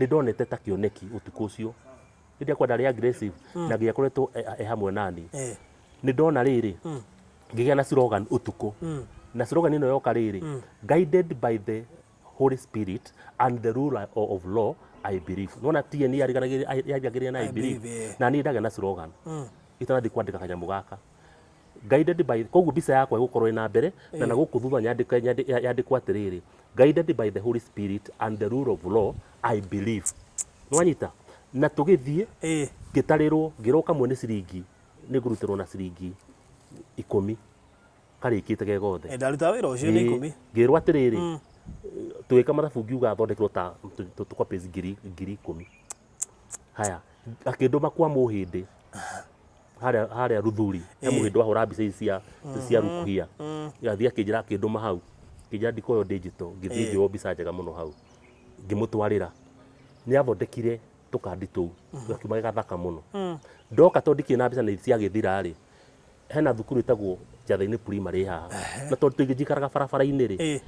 ndonete ta kĩoneki ũtukũ ũcio. Hĩndĩ yakwa ndarĩ aggressive na nginya akoretwo e hamwe nani. Nĩ ndona rĩrĩ, ngĩgĩa na slogan ũtukũ, na slogan ĩno yoka rĩrĩ, "Guided by the Holy Spirit and the rule of law, I believe." Nona TNA yarigagĩrĩria na I believe. Believe, Na niĩ ndagĩa na slogan itanathiĩ kwandĩka kanyamũ gaka, guided by, koguo mbica yakwa ĩgũkorwo ĩna mbere na gũkũ thutha yandĩkwo atĩrĩrĩ, "Guided by the Holy Spirit and the rule of law, I believe." Nĩwanyita? Na tũgĩthiĩ, ngĩtarĩrwo, ngĩrwo kamwe nĩ ciringi, nĩ ngũrutĩrwo na ciringi 10 karĩkĩte ge gothe. Ndaruta wĩra ũcio nĩ 10. Ngĩrwo atĩrĩrĩ, tũgĩka mathabu, ngiuga thondekerwo ta tũ copies 10,000. Haya, akĩndũma kwa mũhĩndĩ harĩa Ruthuri, he mũhĩndĩ wahũra mbica ici cia rukuhia. Gathiĩ akĩnjĩra, akĩndũma hau, akĩnjĩra ndikoywo digital, ngĩthiĩ ngĩoywo mbica njega mũno hau, ngĩmũtwarĩra. Nĩ athondekire tũkandi tũu, gakiuma ge gathaka mũno. Ndoka, tondũ ndikĩrĩ na mbica nĩ ciagĩthira rĩ, hena thukuru ĩtagwo Njathĩinĩ Primary haha, na tondũ tũingĩ njikaraga barabara-inĩ rĩ,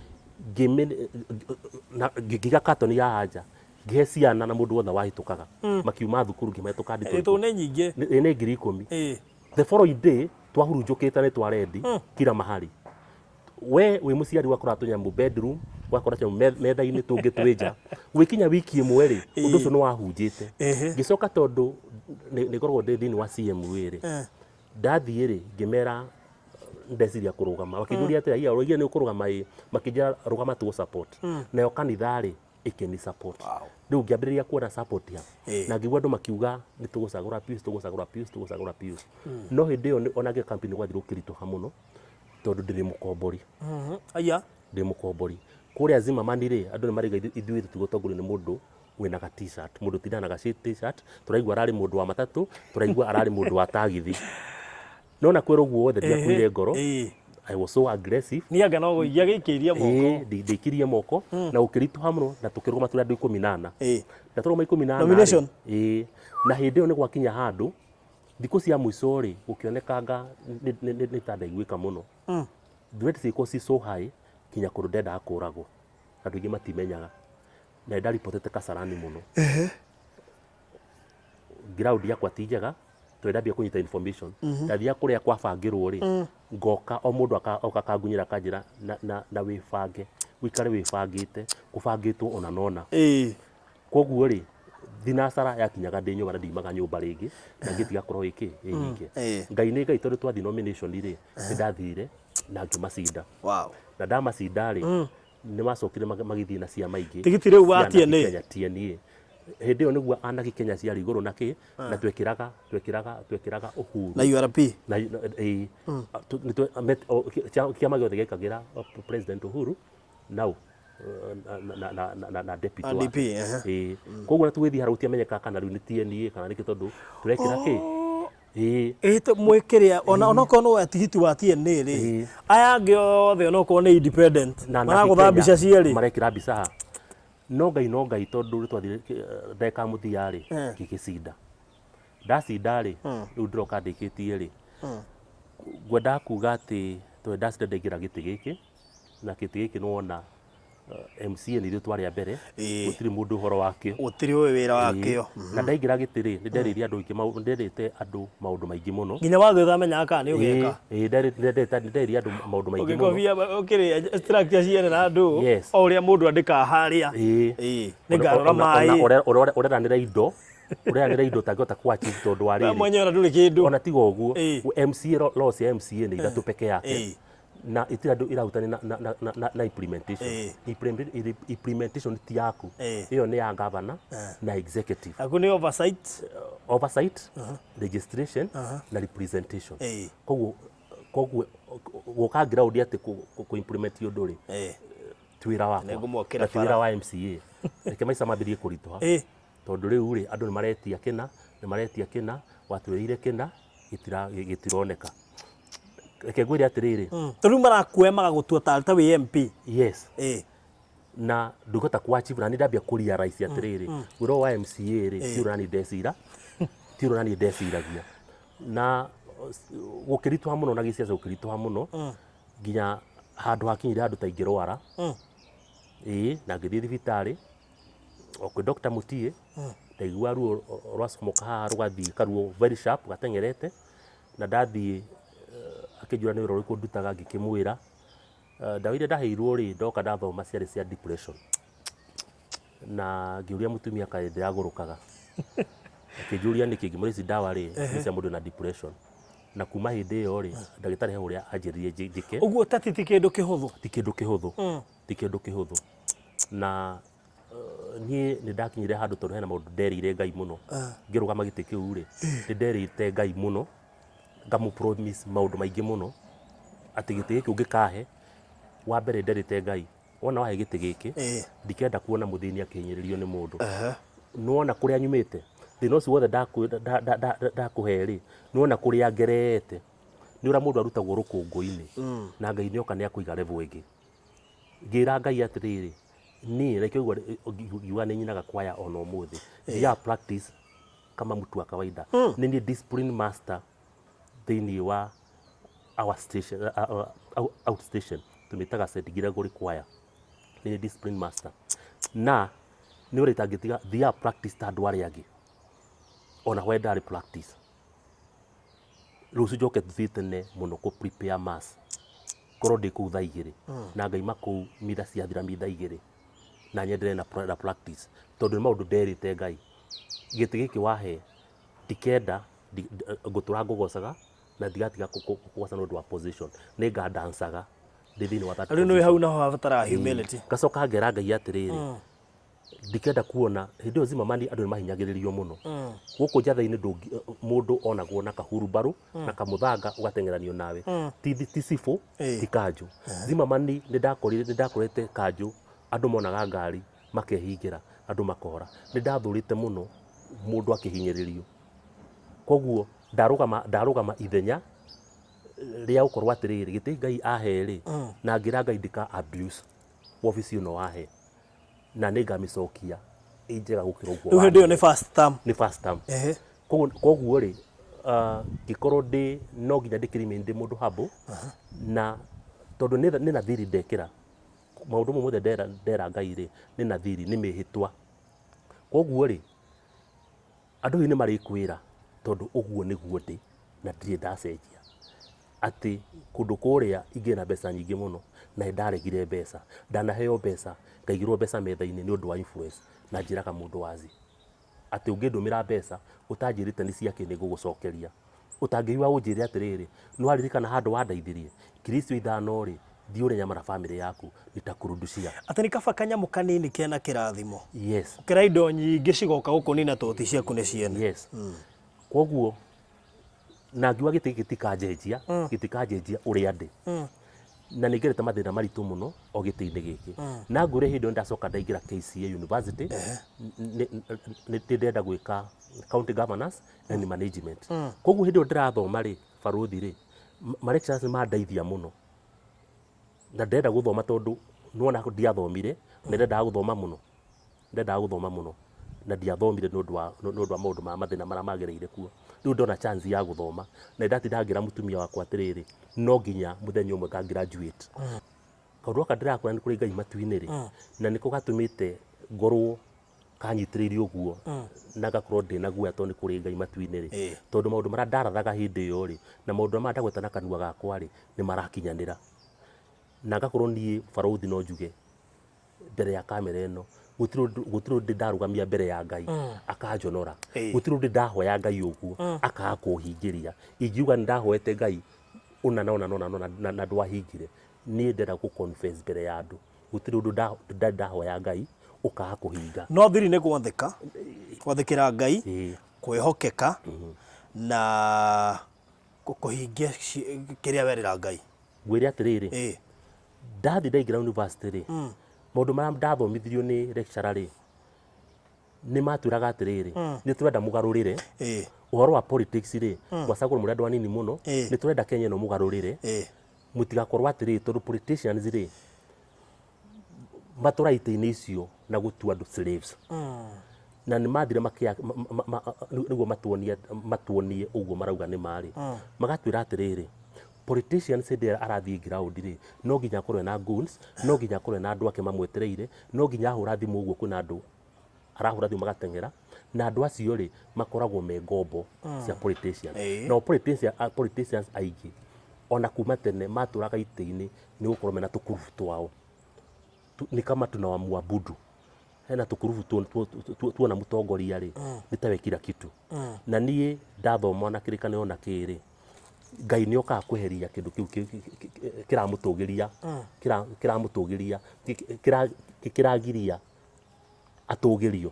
ngĩiga katoni ya haha nja, ngĩhe ciana na mũndũ wothe wahĩtũkaga makiuma thukuru, ngĩmahe tũkandi tũu. Tũu nĩ nyingĩ. Nĩ 10,000. The following day twahurunjũkĩte nĩ twarendi kila mahali. We wĩ mũciari wakora tũnyamũ bedroom, wakora tũnyamũ metha-inĩ, tũngĩ twĩ nja. Gwĩkinya wiki ĩmwe rĩ, ũndũ ũcio nĩ wahunjĩte. Ngĩcoka, tondũ nĩ ngoragwo ndĩ thĩinĩ wa CMA rĩ, ndathiĩ rĩ, ngĩmera ndeciria kũrũgama. Makĩnjũria atĩrĩ, "Iya, ũroigire nĩ ũkũrũgama?" "Ĩĩ." Makĩnjĩra, "Rũgama tũgũ support." Nayo kanitha rĩ, ĩkĩni support. Rĩu ngĩambĩrĩria kuona support ya na ngĩigua andũ makiuga nĩ tũgũcagũra Pius, tũgũcagũra Pius, tũgũcagũra Pius. No hĩndĩ ĩyo ona ngĩka campaign gwathire gũkĩritũha mũno tondũ ndĩrĩ mũkombori. Aya. Ndĩ mũkombori kũrĩa Zimmerman rĩ, andũ nĩ maraiga ithuĩ tũtigũtongorio nĩ mũndũ wĩna ga T-shirt, mũndũ ũtindaga na ga T-shirt. Tũraigua ararĩ mũndũ wa matatũ, tũraigua ararĩ mũndũ wa tagithi. No na kwĩrwo ũguo wothe, ndiakuire ngoro. I was so aggressive. Niĩ anga no gũikia gĩikĩirie moko. Ndĩikirie moko na gũkĩritũha mũno, na tũkĩrũgama tũrĩ andũ 14. Na tũrũgama 14 rĩ, Nomination? Ĩĩ. Na hĩndĩ ĩyo nĩ gwakinya handũ thikũ cia mũico rĩ, gũkĩonekanga nĩ ta ndaiguĩka mũno. Threats cikorwo ci so high kinya kũndũ ndendaga kũragwo. Andũ aingĩ matimenyaga na nĩ ndaribotete Kasarani mũno. Ground yakwa ti njega tondũ ndambia kũnyita information, ndathiaga kũrĩa kwabangĩrwo rĩ, ngoka o mũndũ oka akangunyĩra, akanjĩra na wĩbange, ũikare wĩbangĩte, kũbangĩtwo ona nona. Koguo rĩ, thinacara yakinyaga ndĩ nyũmba na ndiumaga nyũmba rĩngĩ, na ngĩtiga korwo ĩkĩ ĩhinge. Ngai nĩ Ngai, tondũ twathiĩ nomination rĩ, nĩ ndathire na ngĩmacinda. Na ndamacinda rĩ, nĩ macokire magĩthiĩ na ciama ingĩ. Tigiti rĩu wa cia TNA? Anaki Kenya, TNA. Hĩndĩ ĩyo nĩguo Anaki Kenya ciarĩ igũrũ na kĩ, na twekĩraga Uhuru na URP. Na ĩĩ, kĩama gĩothe gĩekagĩra President Uhuru. Now na, na, na, na, na, na deputy Na wake. DP, ehe. Ĩĩ. Koguo na tũgĩthiĩ harĩa gũtiamenyekaga kana rĩu nĩ TNA kana nĩkĩ tondũ tũrekĩra kĩ. Ĩĩ. Ĩ mwĩkĩrĩa ona onokorwo nĩ woya tigiti wa TNA rĩ, aya angĩ othe onokorwo nĩ independent Na maragũtha Kenya mbica cierĩ. Marekĩra mbica ha. No Ngai no Ngai tondũ rĩ twathire ndagĩka ya mũthia rĩ, ngĩgĩcinda. Ndacinda rĩ, rĩu ndĩroka ndĩkĩtie rĩ, ngwendaga kuga atĩ tondũ ndacinda ndaingĩra gĩtĩ gĩkĩ, na gĩtĩ gĩkĩ nĩwona MCA nĩ ithuĩ twarĩ a mbere, gũtirĩ mũndũ ũhoro wakĩo. Gũtirĩ ũĩ wĩra wakĩo. Na ndaingĩra gĩtĩ rĩ, nĩ nderĩire andũ aingĩ maũ, nĩ nderĩte andũ maũndũ maingĩ mũno. Nginya wathiĩ ũtamenyaga kana nĩ ũgeka. Ĩĩ, nĩ nderĩire andũ maũndũ maingĩ mũno. Ũgĩkobia ũkĩrĩa structure ciene na andũ, o ũrĩa mũndũ andĩkaga harĩa. Ĩĩ, nĩ ngarora maĩ. Ũreranĩra indo, ũreranĩra indo ũtangĩhota kũ achieve tondũ wa We rĩrĩ. mwenyewe ona ndũrĩ kĩndũ. Ona tiga ũguo, MCA laws cia MCA nĩ ithatũ peke yake. Na itirĩ andũ irahutania na, na, na, na, na implementation. Implementation ti yaku. Ĩyo nĩ ya governor na executive. Yaku nĩ oversight. Oversight, registration na representation. Koguo, koguo gũka ground atĩ kũ implement ũndũ rĩ, ti wĩra wakwa. Nĩngũmwakĩra Na ti wĩra bara. wa MCA. Reke maica mambĩrĩrie kũritũha. Tondũ rĩu rĩ, andũ nĩ maretia kĩna, nĩ maretia kĩna, watwĩrĩire kĩna, gĩtironeka. Reke ngwĩre atĩrĩrĩ. Tondũ rĩu marakuoya magagũtua ta wĩ MP. Yes. Na ndũngĩhota kũ achieve, na nĩ ndambia kũ realize atĩrĩrĩ, wĩra ũyũ wa MCA rĩ, ti ũrĩa naniĩ ndecira, ti ũrĩa naniĩ ndeciragia. Na gũkĩritũha mũno na gĩciaca gũkĩritũha mũno, nginya handũ hakinyire handũ ta ingĩrwara. Ĩĩ, na ngĩthiĩ thibitarĩ, o kwĩ Dr. Mutie, ndaigua ruo rwacomoka haha rũgathiĩ karuo very sharp gateng'erete, na ndathiĩ akĩnjũria nĩ wĩra ũrĩkũ ndutaga ngĩkĩmwĩra. Ndawa iria ndaheirwo rĩ, ndoka ndathoma ciarĩ cia depression. Na ngĩũria mũtumia kaĩ ndĩragũrũkaga. Akĩnjũria nĩkĩ, ngĩmwĩra ici ndawa rĩ, nĩ cia mũndũ wĩna depression. Na kuma hĩndĩ ĩyo rĩ, ndagĩtarĩ he ũrĩa anjĩrire njĩke. Ũguo ũteti ti kĩndũ kĩhũthũ? Ti kĩndũ kĩhũthũ. Ti kĩndũ kĩhũthũ. Na niĩ nĩ ndakinyire handũ tondũ hena maũndũ nderĩire Ngai mũno. Ngĩrũgama gĩtĩ kĩu rĩ, nĩ nderĩte Ngai mũno, ngamũ promise maũndũ maingĩ mũno, atĩ gĩtĩ gĩkĩ ũngĩkahe, wa mbere nderĩte Ngai, wona wahe gĩtĩ gĩkĩ, ndikenda kuona mũthĩni akĩhinyĩrĩrio nĩ mũndũ. Nĩwona kũrĩa nyumĩte, thĩna ũcio wothe ndakũhe rĩ, nĩwona kũrĩa ngerete, nĩ ũrĩa mũndũ arutagwo rũkũngũ-inĩ, na Ngai nĩoka nĩakũiga level ĩngĩ. Ngĩra Ngai atĩrĩrĩ, niĩ reke ũguo ngiuga nĩ nyinaga kwaya ona ũmũthĩ, thiaga practice kama mtu wa kawaida. Nĩ niĩ discipline master thĩinĩ wa our station, outstation tũmĩtaga St Gregory choir. Nĩ niĩ discipline master. Na nĩ ũrĩa itangĩtiga, thiaga practice ta andũ arĩa angĩ, ona when ndarĩ practice. Rũciũ njoke tũthiĩ tene mũno kũ prepare mass. Ngorwo ndĩ kũu thaa igĩrĩ na ngaima kũu mitha ciathira mitha igĩrĩ na nyenderee na practice tondũ nĩ maũndũ nderĩte Ngai gĩtĩ gĩkĩ wahe ndikenda ngũtũra ngũgocaga na ndigatiga kũgoca nĩ ũndũ wa position nĩ ngadancaga ndĩ thĩinĩ wa that Rĩu nĩ position. hau naho habataraga humility. Ngacoka ngera Ngai atĩrĩrĩ, ndikenda kuona hĩndĩ ĩyo Zimmerman andũ nĩ mahinyagĩrĩrio mũno. Gũkũ njatha-inĩ mũndũ onagwo na kahurumbarũ na kamũthanga ũgateng'eranio nawe. Ti ti cibũ, ti kanjũ. Zimmerman nĩ ndakorire nĩ ndakorete kanjũ andũ monaga ngari makehingĩra andũ makora. Nĩ ndathũrĩte mũno mũndũ akĩhinyĩrĩrio. Koguo ndarũgama ndarũgama ithenya rĩa gũkorwo atĩrĩrĩ, gĩtĩ Ngai ahe rĩ, na ngĩra Ngai ndika abuse wabici ĩno wahe. Na nĩ ngamĩcokia ĩ njega gũkĩra ũguo Rĩu hĩndĩ ĩyo nĩ first term. Nĩ first term. Koguo koguo rĩ, ngĩkorwo ndĩ no nginya ndĩkĩremain ndĩ mũndũ humble, na tondũ nĩ nathiri ndekĩra, maũndũ mau mothe ndera ndera Ngai rĩ, nĩ nathiri, nĩ mĩhĩtwa. Koguo rĩ, andũ hihi nĩ marĩkwĩra tondũ ũguo nĩguo ndĩ na ndirĩ ndacenjia. Atĩ kũndũ kũrĩa ingĩ na mbeca nyingĩ mũno na nĩ ndaregire mbeca. Ndanaheo mbeca, ngaigĩrwo mbeca metha-inĩ nĩ ũndũ wa influence na njĩraga mũndũ wazi atĩ ũngĩndũmĩra mbeca ũtanjĩrĩte nĩ ciakĩ nĩ ngũgũcokeria. Ũtangĩigua ũnjĩre atĩrĩrĩ, nĩ waririkana handũ wandeithirie? Ngiri icio ithano rĩ, thiĩ ũrĩe nyama na bamĩrĩ yaku nitakurudishia. Atĩ nĩ kaba kanyamũ kanini kena kĩrathimo. Yes. Gũkĩra indo nyingĩ cigoka gũkũnina tondũ ti ciaku nĩ ciene. Yes. Koguo na ngiuga gĩtĩ gĩkĩ gĩtikanjenjia, gĩtikanjenjia ũrĩa ndĩ. Na nĩ ngerete mathĩna maritũ mũno o gĩtĩ-inĩ gĩkĩ. Na ngwĩre hĩndĩ ĩyo ndacoka ndaingĩra KCA University, nĩ ndĩrenda gwĩka county governance and management. Koguo hĩndĩ ĩyo ndĩrathoma rĩ, barũthi rĩ, ma lecturers nĩ mandeithia mũno. Na ndĩrenda gũthoma tondũ nĩwona ndiathomire, na ndendaga gũthoma mũno. Ndendaga gũthoma mũno na ndiathomire nĩ ũndũ wa nĩ ũndũ wa maũndũ ma mathĩna marĩa magereire kuo. Rĩu ndona chance ya gũthoma na nĩndatindaga ngĩra mũtumia wakwa atĩrĩrĩ, no nginya mũthenya ũmwe nga graduate. Kaũndũ gaka ndĩrakwĩra nĩ kũrĩ Ngai matu-inĩ rĩ, na nĩko gatũmĩte ngorwo kanyitĩrĩire ũguo na ngakorwo ndĩna guoya tondũ nĩ kũrĩ Ngai matu-inĩ rĩ, tondũ maũndũ marĩa ndarathaga hĩndĩ ĩyo rĩ, na maũndũ marĩa ndagweta na kanua gakwa rĩ, nĩ marakinyanĩra. Na ngakorwo niĩ barũthi no njuge mbere ya kamera ĩno gũtirĩ ũndũ gũtirĩ ũndũ ndarũgamia mbere ya Ngai akanjonora. Gũtirĩ ũndũ ndahoya Ngai ũguo akaga kũhingĩria. Ingiuga nĩ ndahoete Ngai ũna na ũna na ũna na ũna na ndwahingire, niĩ ndĩrenda gũ confess mbere ya andũ gũtirĩ ũndũ ndahoya Ngai ũkaga kũhinga. No thiri nĩ gwathĩka, gwathĩkĩra Ngai, kwĩhokeka na kũhingia kĩrĩa werĩra Ngai. Ngwĩre atĩrĩrĩ, ndathiĩ ndaingĩra university rĩ, maũndũ marĩa ndathomithirio nĩ lecturer rĩ, nĩ matwĩraga atĩrĩrĩ, nĩ tũrenda mũgarũrĩre ũhoro wa politics rĩ, mwacagũrwo mũrĩ andũ anini mũno, nĩ tũrenda Kenya ĩno mũgarũrĩre, mũtigakorwo atĩrĩrĩ, tondũ politicians rĩ, matũraga itĩ-inĩ icio na gũtua andũ slaves. Na nĩ mathire makĩa nĩguo matuonie matuonie ũguo marauga nĩ marĩ. Magatwĩra atĩrĩrĩ, politicians hĩndĩ ĩrĩa arathiĩ ground rĩ, no nginya akorwo ena goons, no nginya akorwo ena andũ ake mamwetereire, no nginya ahũra thimũ ũguo kwĩna andũ arahũra thimũ magateng'era, na andũ acio rĩ, makoragwo me ngombo cia politicians. Nao politicians aingĩ ona kuma tene matũraga itĩ-inĩ nĩ gũkorwo mena tũkurubu twao. Nĩ kama tunawamuabudu. Hena tũkurubu tuona mũtongoria rĩ, nĩ tawe kila kitu. Na niĩ ndathoma na kĩrĩkanĩro na kĩ rĩ, Ngai nĩ okaga kweheria kĩndũ kĩu kĩramũtũgĩria, kĩramũtũgĩria, kĩragiria atũgĩrio.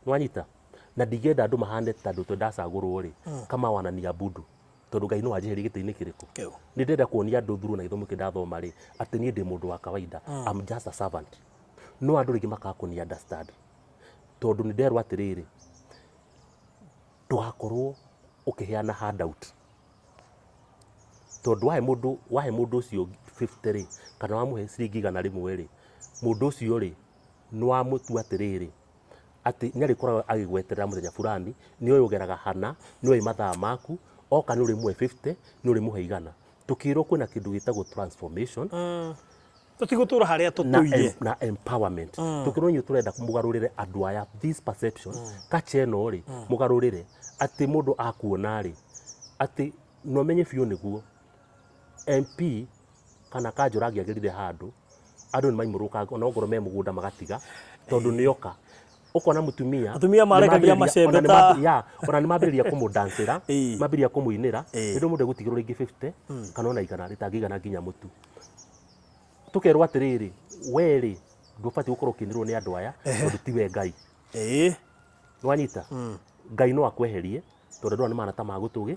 Nĩwanyita? Na ndingĩenda andũ mahane ta andũ ndacagũrwo rĩ, kama wananiabudu. Tondũ Ngai no anjeherie gĩtĩ-inĩ kĩrĩkũ? Kĩu. Nĩ ndĩrenda kuonia andũ through na gĩthomo kĩrĩa ndathoma rĩ, atĩ niĩ ndĩ mũndũ wa kawaida. I'm just a servant. No andũ rĩngĩ makaga kũni understand. Tondũ nĩ nderwo atĩrĩrĩ, ndũgakorwo ũkĩheana handout. Tondũ wahe mũndũ wahe mũndũ ũcio 50 rĩ, kana wamũhe ciringi 100 rĩ, mũndũ ũcio rĩ, nĩ wamũtua atĩrĩrĩ, atĩ nĩ arĩkoragwo agĩgweterera mũthenya fulani, nĩ oĩ ũgeraga hana, nĩ oĩ mathaa maku, oka nĩ ũrĩmũhe 50, nĩ ũrĩmũhe 100. Tũkĩrwo kwĩna kĩndũ gĩtagwo transformation, Tũtigũtũra harĩa na, tũtũire. na empowerment. Tũkĩrwo inyuĩ tũrenda mũgarũrĩre andũ aya this perception, culture ĩno rĩ, mũgarũrĩre atĩ mũndũ akuona rĩ, atĩ na ũmenye biũ nĩguo MP kana kanjũra angĩagĩrire handũ, andũ nĩ maimũrũkaga ona ongorwo me mũgũnda magatiga tondũ nĩ oka. Ũkona mũtumia Atumia marekagia nĩmambĩrĩria- macembe ona ta- ya, ona nĩ mambĩrĩria kũmũdancĩra, mambĩrĩria kũmũinĩra, nĩ ũndũ mũndũ egũtigĩrwo rĩngĩ 50 kana ona 100 rĩtangĩigana nginya mũtu. Tũkerwo atĩrĩrĩ, we rĩ ndũbatiĩ gũkorwo ũkĩinĩrwo nĩ andũ aya tondũ tiwe Ngai. Nĩwanyita? Ngai no akweherie tondũ andũ aya nĩ mahana ta magũtũgĩ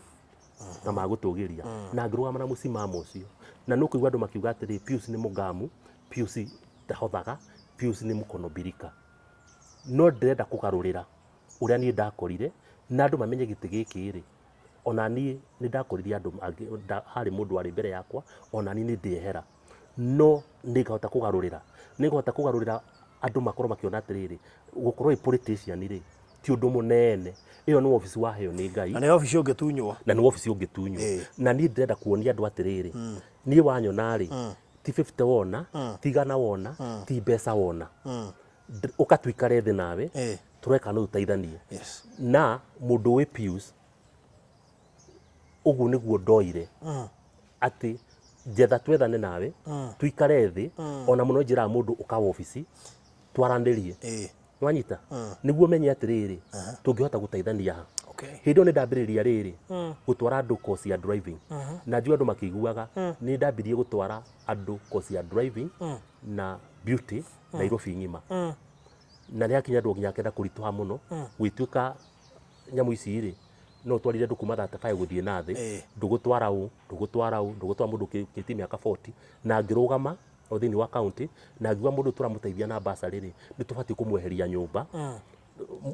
ta magũtũgĩria. Na ngĩrũgama na mũcimamo ũcio. Na nĩ ũkũigua andũ makiuga atĩrĩ, Pius nĩ mũgamu, Pius ndahothaga, Pius nĩ mũkono mbirika. No ndĩrenda kũgarũrĩra ũrĩa niĩ ndakorire na andũ mamenye gĩtĩ gĩkĩ rĩ, ona niĩ nĩ ndakorire andũ angĩ, harĩ mũndũ warĩ mbere yakwa, ona niĩ nĩ ndĩehera. No nĩ ngahota kũgarũrĩra, nĩ ngahota kũgarũrĩra andũ makorwo makĩona atĩrĩrĩ, gũkorwo wĩ politician rĩ, ti ũndũ mũnene. Ĩyo nĩ wabici waheo nĩ Ngai. Na nĩ wabici ũngĩtunywo. Na nĩ wabici ũngĩtunywo. Na niĩ ndĩrenda kuonia andũ atĩrĩrĩ, niĩ wanyona rĩ, ti 50 wona, ti 100 wona, ti mbeca wona. Ũka tũikare thĩ nawe, tũrore kana no tũteithanie. Na mũndũ wĩ Pius, ũguo nĩguo ndoire atĩ njetha twethane nawe, tũikare thĩ, ona mũno njĩraga mũndũ ũka wabici, twaranĩrie. Nĩwanyita? Nĩguo menye atĩrĩrĩ, tũngĩhota gũteithania ha. Hĩndĩ ĩyo nĩ ndambĩrĩria rĩrĩ, gũtwara andũ course ya driving. Na njue andũ makĩiguaga, nĩ ndambirie gũtwara andũ course ya driving na beauty Nairobi ng'ima. Na nĩ hakinya andũ nginya akenda kũritũha mũno, gũgĩtuĩka nyamũ ici rĩ, No ũtwarire andũ kuma 35 gũthiĩ na thĩ. Ndũgũtwara ũ, ndũgũtwara ũ, ndũgũtwara mũndũ ũkĩtie mĩaka 40. Na ngĩrũgama o thĩinĩ wa county na ngiuga mũndũ ũyũ tũramũteithia na bursary rĩ, nĩ tũbatiĩ kũmweheria nyũmba.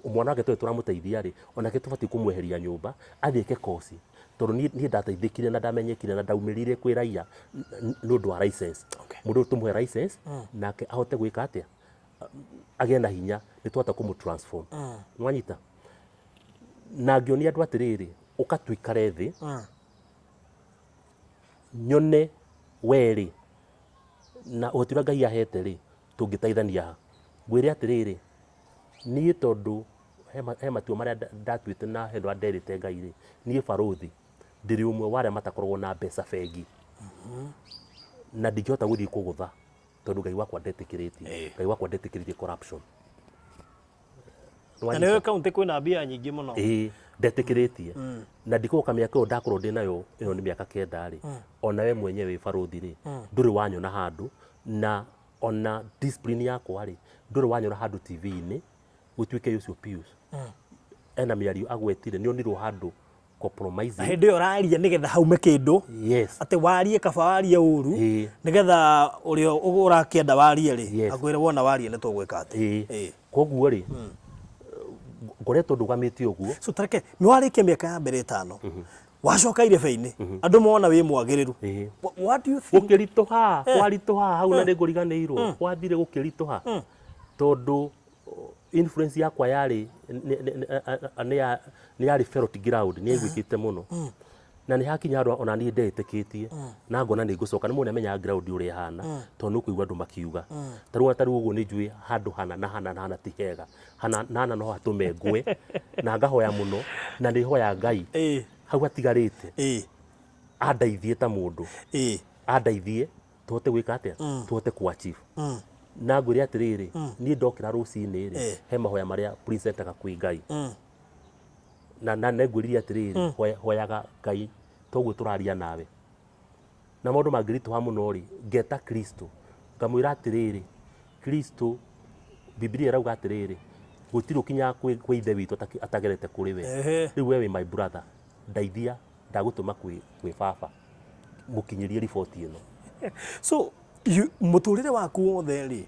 Mwana wake tũrĩ tũramũteithia rĩ, onake tũbatiĩ kũmweheria nyũmba athiĩ eke koci. Tondũ niĩ niĩ ndateithĩkire na ndamenyekire na ndaumĩrire kwĩ raia nĩ ũndũ wa license. Mũndũ ũyũ tũmũhe license nake ahote gwĩka atĩa? Agĩe na hinya nĩ twahota kũmũ transform. Nĩ wanyita? Na ngĩonia andũ atĩrĩrĩ, ũka tũikare thĩ, nyone we rĩ, na ũhoti ũrĩa Ngai ahete rĩ, tũngĩteithania ha. Ngwĩre atĩrĩrĩ, niĩ tondũ he matua marĩa ndatuĩte na he ũrĩa nderĩte Ngai rĩ, niĩ barũthi ndĩrĩ ũmwe wa arĩa matakoragwo na mbeca bengi. Na ndingĩhota gũthiĩ kũgũtha tondũ Ngai wakwa ndetĩkĩrĩtie. Ngai wakwa ndetĩkĩrĩtie corruption. Na nĩwe kaunti kwĩna mbia nyingĩ mũno. Ĩĩ, ndetĩkĩrĩtie. Na ndikũgoka mĩaka ĩyo ndakorwo ndĩ nayo, ĩno nĩ mĩaka 9 rĩ, ona we mwenyewe wĩ barũthi rĩ, ndũrĩ wanyona handũ, na ona discipline yakwa rĩ, ndũrĩ wanyona handũ TV-inĩ, gũtuĩke ũcio Pius ena mĩario agwetire, nĩ onirwo handũ compromising. Na hĩndĩ ĩyo ũraria nĩgetha haume kĩndũ. Yes. Atĩ warie kaba warie ũru. Nĩgetha ũrĩa ũrakĩenda warie rĩ, akwĩre wona waria nĩ tũgwĩka atĩ. Ĩĩ. Koguo rĩ, ngoretwo ndũgamĩte ũguo. So tareke, nĩ warĩkia mĩaka ya mbere ĩtano, wacoka irebe-inĩ, andũ mona wĩ mwagĩrĩru. What do you think? Gũkĩritũha, kwaritũha hau na nĩ ngũriganĩirwo, gwathire gũkĩritũha tondũ influence yakwa yarĩ nĩ yarĩ felt ground, nĩ yaiguĩkĩte mũno. Na nĩ hakinya handũ ona niĩ ndetĩkĩtie na ngona nĩ ngũcoka, nĩ mũndũ nĩ amenyaga ground ũrĩa ĩhana tondũ nĩ ũkũigua andũ makiuga. Ta rĩu ta rĩu ũguo nĩ njũĩ handũ hana na hana na hana ti hega, hana na hana no hatũme ngwe na ngahoya mũno na nĩ hoya Ngai hau hatigarĩte andeithie ta mũndũ, andeithie tũhote gwĩka atĩa, tũhote kũ achieve. Na ngwĩre atĩrĩrĩ, niĩ ndokĩra rũcinĩ rĩ, he mahoya marĩa presentaga kwĩ Ngai. Na na nĩngwĩrire atĩrĩrĩ, hoyaga Ngai toguo tũraria nawe. Na maũndũ mangĩritũha mũno rĩ, ngeta Kristo, ngamwĩra atĩrĩrĩ, Kristo, Bibilia ĩrauga atĩrĩrĩ, gũtirĩ ũkinyaga kwĩ Ithe witũ atagerete kũrĩ we. Rĩu we wĩ my brother, ndeithia, ndagũtũma kwĩ baba, mũkinyĩrie riboti ĩno. So, mũtũrĩre waku wothe rĩ,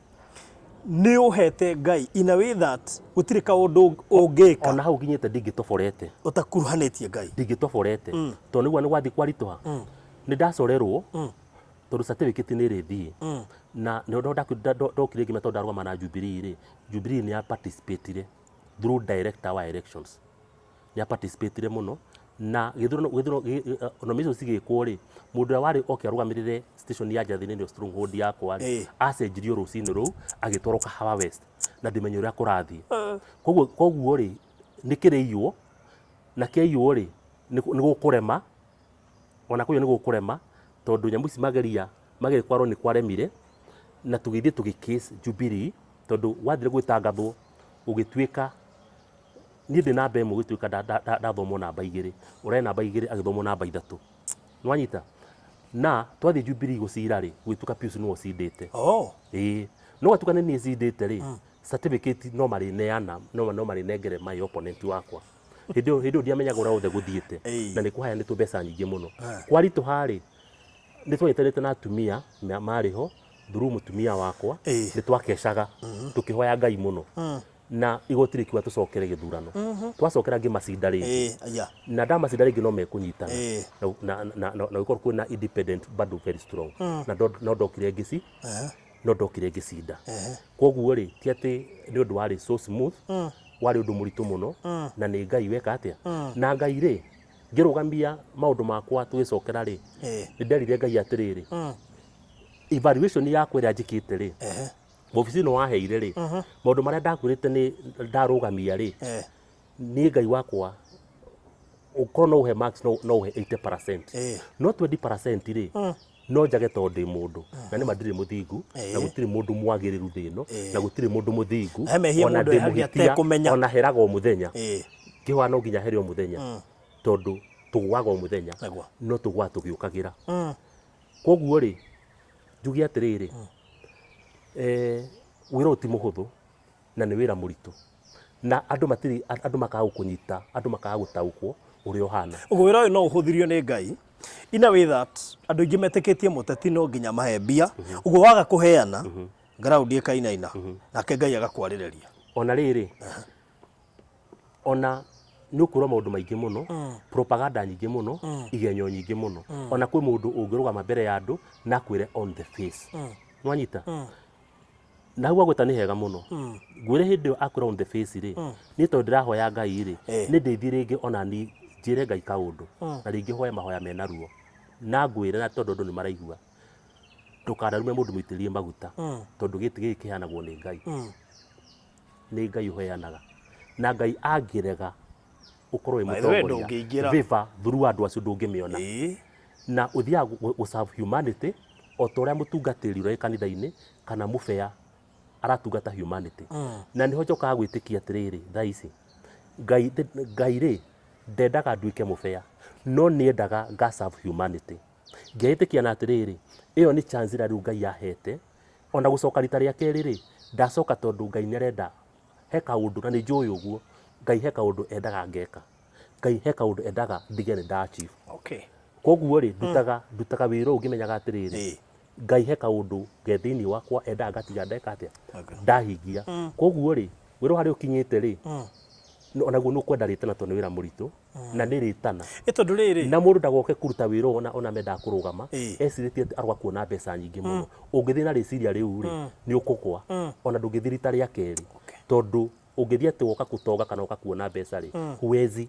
nĩ ũhete Ngai in a way that gũtirĩ kaũndũ ũngĩka. Ona hau nginyĩte ndingĩtoborete. Ũtakuruhanĩtie Ngai. Ndingĩtoborete. Tondũ nĩguo nĩ gwathiĩ kwaritũha. Nĩ ndacorerwo, tondũ certificate nĩ ĩrĩthiĩ. Na nĩ ndokire ngĩmenya tondũ ndarũgama na Jubilee rĩ, Jubilee nĩ ya participate through director wa elections. Nĩ a participate mũno na gĩthurano gĩthurano nomination cigĩkwo rĩ, mũndũ ũrĩa warĩ oke arũgamĩrĩre station ya Njathĩ nĩyo stronghold yakwa rĩ, acenjirio rũcinĩ rũu agĩtwarwo Kahawa West na ndĩmenye ũrĩa kũrathiĩ. Koguo koguo rĩ, nĩ kĩrĩiywo na kĩaiywo rĩ, nĩ gũkũrema, ona kũiywo nĩ gũkũrema tondũ nyamũ ici mageria mageria kwarwo nĩ kwaremire na tũgĩthiĩ tũgĩ case Jubilee tondũ gwathire gwĩtangathwo gũgĩtuĩka niĩ ndĩ namba ĩmwe gũtuĩka ndathomwo namba igĩrĩ, ũrarĩ namba igĩrĩ agĩthomwo namba ithatũ. Nĩwanyita? Na twathiĩ Jubilee gũcira rĩ, gũgĩtuĩka Pius nĩwe ũcindĩte. Oh. Ĩĩ. No gwatuĩka nĩ niĩ cindĩte rĩ, certificate no marĩneana, no marĩnengere my opponent wakwa. Hĩndĩ ĩyo hĩndĩ ĩyo ndiamenyaga ũrĩa wothe gũthiĩte. Na nĩ kũhayanĩtwo mbeca nyingĩ mũno. Kwaritũha rĩ, nĩ twanyitanĩte na atumia marĩ ho, through mũtumia wakwa, nĩ twakecaga, tũkĩhoya Ngai mũno. Na igoti rĩkiuga tũcokere gĩthurano. Twacokera ngĩmacinda rĩngĩ. Aya. Na ndamacinda rĩngĩ no mekũnyitana. Na na na na gũkorwo kwĩna independent bado very strong. Na no ndokire ngĩci no ndokire ngĩcinda. Koguo rĩ, ti atĩ nĩ ũndũ warĩ so smooth, warĩ ũndũ mũritũ mũno, na nĩ Ngai weka atĩa. Na Ngai rĩ, ngĩrũgamia maũndũ makwa tũgĩcokera rĩ, nĩ nderire Ngai atĩrĩrĩ, evaluation yakwa ĩrĩa njĩkĩte rĩ, Wabici ĩno waheire rĩ, maũndũ marĩa ndakwĩrĩte nĩ ndarũgamia rĩ, niĩ Ngai wakwa ũkorwo no ũhe marks no no ũhe 80%. No 20% rĩ, no njage tondũ ndĩ mũndũ na nĩ ma ndirĩ mũthingu na gũtirĩ mũndũ mwagĩrĩru thĩ ĩno na gũtirĩ mũndũ mũthingu He mehia ona mũndũ ndĩ ehagia mũhĩtia atekũmenya. ona heraga o mũthenya ngĩhoya no nginya here o mũthenya tondũ tũgũaga o mũthenya no tũgũaga tũgĩũkagĩra. Koguo rĩ, njuge atĩrĩrĩ, wĩra ũyũ ti mũhũthũ na nĩ wĩra mũritũ na andũ matirĩ, andũ makaga gũkũnyita, andũ makaga gũtaũkwo Ũrĩa ũhana. Ũguo wĩra ũyũ no ũhũthirio nĩ Ngai in a way that andũ aingĩ metĩkĩtie mũteti no nginya mahe mbia, ũguo waga kũheana ground ĩkainaina, nake Ngai agakwarĩrĩria. Ona rĩrĩ, ona nĩ ũkwĩrwo maũndũ maingĩ mũno, propaganda nyingĩ mũno, igenyo nyingĩ mũno. Ona kwĩ mũndũ ũngĩrũgama mbere ya andũ na akwĩre on the face. Nĩwanyita? Na hau agwĩta nĩ hega mũno. Ngwĩre hĩndĩ ĩyo akwĩra on the face rĩ, niĩ tondũ ndĩrahoya Ngai rĩ, nĩ ndĩthiĩ rĩngĩ ona ni njĩre Ngai kaũndũ na rĩngĩ hoye mahoya mena ruo. Na ngwĩre na tondũ andũ nĩ maraigua, ndũkanarume mũndũ mũitĩrĩrie maguta tondũ gĩtĩ gĩkĩ kĩheanagwo nĩ Ngai. Nĩ Ngai ũheanaga. Na Ngai angĩrega ũkorwo wĩ By the way, mũtongoria, ndũngĩingĩra. favor through andũ acio ndũngĩmĩona. Na ũthiaga gũ serve humanity o ta ũrĩa mũtungatĩri ũrĩa wĩ kanitha-inĩ kana mũbea aratungata humanity. Na nĩho njokaga gwĩtĩkia atĩrĩrĩ, thaa ici, Ngai, Ngai rĩ, ndendaga nduĩke mũbea, no nĩendaga nga serve humanity. Ngeĩtĩkia na atĩrĩrĩ, ĩyo nĩ chance ĩrĩa rĩu Ngai ahete, ona gũcoka rita rĩa kerĩ rĩ, ndacoka tondũ Ngai nĩarenda he kaũndũ, na nĩ njũĩ ũguo, Ngai he kaũndũ endaga ngeka. Ngai he kaũndũ endaga ndige nĩ nda achieve. Koguo rĩ, ndutaga, ndutaga wĩra ũyũ ngĩmenyaga atĩrĩrĩ, Ngai he kaũndũ ke thĩinĩ wakwa endaga ngatiga ndeka atĩa? Ndahingia. Koguo rĩ, wĩra ũyũ harĩa ũkinyĩte rĩ, onaguo nĩ ũkwenda rĩtana tondũ nĩ wĩra mũritũ, na nĩ rĩtana. Ĩ tondũ rĩrĩ. Na mũndũ ndagoke kũruta wĩra ũyũ ona mendaga kũrũgama, ecirĩtie atĩ aroka kuona mbeca nyingĩ mũno. Ũngĩthiĩ na rĩciria rĩu rĩ, nĩ ũkũgwa. Ona ndũngĩthiĩ rita rĩa kerĩ. Tondũ ũngĩthiĩ atĩ woka gũtonga kana woka kuona mbeca rĩ, huwezi.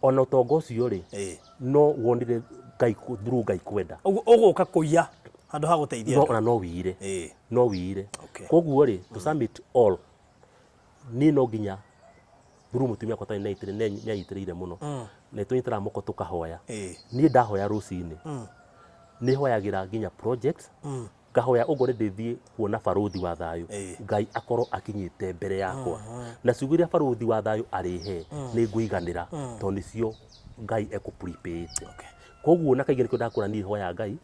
Ona ũtonga ũcio rĩ, no wonire Ngai through Ngai kwenda. Ũguo ũgũka kũiya handũ ha gũteithia andũ. Ona no wĩire. No wĩire. Koguo rĩ, to sum it all, niĩ no nginya through mũtumia wakwa tondũ nĩ anyitĩrĩire mũno. Na nĩ tũnyitanaga moko tũkahoya. Niĩ ndahoya rũcinĩ, nĩ hoyagĩra nginya projects, Ngahoya ũguo nĩ ndĩthiĩ kuona barũthi wa thayũ, Ngai akorwo akinyĩte mbere yakwa. Na ciugo iria barũthi wa thayũ arĩhe, nĩ ngũiganĩra, tondũ nĩcio Ngai ekũ prepare ĩte. Koguo na kaingĩ nĩkĩo ndakwĩra niĩ hoyaga Ngai,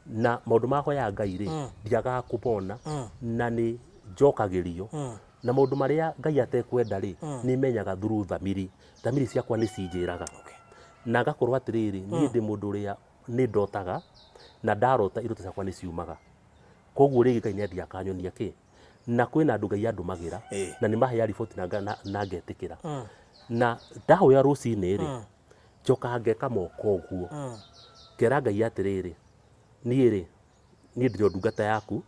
na maũndũ ma hoyaga Ngai rĩ, ndiagaga kũmona, na nĩ njokagĩrio. Na maũndũ marĩa Ngai atekwenda rĩ, nĩ menyaga through thamiri. Thamiri ciakwa nĩ cinjĩraga. Na ngakorwo atĩrĩrĩ, niĩ ndĩ mũndũ ũrĩa nĩ ndotaga na ndarota iroto ciakwa nĩ ciumaga koguo rĩngĩ Ngai nĩ athiaga akanyonia kĩ na kwĩna andũ Ngai andũmagĩra na nĩ mahea riboti na, na, na ngetĩkĩra na ndahoya rũcinĩ rĩ njokaga ngeka moko ũguo ngera Ngai atĩrĩrĩ niĩ rĩ niĩ ndĩrĩ o ndungata yaku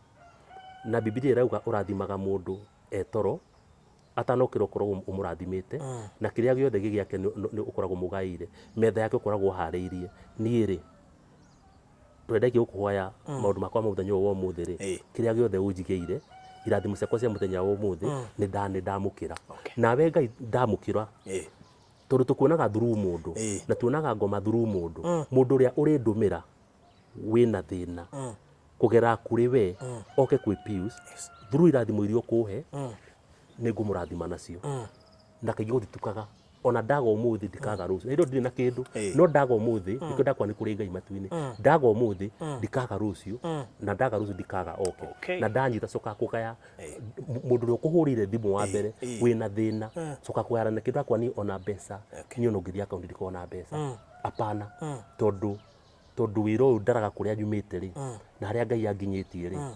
na Bibilia ĩrauga ũrathimaga mũndũ e toro atanokĩra ũkoragwo ũmũrathimĩte na kĩrĩa gĩothe gĩ gĩake nĩ ũkoragwo ũmũgaĩire metha yake ũkoragwo ũharĩirie niĩ rĩ twendagia gũkũhoya maũndũ makwa ma mũthenya ũyũ wa ũmũthĩ rĩ kĩrĩa gĩothe ũnjigĩire irathimo ciakwa cia mũthenya wa ũmũthĩ nĩ ndamũkĩra nawe Ngai ndamũkĩra tondũ tũkuonaga through mũndũ na tuonaga ngoma through mũndũ mũndũ ũrĩa ũrĩndũmĩra wĩna thĩna kũgerera kũrĩ we oke kwĩ Pius through irathimo iria ũkũhe nĩ ngũmũrathima nacio na kaingĩ gũthitukaga ona ndaga ũmũthĩ ndikaga rũciũ na ndirĩ na kĩndũ no ndaga ũmũthĩ nĩkĩo ndakwa nĩ kũrĩ Ngai matu-inĩ ndaga ũmũthĩ ndikaga rũciũ na ndaga rũciũ ndikaga oke na ndanyita coka kũgaya mũndũ ũrĩa ũkũhũrĩire thimũ wa mbere wĩna thĩna coka kũgayana na kĩndũ ndakwa niĩ ona mbeca niĩ ona ũngĩthiĩ akaunti ndikoragwo na mbeca apana tondũ tondũ wĩra ũyũ ndaraga kũrĩa nyumĩte rĩ na harĩa Ngai anginyĩtie rĩ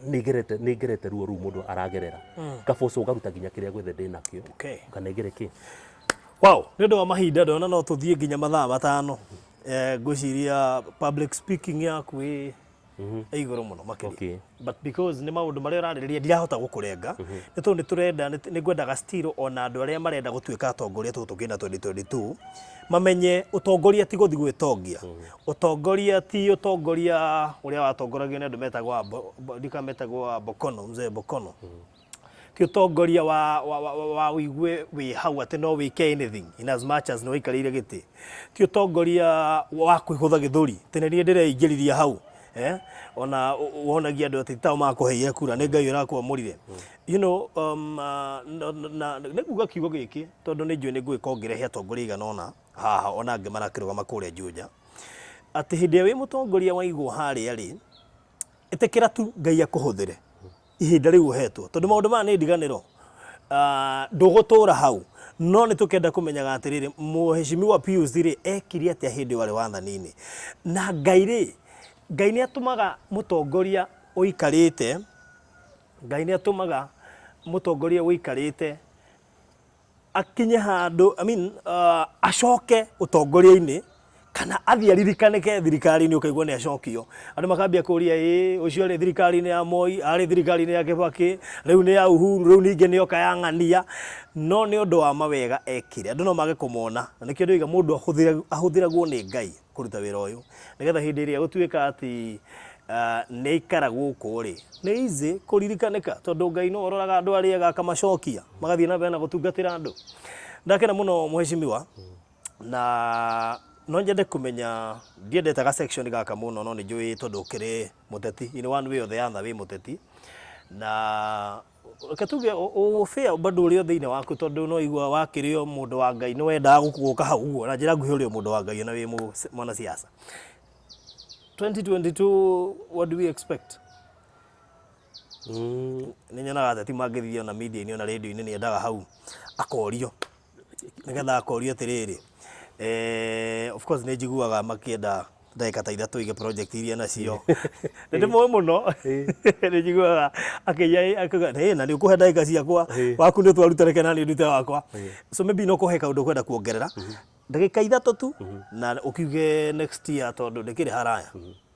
nĩ ngerete ruo rũu mũndũ aragerera ngaboco ngaruta nginya kĩrĩa gĩothe ndĩ nakĩo nganengere kĩ. Wow, nĩ ũndũ wa mahinda ndona no tũthiĩ nginya mathaa matano. Ngwĩciria public speaking yaku ĩ ĩ igũrũ mũno makĩria. But because nĩ maũndũ marĩa ũrarĩrĩria ndirahota gũkũrenga nĩ tondũ nĩ tũrenda nĩ ngwendaga still ona andũ arĩa marenda gũtuĩka atongoria tondũ tũkĩna 2022 mamenye ũtongoria ti gũthiĩ gwĩtongia. Ũtongoria ti ũtongoria ũrĩa watongoragio nĩ andũ metagwo a ndika metagwo a Bokono, mzee Bokono. Ti ũtongoria wa, wa, wa, wa, wa ũigue wĩ hau atĩ no wĩke anything in as much as nĩ waikarĩire gĩtĩ. Ti ũtongoria wa kwĩgũtha gĩthũri atĩ nĩ niĩ ndĩreingĩririe hau eh? Ona wonagia andũ atĩ ti tao makũheire kura nĩ Ngai ũrakwamũrire. You know, na nĩ nguga kiugo gĩkĩ tondũ nĩ njũĩ nĩ ngũgĩkorwo ngĩrehe atongoria aigana ũna haha ona angĩ marakĩrũgama kũrĩa Juja atĩ hĩndĩ ĩrĩa wĩ mũtongoria waigwo harĩa rĩ, ĩtĩkĩra tu Ngai akũhũthĩre ihinda rĩu ũhetwo tondũ maũndũ maya nĩ ndiganĩro. Ndũgũtũra hau No nĩ tũkenda kũmenyaga atĩrĩrĩ, Mheshimiwa Pius rĩ, ekire atĩa hĩndĩ ĩyo arĩ wathani-inĩ? Na Ngai rĩ, Ngai nĩ atũmaga mũtongoria ũikarĩte, Ngai nĩ atũmaga mũtongoria ũikarĩte akinye handũ, I mean, acoke ũtongoria-inĩ kana athiĩ aririkanĩke thirikari-inĩ ũkaigua nĩ acokio. Andũ makambia kũria ĩ ũcio arĩ thirikari-inĩ ya Moi, arĩ thirikari-inĩ ya Kibaki, rĩu nĩ ya Uhuru, rĩu ningĩ nĩ oka ya ng'ania. No nĩ ũndũ wa mawega ekire, andũ no mage kũmona. Na nĩkĩo ndĩroiga mũndũ ahũthĩragwo nĩ Ngai kũruta wĩra ũyũ. Nĩgetha hĩndĩ ĩrĩa gũtuĩka atĩ nĩ aikara gũkũ rĩ, nĩ easy kũririkanĩka tondũ Ngai nĩwe ũroraga andũ arĩa ega akamacokia, magathiĩ na mbere na gũtungatĩra andũ. Ndakena mũno mheshimiwa. Na no nyende kũmenya ndiendete ga section gaka mũno no nĩ njũĩ tondũ ũkĩrĩ mũteti in one way or the other wĩ mũteti na reke tuge ũbĩa bado ũrĩ o thĩinĩ waku tondũ no igua wakĩrĩ o mũndũ wa Ngai nĩ wendaga gũka hau ũguo na njĩra nguhĩ ũrĩ o mũndũ wa Ngai ona wĩ mwanasiasa. 2022 what do we expect? Nĩ nyonaga ateti mangĩthiĩ ona media-inĩ ona radio-inĩ nĩ endaga hau akorio nĩgetha akorio atĩrĩrĩ, of course nĩ njiguaga makĩenda ndagĩka ta ithatũ oige project iria nacio. Nĩ ndĩmoĩ mũno, nĩ njiguaga akĩiya akauga ĩ na nĩ ũkũhe ndagĩka ciakwa, waku nĩ twaruta reke naniĩ ndute wakwa. So maybe no kũhe kaũndũ ũkwenda kuongerera, ndagĩka ithatũ tu na ũkiuge next year tondũ ndĩkĩrĩ haraya.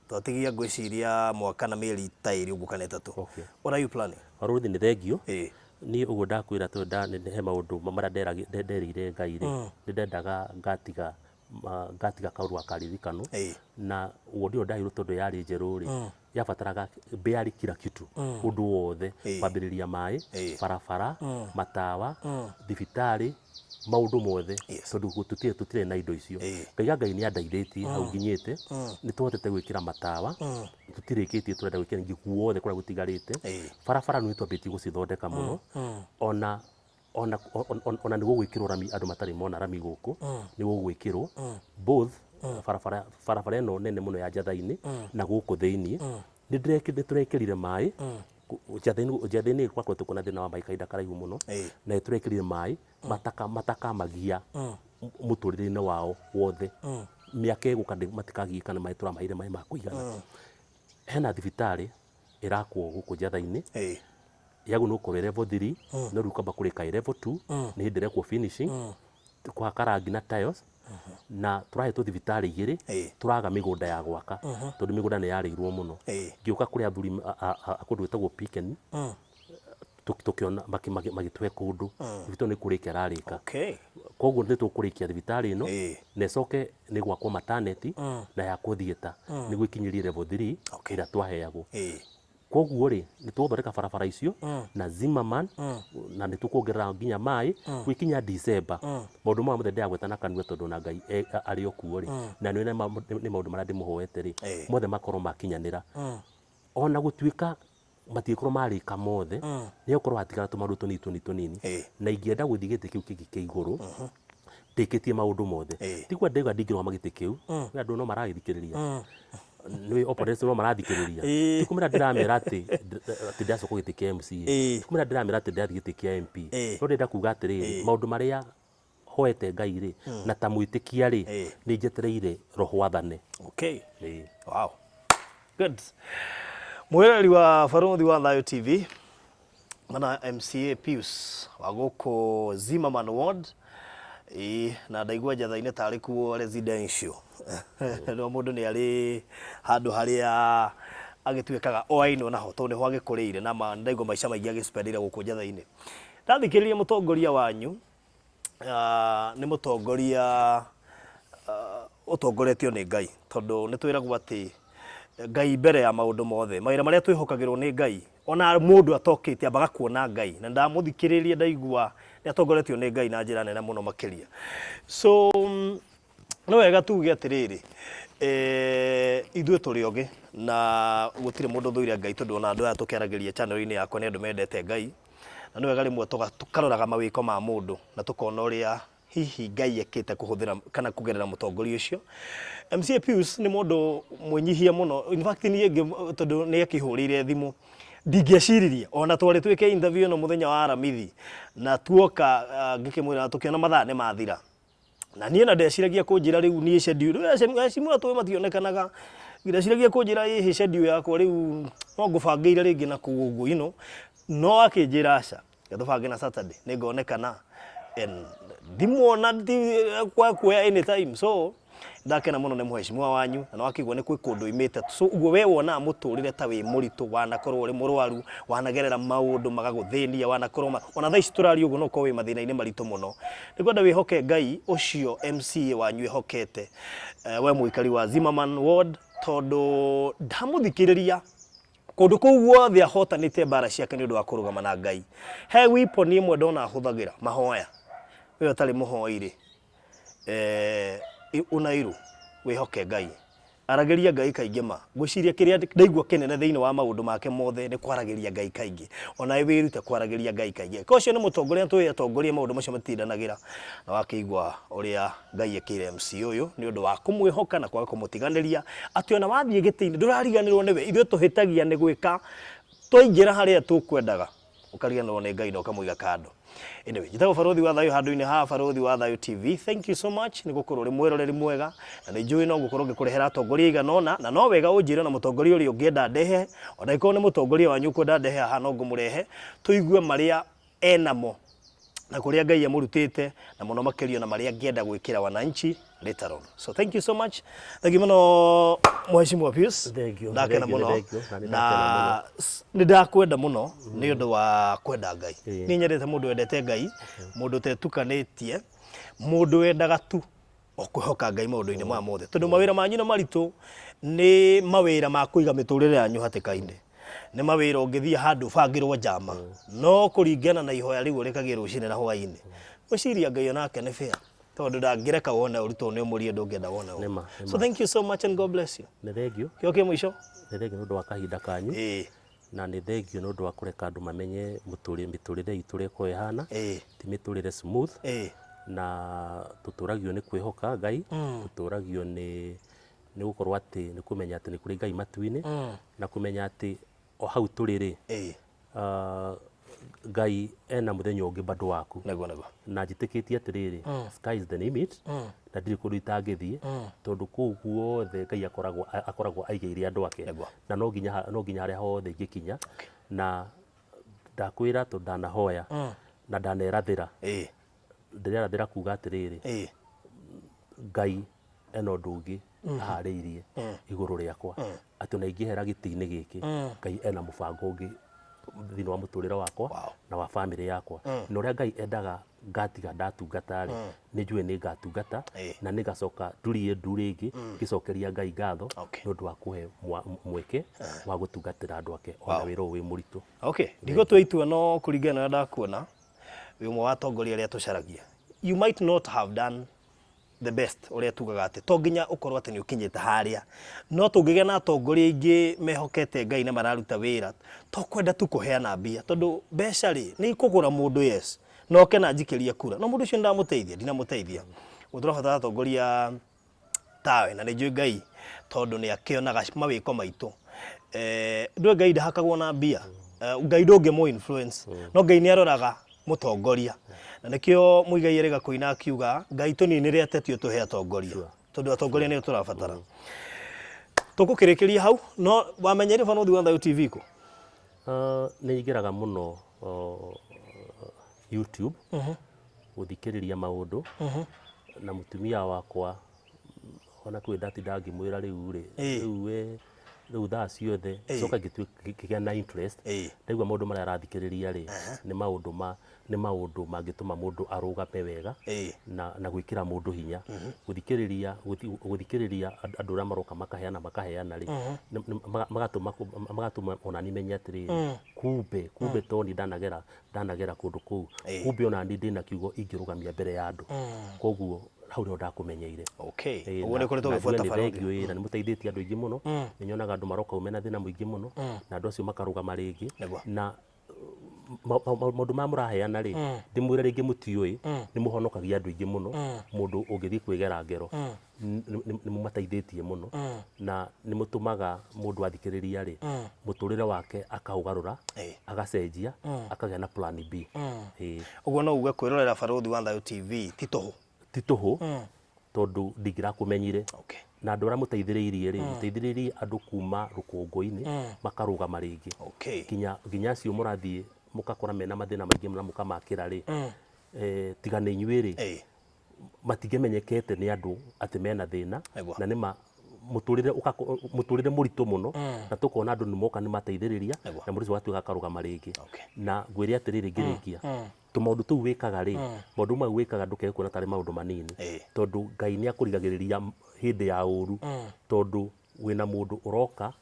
Twatigia ngwĩciria mwaka na mĩeri ta ĩrĩ ũguo kana ĩtatũ. Okay. What are you planning? Barũthi nĩ thengio. Ĩĩ. Niĩ ũguo ndakwĩra tondũ nda nĩ he maũndũ marĩa nderĩire Ngai rĩ, nĩ ndendaga ngatiga ngatiga kaũndũ gakaririkano Ĩĩ. na wodi ĩyo ndaheirwo tondũ yarĩ njerũ rĩ, yabataraga barely kila kitu, ũndũ wothe, Ĩĩ. kwambĩrĩria maĩ, Ĩĩ. barabara, matawa, thibitarĩ, maũndũ mothe Yes. tondũ tũtirĩ tũtirĩ na indo icio Ĩĩ. ngaiga Ngai nĩ andeithĩtie hau nginyĩte nĩ tũhotete gwĩkĩra matawa tũtirĩkĩtie tũrenda gwĩkĩra ningĩ guothe kũrĩa gũtigarĩte Ĩĩ. barabara nĩ twambĩtie gũcithondeka mũno ona ona ona- ona nĩ gũgwĩkĩrwo rami andũ matarĩ mona rami gũkũ nĩ gũgwĩkĩrwo both barabara barabara ĩno nene mũno ya Njatha-inĩ na gũkũ thĩinĩ nĩ tũrekĩrire maĩ Njathĩ-inĩ Njathĩ-inĩ gwakoretwo kwĩna thĩna wa maĩ kahinda karaihu mũno Ĩĩ. na nĩ tũrekĩrire maĩ mataka matakamagia mũtũrĩre-inĩ wao wothe mĩaka ĩgũka matikagiĩka nĩ maĩ tũramaheire maĩ ma kũigana. Hena thibitarĩ ĩrakwo gũkũ Njatha-inĩ Ĩĩ. yagĩrĩirwo nĩ gũkorwo ĩ level 3 no rĩu kwamba kũrĩka ĩ level 2 nĩ hĩndĩ ĩrekwo finishing kũhaka rangi na tiles na tũrahetwo thibitarĩ igĩrĩ Ĩĩ. tũraga mĩgũnda ya gwaka tondũ mĩgũnda nĩ yarĩirwo mũno Ĩĩ. ngĩũka kũrĩ athuri a kũndũ gwĩtagwo Piken tũkĩona magĩtũhe kũndũ thibitarĩ nĩ kũrĩka ĩrarĩka Okay. koguo nĩ tũkũrĩkia thibitarĩ ĩno Ĩĩ. na ĩcoke nĩ gwakwo maternity na yakwo theatre nĩguo ĩkinyĩrie level 3 Okay. ĩrĩa twaheagwo Ĩĩ. Koguo rĩ, nĩ tũgũthondeka barabara icio na Zimmerman na nĩ tũkuongerera nginya maĩ gũgĩkinya December. Maũndũ maya mothe ndĩragweta na kanua tondũ ona Ngai arĩ o kuo rĩ, na nĩ nĩ maũndũ marĩa ndĩmũhoete rĩ, mothe makorwo makinyanĩra. Ona gũtuĩka matingĩkorwo marĩka mothe, nĩ gũkorwo hatigara tũmaũndũ tũnini tũnini tũnini, na ingĩenda gũthiĩ gĩtĩ kĩu kĩngĩ kĩa igũrũ, ndĩkĩtie maũndũ mothe. Ti kuga ndĩrauga ndingĩrũgama gĩtĩ kĩu, kwĩ andũ no maragĩthikĩrĩria. Nĩ opponents no marathikĩrĩria. Ti kũmera ndĩramera atĩ atĩ ndĩracoka gĩtĩ kĩa MCA. Ti kũmera ndĩramera atĩ ndĩrathiĩ gĩtĩ kĩa MP. No ndĩrenda kuga atĩrĩrĩ, maũndũ marĩa hoete Ngai rĩ, na ta mwĩtĩkia rĩ, nĩ njetereire roho athane. Okay. Wow. Good. Mwĩroreri wa Barũthi wa Thayũ TV, Mana MCA Pius wa gũkũ Zimmerman Ward ĩĩ na ndaigua njatha-inĩ tarĩ kuo residential no mũndũ nĩ arĩ handũ harĩa agĩtuĩkaga oainwo naho tondũ nĩho agĩkũrĩire na ma ndaigua maica maingĩ agĩspendeire gũkũ njatha-inĩ. Ndathikĩrĩria mũtongoria wanyu nĩ mũtongoria ũtongoretio nĩ Ngai tondũ nĩ twĩragwo atĩ Ngai mbere ya maũndũ mothe, mawĩra marĩa twĩhokagĩrwo nĩ Ngai, ona mũndũ atokĩte ambaga kuona Ngai, na ndamũthikĩrĩria ndaigua nĩ atongoretio nĩ Ngai na njĩra nene mũno makĩria. So nĩ wega tuge atĩrĩrĩ, ithuĩ tũrĩ ogĩ na gũtirĩ mũndũ ũthũire Ngai tondũ ona andũ aya tũkĩaragĩria channel-inĩ yakwa nĩ andũ mendete Ngai, na nĩ wega rĩmwe tũkaroraga mawĩko ma mũndũ na tũkona ũrĩa hihi Ngai ekĩte kũhũthĩra kana kũgerera mũtongoria ũcio. MCA Pius nĩ mũndũ mwĩnyihia mũno, in fact niĩ tondũ nĩ akĩhũrĩire thimũ, Ndingĩeciririe ona twarĩ twĩke interview ĩno mũthenya wa Aramithi na tuoka ngĩkĩmwĩra tũkĩona mathaa nĩ mathira. Na niĩ na ndeciragia kũnjĩra rĩu niĩ schedule, rĩu heshimiwa tũĩ mationekanaga, ndeciragia kũnjĩra ĩhĩ schedule yakwa rĩu no ngũbangĩire rĩngĩ na kũu ũguo you know, no akĩnjĩra aca, reke tũbange na Saturday nĩngonekana and ndimuona kwa kuoya anytime so ndakena mũno nĩ mheshimiwa wanyu na nĩwakĩigua nĩ kwĩ kũndũ oimĩte so ũguo we wonaga mũtũrĩre ta wĩ mũritũ wanakorwo ũrĩ mũrwaru wanagerera maũndũ magagũthĩnia wanakorwo ma, ona thaa ici tũraria ũguo no ũkorwo wĩ mathĩna-inĩ maritũ mũno nĩngwenda wĩhoke Ngai ũcio MCA wanyu ehokete eh, we mũikari wa Zimmerman Ward tondũ ndamũthikĩrĩria kũndũ kũu guothe ahotanĩte mbara ciake nĩ ũndũ wa kũrũgama na Ngai he weapon ĩmwe ndona ahũthagĩra mahoya we ũtarĩ mũhoi rĩ eh, unairu wĩhoke Ngai aragĩria Ngai kaingĩ ma ngwĩciria kĩrĩa ndaigua kĩnene thĩinĩ wa maũndũ make mothe nĩ kwaragĩria Ngai kaingĩ onawe wĩrute kwaragĩria Ngai kaingĩ ko ũcio nĩ mũtongoria tũĩ atongoria maũndũ macio matindanagĩra na wakĩigua ũrĩa Ngai ekĩire MC ũyũ nĩ ũndũ wa kũmwĩhoka na kwaga kũmũtiganĩria atĩ ona wathiĩ gĩtĩ-inĩ ndũrariganĩrwo nĩwe ithuĩ tũhĩtagia nĩ gwĩka twaingĩra harĩa tũkwendaga ũkariganĩrwo nĩ Ngai na ũkamũiga kando. Anyway, njĩtagwo Barũthi wa Thayũ handũ-inĩ ha Barũthi wa Thayũ TV. Thank you so much nĩ gũkorwo ũrĩ mwĩroreri mwega na nĩ njũĩ no ngũkorwo ngĩkũrehera atongoria aigana ũna na no wega ũnjĩre na mũtongoria ũrĩa ũngĩenda ndehe ona angĩkorwo nĩ mũtongoria wanyu ũkwenda ndehe haha no ngũmũrehe tũigue marĩa enamo na kũrĩa Ngai amũrutĩte na mũno makĩria na marĩa angĩenda gwĩkĩra wananchi later on. So thank you so much. Thank you mũno Mheshimiwa Pius. Thank you. Ndakena Thank you, mũno. thank you. Na nĩ Na ndakena nĩ ndakwenda mũno nĩ ũndũ wa kwenda Ngai. Ĩĩ. Nĩ nyendete mũndũ wendete Ngai, mũndũ ũtetukanĩtie, mũndũ wendaga tu o kwĩhoka Ngai maũndũ-inĩ maya mothe. Tondũ mawĩra manyu nĩ maritũ, nĩ mawĩra ma kũiga mĩtũrĩre yanyu hatĩka-inĩ. Nĩ mawĩra ũngĩthiĩ handũ ũbangĩrwo njama, no kũringana na ihoya rĩu ũrĩkagia rũcinĩ na hwaĩ-inĩ. Ngwĩciria Ngai onake nĩ fair. Tondũ ndangĩreka wone ũru tondũ nĩ ũmũrie ndũngĩenda wone ũru. Nĩma, So nĩma. thank you so much and God bless you. Nĩ thengio, Kĩo kĩ mũico? nĩ thengio nĩ ũndũ wa kahinda kanyu Ĩĩ. na nĩ thengio nĩ ũndũ wa kũreka andũ mamenye mĩtũrĩre itũ ũrĩa ĩkoragwo ĩhana, Ĩĩ. ti mĩtũrĩre smooth Ĩĩ. na tũtũragio nĩ kwĩhoka Ngai, tũtũragio nĩ nĩ gũkorwo atĩ nĩ kũmenya atĩ nĩ kũrĩ Ngai matu-inĩ na kũmenya atĩ o hau tũrĩ rĩ Ĩĩ. Ngai ena mũthenya ũngĩ bado waku. Nĩguo nĩguo. Na njĩtĩkĩtie atĩrĩrĩ, sky is the limit, na ndirĩ kũndũ itangĩthiĩ, tondũ kũu guothe Ngai akoragwo akoragwo aigĩire andũ ake. Nĩguo. Na no nginya no nginya harĩa hothe ingĩkinya, na ndakwĩra tondũ ndanahoya, na ndanerathĩra, Ĩĩ. ndĩrerathĩra kuga atĩrĩrĩ, Ĩĩ. Ngai ena ũndũ ũngĩ aharĩirie igũrũ rĩakwa, atĩ ona ingĩehera gĩtĩ-inĩ gĩkĩ, Ngai ena mũbango ũngĩ thĩinĩ wa mũtũrĩre wakwa Wow. na wa bamĩrĩ yakwa. Na ũrĩa Ngai endaga ngatiga ndatungata rĩ, nĩ njũĩ nĩ ngatungata Ĩĩ. na nĩ ngacoka ndurie ndu rĩngĩ ngĩcokeria Ngai ngatho Okay. nĩ ũndũ wa kũhe mweke wa gũtungatĩra andũ ake ona wĩra ũyũ wĩ mũritũ. Okay, ndigũtua itua no kũringana na ũrĩa ndakuona wĩ ũmwe wa atongoria arĩa tũcaragia. You might not have done the best ũrĩa tugaga atĩ to nginya ũkorwo atĩ nĩ ũkinyĩte harĩa no tũngĩgĩa na atongoria aingĩ mehokete Ngai na mararuta wĩra to kwenda tu kũheana mbia tondũ mbeca rĩ nĩ ikũgũra mũndũ yes na oke na njikĩrie kura no mũndũ ũcio nĩndamũteithia ndinamũteithia ũguo tũrabatara atongoria tawe na nĩ njũĩ Ngai tondũ nĩ akĩonaga mawĩko maitũ eh, ndũĩ Ngai ndahakagwo na mbia eh, Ngai ndũngĩmũ influence no Ngai nĩ aroraga mũtongoria na nĩkĩo Muigai erĩga kũina akiuga Ngai tũninĩre ateti ũtũhe atongoria tondũ atongoria nĩo tũrabatara tũgũkĩrĩkĩria hau no wamenyeire Barũthi wa Thayũ TV kũ? Nĩ ingĩraga mũno YouTube gũthikĩrĩria maũndũ na mũtumia wakwa ona kwĩ ndatinda ngĩmwĩra rĩu rĩ rĩu we rĩu thaa ciothe coka ngĩgĩa na interest ndaigua maũndũ marĩa arathikĩrĩria rĩ nĩ maũndũ ma nĩ maũndũ mangĩtũma mũndũ arũgame wega na na gwĩkĩra mũndũ hinya gũthikĩrĩria gũthikĩrĩria andũ arĩa maroka makaheana makaheana rĩ magatũma magatũma ona niĩ menye atĩrĩrĩ kumbe kumbe to niĩ ndanagera ndanagera kũndũ kũu kumbe ona niĩ ndĩna kiugo ingĩrũgamia mbere ya andũ koguo hau nĩho ndakũmenyeire. Okay. Ĩĩ, Ũguo na- nĩ koretwo na ũgĩbuata njuge nĩ barũthi. thengio ĩĩ, na nĩ mũteithĩtie andũ aingĩ mũno nĩ nyonaga andũ maroka mena thĩna mũingĩ mũno na andũ acio makarũgama rĩngĩ Nĩguo. na Maũndũ maya mũraheana rĩ, ndĩmwĩre rĩngĩ mũtiũĩ, nĩ mũhonokagia andũ aingĩ mũno. Mũndũ ũngĩthiĩ kwĩgera ngero, nĩ mũmateithĩtie mũno, na nĩ mũtũmaga mũndũ athikĩrĩria rĩ, mũtũrĩre wake akaũgarũra, agacenjia, akagĩa na plan B. Ĩĩ. Ũguo no uge kwĩrorera Barũthi wa Thayũ TV ti tũhũ? Ti tũhũ, tondũ ndingĩrakũmenyire. Na andũ arĩa mũteithĩrĩirie rĩ, mũteithĩrĩirie andũ kuma rũkũngũ-inĩ makarũgama rĩngĩ. Nginya nginya acio mũrathiĩ mũgakora mena mathĩna maingĩ na mũkamakĩra rĩ, tiga nĩ inyuĩ rĩ, matingĩmenyekete nĩ andũ atĩ mena thĩna. Na nĩma mũtũrĩre mũtũrĩre mũritũ mũno, na tũkona andũ nĩ moka nĩ mateithĩrĩria, na mũndũ ũcio agatuĩka akarũgama rĩngĩ. Na ngwĩre atĩrĩrĩ ngĩrĩkia, tũmaũndũ tũu wĩkaga rĩ, maũndũ mau wĩkaga ndũkage kuona tarĩ maũndũ manini, tondũ Ngai nĩ akũrigagĩrĩria hĩndĩ ya ũru, tondũ wĩna mũndũ ũroka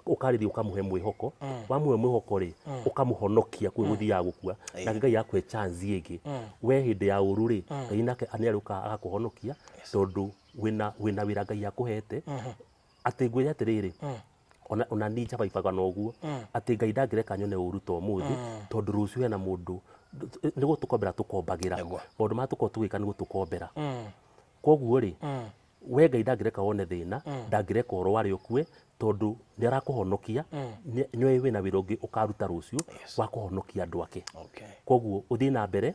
ũkarĩria ũkamũhe mwĩhoko, wamũhe mwĩhoko rĩ, ũkamũhonokia kwĩ gũthiaga gũkua, nake Ngai akũhe chance ĩngĩ. We hĩndĩ ya ũru rĩ, Ngai nake nĩ arĩũkaga agakũhonokia, tondũ wĩna wĩna wĩra Ngai akũhete. Atĩ ngwĩre atĩrĩrĩ, ona niĩ njabaibaga na ũguo atĩ Ngai ndangĩreka nyone ũru ta ũmũthĩ, tondũ rũciũ hena mũndũ nĩ gũtũkombera tũkombagĩra. Maũndũ marĩa tũkoragwo tũgĩka nĩ gũtũkombera. Koguo rĩ, we Ngai ndangĩreka wone thĩna, ndangĩreka ũrware ũkue, tondũ nĩ arakũhonokia, nĩ oĩ wĩna wĩra ũngĩ ũkaruta rũciũ wa kũhonokia andũ ake. Koguo ũthiĩ na mbere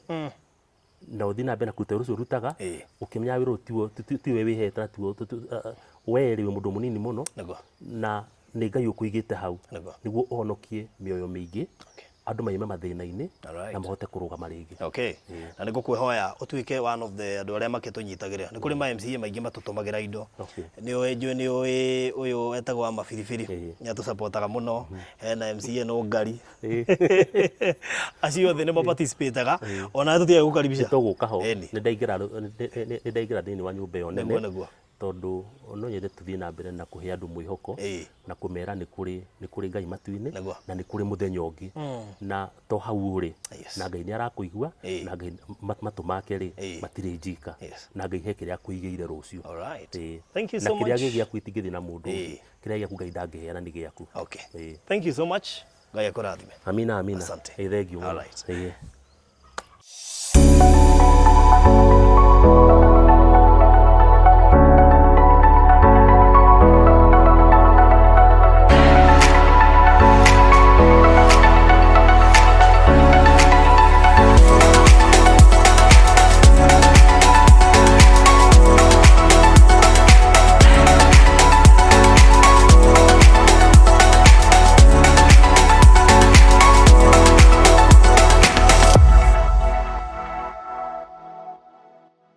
na ũthiĩ na mbere na kũruta wĩra ũcio ũrutaga, ũkĩmenyaga wĩra ũyũ tiwe tiwe wĩhete na tiwe we rĩ wĩ mũndũ mũnini mũno, na nĩ Ngai ũkũigĩte hau nĩguo ũhonokie mĩoyo mĩingĩ, andũ maume mathĩna-inĩ na mahote kũrũgama rĩngĩ. Okay. Na nĩ ngũkwĩhoya ũtuĩke one of the andũ arĩa makĩtũnyitagĩrĩra. Nĩ kũrĩ ma MCA maingĩ matũtũmagĩra indo. Nĩ ũĩ njũĩ nĩ ũĩ ũyũ etagwo wa mabiribiri. Nĩ atũcapotaga mũno. Hena MCA Nũngari. Acio othe nĩ maparticipataga. Ona tũtiage gũkaribisha. Nĩ tũgũka ho. Nĩ ndaingĩra nĩ ndaingĩra thĩinĩ wa nyũmba ĩyo nene. Tondũ no nyende tũthiĩ na mbere na kũhe andũ mwĩhoko na kũmera nĩ kũrĩ nĩ kũrĩ Ngai matu-inĩ na nĩ kũrĩ mũthenya ũngĩ, na to hau ũrĩ, na Ngai nĩ arakũigua, na Ngai matũ make rĩ, matirĩ njika, na Ngai he kĩrĩa akũigĩire rũciũ. Thank you so much. Na kĩrĩa gĩ gĩaku gĩtingĩthiĩ na mũndũ ũngĩ, kĩrĩa gĩaku Ngai ndangĩheana nĩ gĩaku. Thank you so much. Ngai akũrathime. Amina, amina. Asante. Thengiũ mũno.